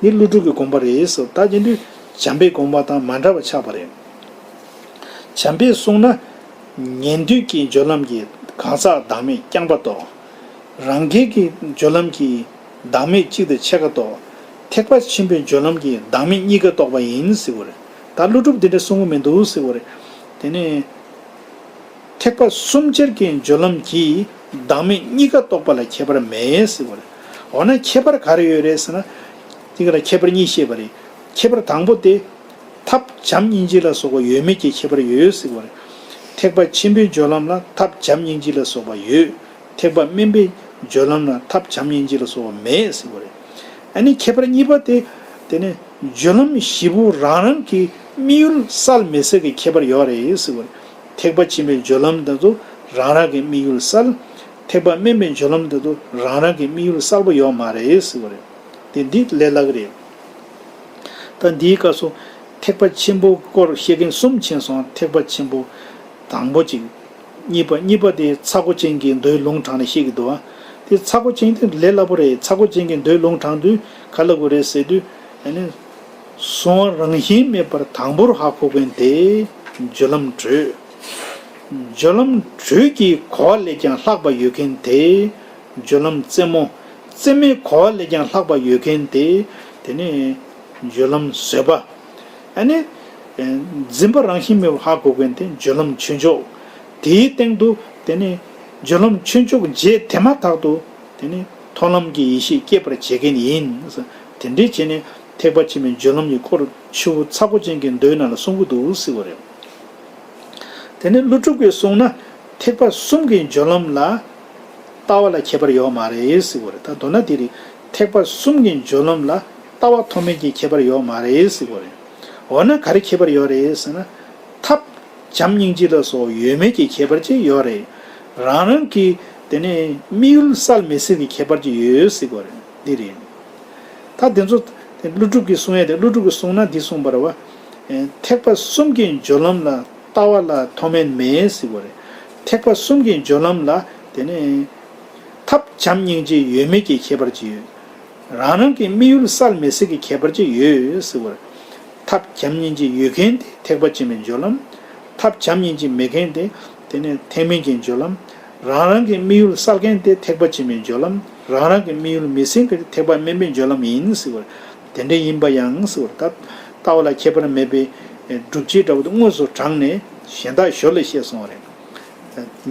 འདི་ཀླུ་སྒྲུབ་ཀྱི་དགོངས་པ་རེད་ཟེར། ད་དེ་དུས་བྱམས་པའི་དགོངས་པ་དང་མ་འདྲ་བ་ཆགས་པ་རེད། བྱམས་པས་གསུངས་ན། ཉན་ཐོས་ཀྱི་སྦྱོར་ལམ་གྱིས་གང་ཟག་བདག་མེད་རྐྱང་པ་རྟོགས། རང་རྒྱལ་གྱི་སྦྱོར་ལམ་གྱིས་བདག་མེད་གཅིག་དང་ཕྱེད་ཀ་རྟོགས། ཐེག་པ་ཆེན་པོའི་སྦྱོར་ལམ་གྱིས་བདག་མེད་གཉིས་ཀ་རྟོགས་པ་ཡིན་ཟེར་བ་རེད། ད་ཀླུ་སྒྲུབ་འདི་འདྲ་གསུང་གི་མི་འདུག་ཟེར་བ་རེད། དེ་ནས། ཐེག་པ་གསུམ་ཆར་གྱི་སྦྱོར་ལམ་གྱིས་བདག་མེད་གཉིས་ཀ་རྟོགས་པ་ལ་ཁྱད་པར་མེད་ཟེར་བ་རེད། འོ་ན་ཁྱད་པར་ག་རེ་ཡོད་རེད་ཟེར་ན། དེ་ག་ལ་ཁྱད་པར་གཉིས་བཤད་པ་རེད། ཁྱད་པར་དང་པོ་དེ། ཐབས་བྱམས་སྙིང་རྗེ་ལ་སོགས་པ་ཡོད་མེད་ཀྱི་ཁྱད་པར་ཡོད་ཟེར་བ་རེད། ཐེག་པ་ཆེན་པོའི་སྦྱོར་ལམ་ལ་ཐབས་བྱམས་སྙིང་རྗེ་ལ་སོགས་པ་ཡོད། ཐེག་པ་དམན་པའི་སྦྱོར་ལམ་ལ་ཐབས་བྱམས་སྙིང་རྗེ་ལ་སོགས་པ་མེད་ཟེར་བ་རེད། ཨ་ནི་ཁྱད་པར་གཉིས་པ་དེ། དེ་ནི་སྦྱོར་ལམ་བཞི་པོ་རང་རང་གི་དམིགས་ཡུལ་གསལ་མི་གསལ་གྱི་ཁྱད་པར་ཡོད་རེད་ཟེར་བ་རེད། ཐེག་པ་ཆེན་པོའི་སྦྱོར་ལམ་དེ་ཚོ་རང་རང་གི་དམིགས་ཡུལ་གསལ། ཐེག་པ་དམན་པའི་སྦྱོར་ལམ་དེ་ཚོ་རང་རང་གི་དམིགས་ཡུལ་གསལ་པོ་ཡོད་མ་རེད་ཟེར་བ་རེད། དེ་འདི་ལས་སླ་གི་རེད། ད་འདིའི་སྐབས་སུ་ཐེག་པ་ཆེན་པོའི་སྐོར་བཤད་མཁན་གསུམ་ཕྱིན་སོང་། ཐེག་པ་ཆེན་པོ་དང་པོ་གཅིག་གཉིས་པ། གཉིས་པ་དེ་ཚ་སྒོ་ཅན་གྱི་མདོའི་ལུང་དྲངས་ནས་བཤད་ཀྱི་འདུག་ཨ། དེ་ཚ་སྒོ་ཅན་དེ་ལས་སླ་པོ་རེད། ཚ་སྒོ་ཅན་གྱི་མདོའི་ལུང་དྲངས་དུས་ག་ལ་གོ་རེད་ཟེར་དུས། ཨ་ནི། གཟུང་བ་རང་བཞིན་མེད་པར་དང་པོར་ཧ་གོ་མཁན་དེ་སྦྱོར་ལམ་དྲོད། སྦྱོར་ལམ་དྲོད་ཀྱི་གོ་བ་ལས་ཀྱང་ལྷག་པ་ཡོད་མཁན་དེ་སྦྱོར་ལམ་རྩེ་མོ། རྩེ་མོའི་གོ་བ་ལས་ཀྱང་ལྷག་པ་ཡོད་མཁན་དེ། དེ་ནི་སྦྱོར་ལམ་བཟོད་པ། ཨ་ནི། འཛིན་པ་རང་བཞིན་མེད་པར་ཧ་གོ་མཁན་དེ་སྦྱོར་ལམ་ཆོས་མཆོག་དེའི་སྟེང་དུ་དེ་ནི་སྦྱོར་ལམ་ཆོས་མཆོག་རྗེས་དེ་མ་ཐག་ཏུ་དེ་ནི་མཐོང་ལམ་གྱི་ཡེ་ཤེས་སྐྱེད་པར་བྱེད་མཁན་ཡིན། དེ་འདྲའི་བྱས་ནས་ཐེག་པ་ཆེན་པོའི་སྦྱོར་ལམ་གྱི་སྐོར་ཆུ་བོ་ཚ་སྒོ་ཅན་གྱི་མདོའི་ནང་ལ་གསུང་གི་འདུག་ཟེར་བ་རེད། དེ་ནི་ཀླུ་སྒྲུབ་ཀྱིས་གསུངས་ན། ཐེག་པ་གསུམ་གྱི་སྦྱོར་ལམ་ལ་ལྟ་བ་ལ་ཁྱད་པར་ཡོད་མ་རེད་ཟེར་བ་རེད། ད་མདོར་ན་དེ་རེད། ཐེག་པ་གསུམ་གྱི་སྦྱོར་ལམ་ལ་ལྟ་བ་མཐོ་དམན་གྱི་ཁྱད་པར་ཡོད་མ་རེད་ཟེར་བ་རེད། འོ་ན་ག་རེ་ཁྱད་པར་ཡོད་རེད་ཟེར་ན། ཐབས་བྱམས་སྙིང་རྗེ་ལ་སོགས་ཡོད་མེད་ཀྱི་ཁྱད་པར་ཅིག་ཡོད་རེད། རང་རང་གི་དེ་ནས་དམིགས་ཡུལ་གསལ་མི་གསལ་གྱི་ཁྱད་པར་ཅིག་ཡོད་ཟེར་བ་རེད། འདི་རེད། ད་དེ་ཚོ་ཀླུ་སྒྲུབ་ཀྱིས་གསུང་ཡས་དེ། ཀླུ་སྒྲུབ་ཀྱིས་གསུངས་ན་འདི་གསུངས་པ་རེད་བ། ཐེག་པ་གསུམ་གྱི་སྦྱོར་ལམ་ལ་ལྟ་བ་ལ་མཐོ་དམན་མེད་ཟེར་བ་རེད། ཐེག་པ་གསུམ་གྱི་སྦྱོར་ལམ་ལ་དེ་ནས་ཐབས་བྱམས་སྙིང་རྗེ་ཡོད་མེད་ཀྱི་ཁྱད་པར་ཅིག་ཡོད། རང་རང་གི་དམིགས་ཡུལ་གསལ་མི་གསལ་གྱི་ཁྱད་པར་ཅིག་ཡོད་ཟེར་བ་རེད། ཐབས་བྱམས་སྙིང་རྗེ་ཡོད་མཁན་དེ་ཐེག་པ་ཆེན་པོའི་སྦྱོར་ལམ། ཐབས་བྱམས་སྙིང་རྗེ་མེད་མཁན་དེ་དེ་ནས་ཐེག་དམན་གྱི་སྦྱོར་ལམ། རང་རང་གི་དམིགས་ཡུལ་གསལ་མཁན་དེ་ཐེག་པ་ཆེན་པོའི་སྦྱོར་ལམ། རང་རང་གི་དམིགས་ཡུལ་མི་གསལ་མཁན་དེ་ཐེག་པ་དམན་པའི་སྦྱོར་ལམ་ཡིན་ཟེར་བ་རེད། དེ་འདྲ་ཡིན་པ་ཡང་ཟེར་བ་རེད། ད་ལྟ་བ་ལ་ཁྱད་པར་མེད་པའི་སྒྲུབ་བྱེད་འདྲ་བོ་དེ་དངོས་སུ་དྲངས་ནས་གཞན་དག་ཞོར་ལ་བཤད་སོང་བ་རེད།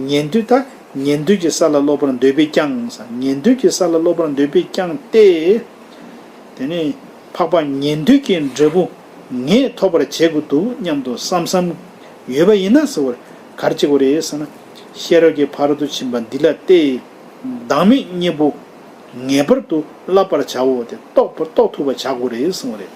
ཉན་ཐོས་ད་ཉན་ཐོས་ཀྱི་ས་ལ་སློབ་པར་འདོད་པས་ཀྱང་ཟེར། ཉན་ཐོས་ཀྱི་ས་ལ་སློབ་པར་འདོད་པས་ཀྱང་སྟེ། དེ་ནས་འཕགས་པ་ཉན་ཐོས་ཀྱི་འབྲས་བུ་ངས་ཐོབ་པར་བྱེད་དགོས་འདུག་སྙམ་དུ་བསམ་བསམ་ཡོད་པ་ཡིན་ན་ཟེར་བར་ག་རེ་བྱེད་དགོས་རེད་ཟེར་ན། ཤེས་རབ་ཀྱི་ཕ་རོལ་ཏུ་ཕྱིན་པ་འདི་ལ་སྟེ། བདག་མེད་གཉིས་པོ་ངེས་པར་དུ་བསླབ་པར་བྱའོ། དེ་རྟོགས་པར་རྟོགས་ཐུབ་པ་བྱ་དགོས་རེད་གསུངས་པ་རེད།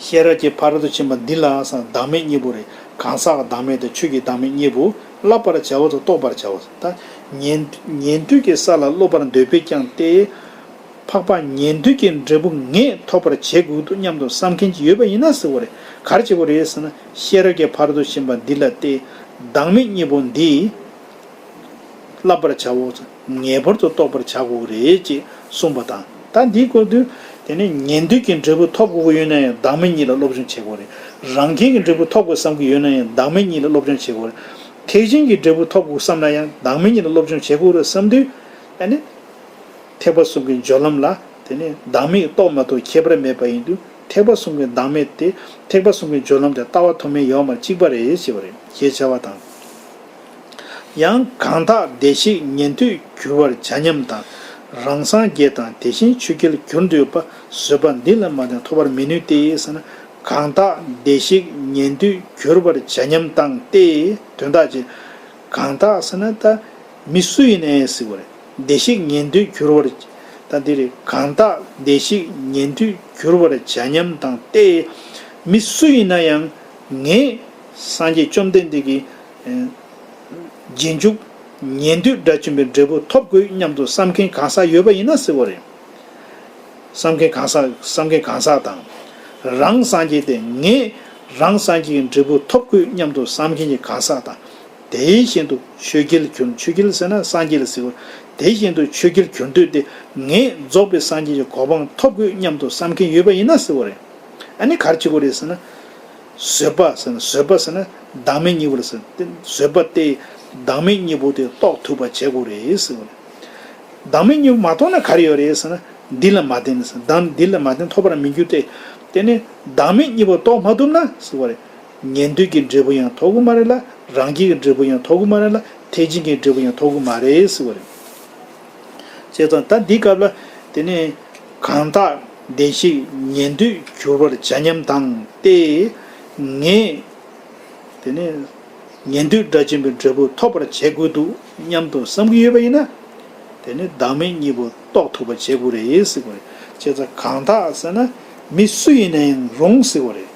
ཤེས་རབ་ཀྱི་ཕ་རོལ་ཏུ་ཕྱིན་པ་འདི་ལ་ཟེར་བདག་མེད་གཉིས་པོ་རེད། གང་ཟག་གི་བདག་མེད་དང་ཆོས་ཀྱི་བདག་མེད་གཉིས་པོ་བསླབ་པར་བྱའོ་དང་རྟོགས་པར་བྱའོ། ད་ཉན་ཉན་ཐོས་ཀྱི་ས་ལ་སློབ་པར་འདོད་པས་ཀྱང་སྟེ། འཕགས་པ་ཉན་ཐོས་ཀྱི་འབྲས་བུ་ངས་ཐོབ་པར་བྱེད་དགོས་འདུག་སྙམ་དུ་བསམ་མཁན་ཅིག་ཡོད་པ་ཡིན་ན་ཟེར་བ་རེད། ག་རེ་བྱེད་དགོས་རེད་ཟེར་ན། ཤེས་རབ་ཀྱི་ཕ་རོལ་ཏུ་ཕྱིན་པ་འདི་ལ་སྟེ། བདག་མེད་གཉིས་པོ་འདི་བསླབ་པར་བྱའོ། ངེས་པར་དུ་རྟོགས་པར་བྱ་དགོས་རེད་ཅེས་གསུངས་པ་དང་། ད་འདིའི་སྐོར་དུ་དེ་ནས་ཉན་ཐོས་ཀྱི་འབྲས་བུ་ཐོབ་དགོས་ཀྱི་ཡོད་ན་ཡང་བདག་མེད་གཉིས་ལ་སློབ་སྦྱོང་བྱེད་དགོས་རེད། རང་རྒྱལ་གྱི་འབྲས་བུ་ཐོབ་དགོས་བསམ་གྱི་ཡོད་ན་ཡང་བདག་མེད་གཉིས་ལ་སློབ་སྦྱོང་བྱེད་དགོས་རེད། ཐེག་ཆེན་གྱི་འབྲས་བུ་ཐོབ་དགོས་བསམ་ན་ཡང་བདག་མེད་གཉིས་ལ་སློབ་སྦྱོང་བྱེད་དགོས་རེད་བསམ་དུས། ཨ་ནི། ཐེག་པ་གསུམ་གྱི་སྦྱོར་ལམ་ལ་དེ་ནི་བདག་མེད་རྟོགས་མ་རྟོགས་ཁྱད་པར་མེད་པ་ཡིན་དུས། ཐེག་པ་གསུམ་གྱི་བདག་མེད་དེ། ཐེག་པ་གསུམ་གྱི་སྦྱོར་ལམ་དེ་ལྟ་བ་མཐོ་དམན་ཡོད་མར་གཅིག་པ་རེད་ཞེས་པ་རེད། ཞེས་བྱ་བ་དང་། ཡང་གང་དག་བདེ་གཤེགས་ཉན་ཐོས་གྱུར་པར་བྱ་སྙམ་དང་། རང་སངས་རྒྱས་དང་དེ་བཞིན་ཆོས་རྒྱལ་གྱུར་འདོད་པ། བཟོད་པ་འདི་ལ་མ་བརྟེན་ཐོབ་པར་མི་ནུས་ཏེ་ཟེར་ན། གང་དག་བདེ་གཤེགས་ཉན་ཐོས་གྱུར་པར་བྱ་སྙམ་དང་སྟེ། དོན་དག་ཅིག་གང་དག་ཟེར་ན་ད་མི་སུ་ཡིན་ནའི་ཟེར་བ་རེད། བདེ་གཤེགས་ཉན་ཐོས་གྱུར་པར། ད་འདི་རེད། གང་དག་བདེ་གཤེགས་ཉན་ཐོས་གྱུར་པར་བྱ་སྙམ་དང་སྟེ། མི་སུ་ཡིན་ན་ཡང་ངས་སངས་རྒྱས་བཅོམ་ལྡན་འདས་ཀྱི་རྗེས་འཇུག་ཉན་ཐོས་དགྲ་བཅོམ་པའི་འབྲས་བུ་ཐོབ་དགོས་སྙམ་དུ་བསམ་མཁན་གང་ཟག་ཡོད་པ་ཡིན་ན་ཟེར་བ་རེད། བསམ་མཁན་གང་ཟག་བསམ་མཁན་གང་ཟག་དང་། རང་སངས་རྒྱས་ཏེ་ངས་རང་སངས་རྒྱས་ཀྱི་འབྲས་བུ་ཐོབ་དགོས་སྙམ་དུ་བསམ་མཁན་གྱི་གང་ཟག་དང་། དེ་བཞིན་དུ་ཆོས་རྒྱལ་གྱུར། ཆོས་རྒྱལ་ཟེར་ན་སངས་རྒྱས་ལ་ཟེར་བ། དེ་བཞིན་དུ་ཆོས་རྒྱལ་གྱུར་འདོད་དེ། ངས་རྫོགས་པའི་སངས་རྒྱས་ཀྱི་གོ་འཕང་ཐོབ་དགོས་སྙམ་དུ་བསམ་མཁན་ཡོད་པ་ཡིན་ན་ཟེར་བ་རེད། ཨ་ནི་ག་རེ་བྱེད་དགོས་རེད་ཟེར་ན། བཟོད་པ་ཟེར་ན། བཟོད་པ་ཟེར་ན་བདག་མེད་གཉིས་པོ་ལ་ཟེར་ཏེ། བཟོད་པ་སྟེ་བདག་མེད་གཉིས་པོ་དེ་རྟོགས་ཐུབ་པ་བྱེད་དགོས་རེད་ཟེར་བ་རེད། བདག་མེད་གཉིས་པོ་མ་རྟོགས་ན་ག་རེ་ཡོད་རེད་ཟེར་ན། འདི་ལ་མ་བརྟེན་ཟེར། བདག་འདི་ལ་མ་བརྟེན་ཐོབ་པར་མི་འགྱུར་ཏེ། དེ་ནི་བདག་མེད་གཉིས་པོ་རྟོགས་མ་ཐུབ་ན་ཟེར་བ་རེད། ཉན་ཐོས་ཀྱི་འབྲས་བུ་ཡང་ཐོབ་ཀྱི་མ་རེད་ལ། རང་རྒྱལ་གྱི་འབྲས་བུ་ཡང་ཐོབ་ཀྱི་མ་རེད་ལ། ཐེག་ཆེན་གྱི་འབྲས་བུ་ཡང་ཐོབ་ཀྱི་མ་རེད་ཟེར་བ་རེད། བྱས་ཙང་ད་འདི་སྐབས་ལ་དེ་ནས་གང་དག་བདེ་གཤེགས་ཉན་ཐོས་གྱུར་པར་བྱ་སྙམ་དང་སྟེ། ངས་དེ་ནས་ཉན་ཐོས་དགྲ་བཅོམ་པའི་འབྲས་བུ་ཐོབ་པར་བྱེད་དགོས་འདུག་སྙམ་དུ་བསམ་གྱི་ཡོད་པ་ཡིན་ན། དེ་ནི་བདག་མེད་གཉིས་པོ་རྟོགས་ཐུབ་པ་བྱེད་དགོས་རེད་ཟེར་བ་རེད། བྱས་ཙང་གང་དག་ཟེར་ན་མི་སུ་ཡིན་ན་ཡང་རུང་ཟེར་བ་རེད།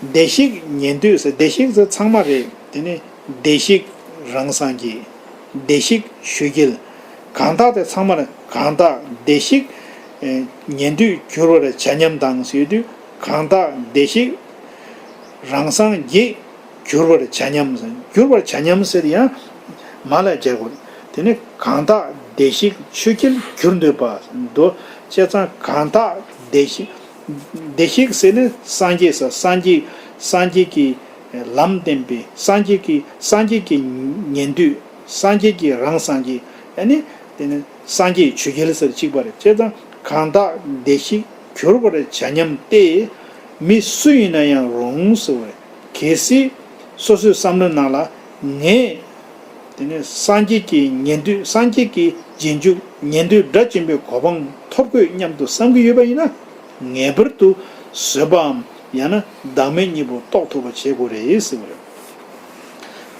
བདེ་གཤེགས་ཉན་ཐོས་ཟེར། བདེ་གཤེགས་ཟེར་ཚང་མ་རེད། དེ་ནི་བདེ་གཤེགས་རང་སངས་རྒྱས། བདེ་གཤེགས་ཆོས་རྒྱལ། གང་དག་དེ་ཚང་མ་རེད། གང་དག་བདེ་གཤེགས་ཨེ་ཉན་ཐོས་གྱུར་པར་བྱ་སྙམ་དང་ཟེར་དུས། གང་དག་བདེ་གཤེགས་རང་སངས་རྒྱས་གྱུར་པར་བྱ་སྙམ་ཟེར། གྱུར་པར་བྱ་སྙམ་ཟེར་ཡང་མ་ལ་སྦྱར་དགོས། དེ་ནི་གང་དག་བདེ་གཤེགས་ཆོས་རྒྱལ་གྱུར་འདོད་པ་འདོད། བྱས་ཙང་གང་དག་བདེ་གཤེགས། བདེ་གཤེགས་ཟེར་ནི་སངས་རྒྱས་ཟེར། སངས་རྒྱས། སངས་རྒྱས་ཀྱི་ལམ་བསྟན་པའི། སངས་རྒྱས་ཀྱི། སངས་རྒྱས་ཀྱི་ཉན་ཐོས། སངས་རྒྱས་ཀྱི་རང་སངས་རྒྱས། ཨ་ནི་དེ་ནི་སངས་རྒྱས་ཆོས་རྒྱལ་ཟེར་གཅིག་པ་རེད། བྱས་ཙང་གང་དག་བདེ་གཤེགས་གྱུར་པར་བྱ་སྙམ་སྟེ། མི་སུ་ཡིན་ན་ཡང་རུང་ཟེར་བས། གལ་སྲིད་སོ་སོའི་བསམ་བློའི་ནང་ལ་ངས་དེ་ནས་སངས་རྒྱས་ཀྱི་ཉན་ཐོས། སངས་རྒྱས་ཀྱི་རྗེས་འཇུག་ཉན་ཐོས་དགྲ་བཅོམ་པའི་གོ་འཕང་ཐོབ་དགོས་སྙམ་དུ་བསམ་གྱི་ཡོད་པ་ཡིན་ན། ངེས་པར་དུ་བཟོད་པའམ་ཡང་ན་བདག་མེད་གཉིས་པོ་རྟོགས་ཐུབ་པ་བྱེད་དགོས་རེད་ཟེར་བ་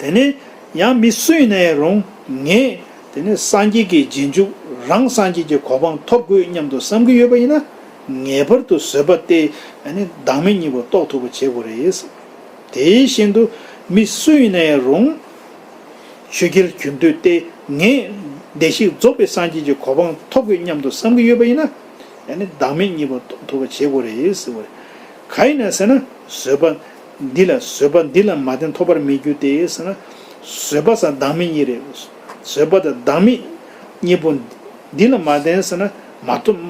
རེད། དེ་ནས་ཡང་མི་སུ་ཡིན་ན་ཡང་རུང་། ངས་དེ་ནས་སངས་རྒྱས་ཀྱི་རྗེས་འཇུག་རང་སངས་རྒྱས་ཀྱི་གོ་འཕང་ཐོབ་དགོས་སྙམ་དུ་བསམ་གྱི་ཡོད་པ་ཡིན་ན། ངེས་པར་དུ་བཟོད་པ་སྟེ། ཨ་ནི་བདག་མེད་གཉིས་པོ་རྟོགས་ཐུབ་པ་བྱེད་དགོས་རེད། དེ་བཞིན་དུ་མི་སུ་ཡིན་ན་ཡང་རུང་། ཆོས་རྒྱལ་གྱུར་འདོད་དེ། ངས་བདེ་གཤེགས་རྫོགས་པའི་སངས་རྒྱས་ཀྱི་གོ་འཕང་ཐོབ་དགོས་སྙམ་དུ་བསམ་གྱི་ཡོད་པ་ཡིན་ན། ཨ་ནི་བདག་མེད་གཉིས་པོ་རྟོགས་ཐུབ་པ་བྱེད་དགོས་རེད་ཟེར་བ་རེད། གང་ཡིན་ན་ཟེར་ན། བཟོད་པ་འདི་ལ། བཟོད་པ་འདི་ལ་མ་བརྟེན་ཐོབ་པར་མི་འགྱུར་ཏེ་ཟེར་ན། བཟོད་པ་ཟེར་བདག་མེད་གཉིས་རེད། བཟོད་པ་དང་བདག་མེད་གཉིས་པོ་འདི་ལ་མ་བརྟེན་ཟེར་ན་མ་རྟོགས།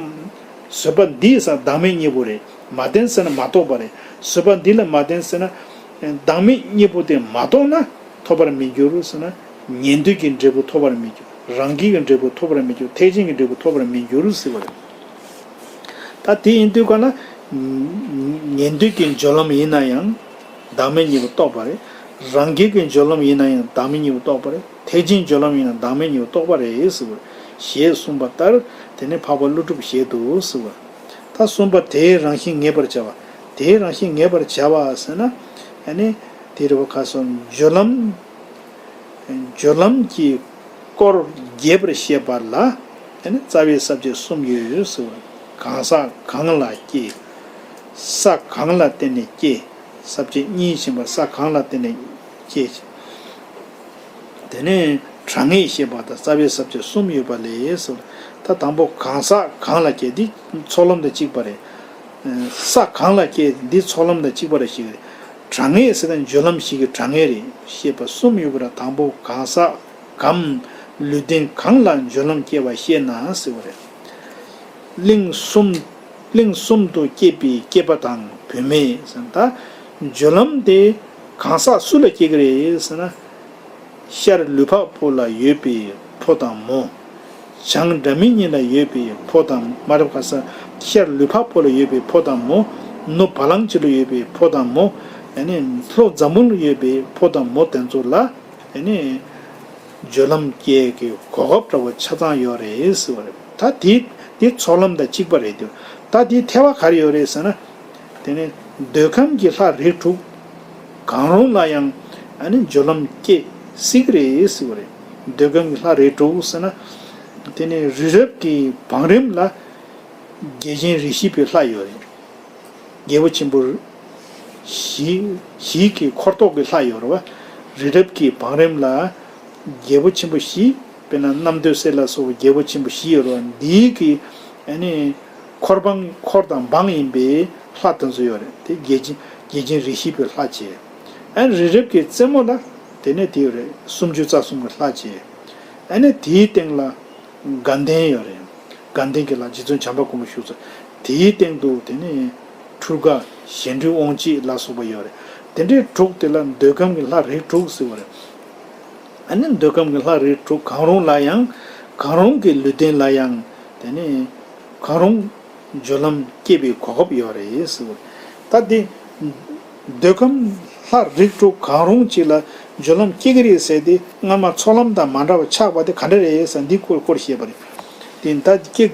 བཟོད་པ་འདི་ཟེར་བདག་མེད་གཉིས་པོ་རེད། མ་བརྟེན་ཟེར་ན་མ་རྟོགས་པ་རེད། བཟོད་པ་འདི་ལ་མ་བརྟེན་ཟེར་ན། བདག་མེད་གཉིས་པོ་དེ་མ་རྟོགས་ན་ཐོབ་པར་མི་འགྱུར་ཟེར་ན། ཉན་ཐོས་ཀྱི་འབྲས་བུ་ཐོབ་པར་མི་འགྱུར། རང་རྒྱལ་གྱི་འབྲས་བུ་ཐོབ་པར་མི་འགྱུར། ཐེག་ཆེན་གྱི་འབྲས་བུ་ཐོབ་པར་མི་འགྱུར་ཟེར་བ་རེད། ད་དེ་ཡིན་དུས་ག་ལ། ཉན་ཐོས་ཀྱི་སྦྱོར་ལམ་ཡིན་ན་ཡང་བདག་མེད་གཉིས་པོ་རྟོགས་པ་རེད། རང་རྒྱལ་གྱི་སྦྱོར་ལམ་ཡིན་ན་ཡང་བདག་མེད་གཉིས་པོ་རྟོགས་པ་རེད། ཐེག་ཆེན་སྦྱོར་ལམ་ཡིན་ན་བདག་མེད་གཉིས་པོ་རྟོགས་པ་རེད་ཟེར་བ། ཞེས་གསུངས་པ་ལྟར་དེ་ནི་འཕགས་པ་ཀླུ་སྒྲུབ་བཞེད་དུ་གསོལ་བ། ད་གསུམ་པ་དེའི་རང་བཞིན་ངེས་པར་བྱ་བ། དེའི་རང་བཞིན་ངེས་པར་བྱ་བ་ཟེར་ན། ཨ་ནི་དེ་རེད་བ། ཁ་སང་སྦྱོར་ལམ། སྦྱོར་ལམ་གྱི་སྐོར་རྒྱས་པར་བཤད་པ་ལ། ཨ་ནི་རྩ་བའི་ས་བཅད་གསུམ་ཡོད་ཟེར་བ། གང་ཟག་གང་ལ་སྐྱེ། ས་གང་ལ་བརྟེན་ནས་སྐྱེ། ས་བཅད་གཉིས་ཕྱིན་པ། ས་གང་ལ་བརྟེན་ནས་སྐྱེ། དེ་ནས་གྲངས་ངེས་བཤད་པ་དང་རྩ་བའི་ས་བཅད་གསུམ་ཡོད་པ་ལས་ཟེར། ད་དང་པོ་གང་ཟག་གང་ལ་སྐྱེ། འདི་ཚོགས་ལམ་དང་གཅིག་པ་རེད། ས་གང་ལ་སྐྱེ། འདི་ཚོགས་ལམ་དང་གཅིག་པ་རེད་ཞིག་རེད། གྲངས་ངེས་ཟེར་ན་སྦྱོར་ལམ་ཞིག་གི་གྲངས་ངེས་རེད། བཤད་པ་གསུམ་ཡོད་པ་ར། དང་པོ་གང་ཟག་གམ་ལུས་རྟེན་གང་ལ་སྦྱོར་ལམ་སྐྱེ་བ་ཤེས་ན་ཟེར་བ་རེད། གླིང་གསུམ། གླིང་གསུམ་དུ་སྐྱེས་པའི་སྐྱེས་པ་དང་བུད་མེད་ཟེར། ད་སྦྱོར་ལམ་དེ་གང་ཟག་སུ་ལ་སྐྱེ་གི་རེད་ཟེར་ན། ཤར་ལུས་འཕགས་པོ་ལ་ཡོད་པའི་ཕོ་དང་མོ། བྱང་སྒྲ་མི་སྙན་ལ་ཡོད་པའི་ཕོ་དང་། མ་རེད་པ། ཤར་ལུས་འཕགས་པོ་ལ་ཡོད་པའི་ཕོ་དང་མོ། ནུབ་བ་ལང་སྤྱི་ལ་ཡོད་པའི་ཕོ་དང་མོ། ཨ་ནི་ལྷོ་འཛམ་བུ་གླིང་ལ་ཡོད་པའི་ཕོ་དང་མོ་དེ་ཚོ་ལ། ཨ་ནི་སྦྱོར་ལམ་སྐྱེ་གི་གོ་སྐབས་འདྲ་བོ་ཆ་ཚང་ཡོད་རེད་ཟེར་བ་རེད། ད་དེ་དེ་ཚོགས་ལམ་དང་གཅིག་པ་རེད་འདུག་ད་དེའི་ཐལ་བ་ག་རེ་ཡོད་རེད་ཟེར་ན། དེ་ནས་འདོད་ཁམས་ཀྱི་ལྷ་རིགས་དྲུག་གང་རུང་ལ་ཡང་ཨ་ནི་སྦྱོར་ལམ་སྐྱེ་སྲིད་ཀྱི་རེད་ཟེར་བ་རེད། འདོད་ཁམས་ཀྱི་ལྷ་རིགས་དྲུག་ཟེར་ན། དེ་ནས་རི་རབ་ཀྱི་བང་རིམ་ལ་རྒྱལ་ཆེན་རིགས་བཞི་པའི་ལྷ་ཡོད་རེད། རྒྱལ་པོ་ཆེན་པོ་བཞི། བཞི་གི་འཁོར་ཐོག་གི་ལྷ་ཡོད་རེད་བ། རི་རབ་ཀྱི་བང་རིམ་ལ་རྒྱལ་པོ་ཆེན་པོ་བཞི། དཔེར་ན་རྣམ་ཐོས་སྲས་ལ་སོགས་པའི་རྒྱལ་པོ་ཆེན་པོ་བཞི་ཡོད་རེད་བ། འདིའི་གི་ཨ་ནི་འཁོར་འབངས། འཁོར་དང་འབངས་ཡིན་པའི་ལྷ་དེ་ཚོ་ཡོད་རེད། དེ་རྒྱལ་ཆེན། རྒྱལ་ཆེན་རིགས་བཞི་པའི་ལྷ་བྱས། ཨ་ནི་རི་རབ་ཀྱི་རྩེ་མོ་ལ་ དེ་ནས་དེ་ཡོད་རེད། སུམ་ཅུ་རྩ་གསུམ་གྱི་ལྷ་བྱས། ཨ་ནི་དེའི་སྟེང་ལ་དགའ་ལྡན་ཡོད་རེད། དགའ་ལྡན་གྱི་ལྷ་རྗེ་བཙུན་བྱམས་པ་མགོན་པོ་བཞུགས་ཚར། དེའི་སྟེང་དུ་དེ་ནས་འཕྲུལ་དགའ་གཞན་འཕྲུལ་དབང་བྱེད་ལ་སོགས་པ་ཡོད་རེད། དེ་འདྲའི་དྲུག་དེ་ལ་འདོད་ཁམས་ཀྱི་ལྷ་རིགས་དྲུག་ཟེར་བ་རེད། ཨ་ནི་འདོད་ཁམས་ཀྱི་ལྷ་རིགས་དྲུག་གང་རུང་ལ་ཡང་གང་རུང་གི་ལུས་རྟེན་ལ་ཡང་དེ་ནས་གང་རུང་སྦྱོར་ལམ་སྐྱེས་པའི་གོ་སྐབས་ཡོད་རེད་ཟེར་བ། ད་དེ་འདོད་ཁམས་ལྷ་རིགས་དྲུག་གང་རུང་གཅིག་ལ་སྦྱོར་ལམ་སྐྱེ་གི་རེད་ཟེར་ཏེ། སྔ་མ་ཚོགས་ལམ་དང་མ་འདྲ་བ་ཆགས་པ་དེ་ག་འདྲ་རེད་ཟེར། འདི་སྐོར་སྐོར་བཤད་པ་རེད། དེ་ད་སྐྱེ་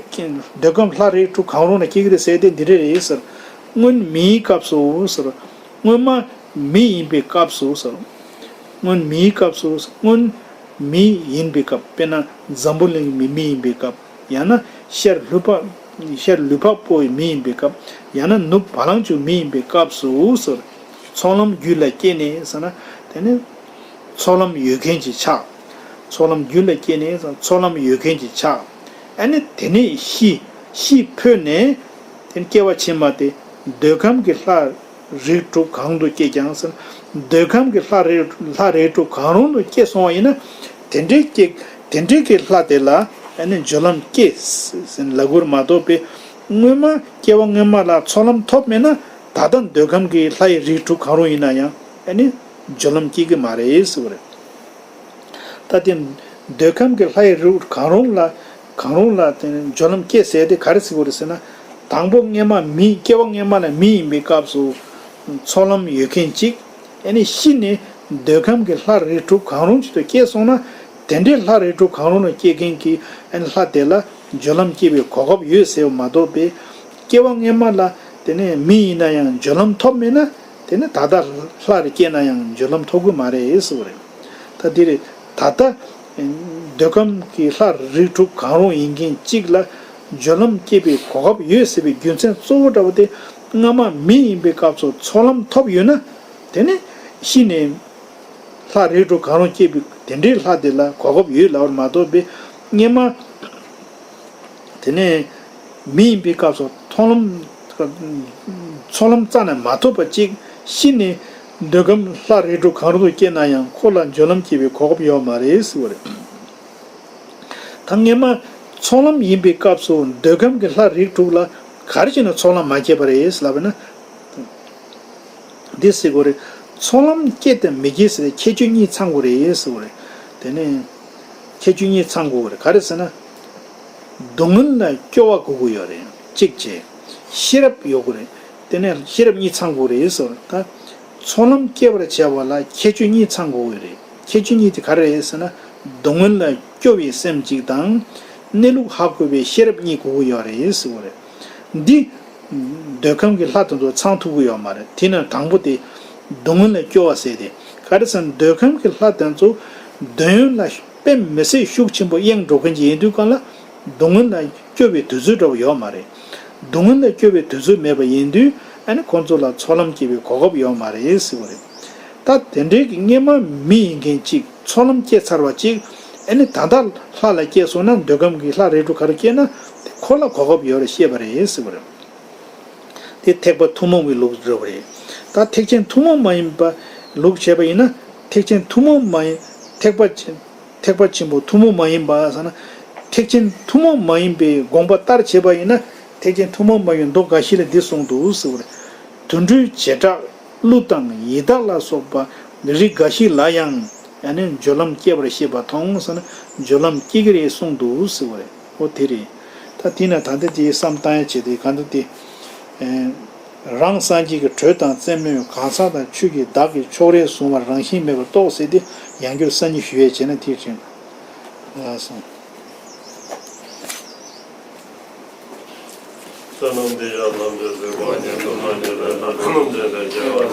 འདོད་ཁམས་ལྷ་རིགས་དྲུག་གང་རུང་ལ་སྐྱེ་གི་རེད་ཟེར་ཏེ་འདི་འདྲ་རེད་ཟེར། སྔོན་མིའི་སྐབས་སུ་ཟེར། སྔོན་མ་མི་ཡིན་པའི་སྐབས་སུ་ཟེར། སྔོན་མིའི་སྐབས་སུ། སྔོན་མི་ཡིན་པའི་སྐབས། དཔེར་ན་འཛམ་བུ་གླིང་མི་མི་ཡིན་པའི་སྐབས། ཡང་ན་ཤར་ལུས་འཕགས། ཤར་ལུས་འཕགས་པོ་མི་ཡིན་པའི་སྐབས། ཡང་ན་ནུབ་བ་ལང་སྤྱོད་མི་ཡིན་པའི་སྐབས་སུ་ཟེར། ཚོགས་ལམ་རྒྱུད་ལ་སྐྱེས་ནས་ཟེར་ན། དེ་ནི་ཚོགས་ལམ་ཡོད་མཁན་གྱི་ཆགས། ཚོགས་ལམ་རྒྱུད་ལ་སྐྱེས་ནས་ཚོགས་ལམ་ཡོད་མཁན་གྱི་ཆགས། ཨ་ནི་དེ་ནས་ཤི། ཤི་འཕོས་ནས་དེ་ནི་སྐྱེ་བ་ཕྱི་མ་དེ་འདོད་ཁམས་ཀྱི་ལྷ་རིགས་དྲུག་གང་དུ་སྐྱེས་ཀྱང་ཟེར། འདོད་ཁམས་ཀྱི་ལྷ་རིགས། ལྷ་རིགས་དྲུག་གང་རུང་དུ་སྐྱེས་སོང་བ་ཡིན་ན། དེ་འདྲའི་སྐྱེ། དེ་འདྲའི་གི་ལྷ་དེ་ལ་ཨ་ནི་སྦྱོར་ལམ་སྐྱེས་ཟེར་ལབ་དགོས་རེད་མ་གཏོགས་པའི། སྔོན་མ་སྐྱེ་བ་སྔོན་མ་ལ་ཚོགས་ལམ་ཐོབ་མེད་ན། ད་ལྟ་འདོད་ཁམས་ཀྱི་ལྷ་ཡི་རིགས་དྲུག་གང་རུང་ཡིན་ན་ཡང་ཨ་ནི་སྦྱོར་ལམ་སྐྱེ་གི་མ་རེད་ཟེར་བ་རེད། ད་དེ་འདོད་ཁམས་ཀྱི་ལྷ་ཡི་རིགས་གང་རུང་ལ། གང་རུང་ལ་དེ་ནི་སྦྱོར་ལམ་སྐྱེ་ཟེར་དེ་ག་རེ་ཟེར་དགོས་རེད་ཟེར་ན། དང་པོ་སྔོན་མ་མི། སྐྱེ་བ་སྔོན་མ་ལ་མི་ཡིན་པའི་སྐབས་སུ་ཚོགས་ལམ་ཡོད་མཁན་གཅིག་ཨ་ནི་ཤི་ནས་འདོད་ཁམས་ཀྱི་ལྷ་རིགས་དྲུག་གང་རུང་ཅིག་ཏུ་སྐྱེས་སོང་ན། དེ་འདྲའི་ལྷ་རིགས་དྲུག་གང་རུང་ལ་སྐྱེ་མཁན་གྱི་ཨ་ནི་ལྷ་དེ་ལ་སྦྱོར་ལམ་སྐྱེ་བའི་གོ་སྐབས་ཡོད་ཟེར་བ་མ་གཏོགས་པའི། སྐྱེ་བ་སྔོན་མ་ལ་དེ་ནས་མི་ཡིན་ན་ཡང་སྦྱོར་ལམ་ཐོབ་མེད་ན། དེ་ནི་ད་ལྟ་ལྷ་རུ་སྐྱེས་ན་ཡང་སྦྱོར་ལམ་ཐོབ་གི་མ་རེད་ཟེར་བ་རེད། ད་འདི་རེད། ད་ལྟ་འདོད་ཁམས་ཀྱི་ལྷ་རིགས་དྲུག་གང་རུང་ཡིན་མཁན་གཅིག་ལ་སྦྱོར་ལམ་སྐྱེ་བའི་གོ་སྐབས་ཡོད་ཟེར་བའི་རྒྱུ་མཚན་གཙོ་བོ་འདྲ་བོ་དེ། སྔ་མ་མི་ཡིན་པའི་སྐབས་སུ་ཚོགས་ལམ་ཐོབ་ཡོད་ན། དེ་ནི་ཤི་ནས་ལྷ་རིགས་དྲུག་གང་རུང་སྐྱེས་པའི་དེ་འདྲའི་ལྷ་དེ་ལ་གོ་སྐབས་ཡོད་ལབ་པ་མ་གཏོགས་པའི། སྔོན་མ་དེ་ནས་མི་ཡིན་པའི་སྐབས་སུ་མཐོང་ལམ། ཚོགས་ལམ་རྩ་ནས་མ་ཐོབ་པ་ཅིག་ཤི་ནས་འདོད་ཁམས་ལྷ་རིགས་དྲུག་གང་རུང་དུ་སྐྱེས་ན་ཡང་ཁོ་ལ་སྦྱོར་ལམ་སྐྱེ་བའི་གོ་སྐབས་ཡོད་མ་རེད་ཟེར་བ་རེད། ད་སྔོན་མ་ཚོགས་ལམ་ཡིན་པའི་སྐབས་སུ་འདོད་ཁམས་ཀྱི་ལྷ་རིགས་དྲུག་ལ་ག་རེ་བྱས་ནས་ཚོགས་ལམ་མ་སྐྱེས་པ་རེད་ལབ་པ་ན། འདི་ཟེར་དགོས་རེད། ཚོགས་ལམ་སྐྱེ་དང་མི་སྐྱེ་ཟེར་ཁྱད་ཆོས་གཉིས་ཚང་དགོས་རེད་ཟེར་བ་རེད། དེ་ནས་ཁྱད་ཆོས་གཉིས་ཚང་དགོས་རེད། ག་རེ་ཟེར་ན། སྡུག་བསྔལ་ལ་སྐྱོ་བ་དགོས་ཀྱི་ཡོད་རེད། གཅིག་བྱས། ཤེས་རབ་ཡོད་དགོས་རེད། དེ་ནས་ཤེས་རབ་གཉིས་ཚང་དགོས་རེད་ཟེར་བ་རེད། ད་ཚོགས་ལམ་སྐྱེ་བར་བྱ་བ་ལ་ཁྱད་ཆོས་གཉིས་ཚང་དགོས་ཀྱི་རེད། ཁྱད་ཆོས་གཉིས་དེ་ག་རེ་རེད་ཟེར་ན། སྡུག་བསྔལ་ལ་སྐྱོ་བའི་སེམས་གཅིག་དང་། གནས་ལུགས་ཧ་གོ་བའི་ཤེས་རབ་གཉིས་དགོས་ཀྱི་ཡོད་རེད་ཟེར་བ་རེད། འདི། འདོད་ཁམས་ཀྱི་ལྷ་དེ་ཚོ་ཚང་ཐུབ་ཀྱི་ཡོད་མ་རེད། དེ་ནས་དང་པོ་དེ་སྡུག་བསྔལ་ལ་སྐྱོ་བ་ཟེར་ཏེ། ག་རེ་ཟེར་ན་འདོད་ཁམས་ཀྱི་ལྷ་དེ་ཚོ་འདོད་ཡོན་ལ་དཔེ་མི་སྲིད་ཤུགས་ཆེན་པོ་གཡེང་འགྲོ་མཁན་ཅིག་ཡིན་དུས་གང་ལ་སྡུག་བསྔལ་ལ་སྐྱོ་བའི་དུས་ཚོད་འདྲ་བོ་ཡོད་མ་རེད། སྡུག་བསྔལ་ལ་སྐྱོ་བའི་དུས་ཚོད་མེད་པ་ཡིན་དུས་ཨ་ནི་ཁོང་ཚོ་ལ་ཚོགས་ལམ་སྐྱེ་བའི་གོ་སྐབས་ཡོད་མ་རེད་ཟེར་བ་རེད། ད་དེ་འདྲའི་གི་སྔོན་མ་མི་ཡིན་མཁན་གཅིག་ཚོགས་ལམ་སྐྱེས་ཚར་བ་གཅིག་ཨ་ནི་ད་ལྟ་ལྷ་ལ་སྐྱེས་སོང་ན་འདོད་ཁམས་ཀྱི་ལྷ་རིགས་དྲུག་ག་རུ་སྐྱེས་ན་དེ་ཁོ་ལ་གོ་སྐབས་ཡོད་རེད་བཤད་པ་རེད་ཟེར་བ་རེད། དེ་ཐེག་པ་ཐུན་མོང་གི་ལུགས་འགྲོ་བ་རེད། ད་ཐེག་ཆེན་ཐུན་མོང་མ་ཡིན་པ་ལུགས་བྱས་པ་ཡིན་ན། ཐེག་ཆེན་ཐུན་མོང་མ་ཡིན། ཐེག་པ་ཆེན། ཐེག་པ་ཆེན་པོ་ཐུན་མོང་མ་ཡིན་པ་ཟེར་ན། ཐེག་ཆེན་ཐུན་མོང་མ་ཡིན་པའི་དགོངས་པ་ལྟར་བྱས་པ་ཡིན་ན། ཐེག་ཆེན་ཐུན་མོང་མ་ཡིན་མདོ་འགའ་ཞིག་ལ་འདི་གསུངས་འདུག་ཟེར་བ་རེད། དུད་འགྲོའི་བྱེ་བྲག་ཀླུ་དང་ཡི་དྭགས་ལ་སོགས་པ་རིགས་འགའ་ཞིག་ལ་ཡང་ཡང་ན་སྦྱོར་ལམ་སྐྱེ་བར་བཤད་པ་མཐོང་ཟེར་ན། སྦྱོར་ལམ་སྐྱེ་གི་རེད་གསུངས་འདུག་ཟེར་བ་རེད། ཨོ་དེ་རེད། ད་དེ་ན་ད་ལྟ་དེ་བསམ་བཏང་ཡ་བྱེད་དེ་ག་འདུག་དེ། རང་སངས་རྒྱས་ཀྱི་དྲོད་དང་རྩེ་མོའི་གང་ཟག་དང་ཆོས་ཀྱི་བདག་གི་ཕྱོགས་རིས་བཟུང་བ་རང་བཞིན་མེད་པར་རྟོགས་ཟེར་ཏེ་ཡང་བསྐྱར་གསར་རྙིང་ཞུ་ཡས་བྱས་ན་དེ་བྱས་ན། ལགས་སོ། བསོད་ནམས་འདི་ཡང་ནམ་འདི་ཟེར་བ་ཉིད་དུ་མ་ཉིད་ལས་ན་ནམ་འདི་ལས་སྐྱེ་བ་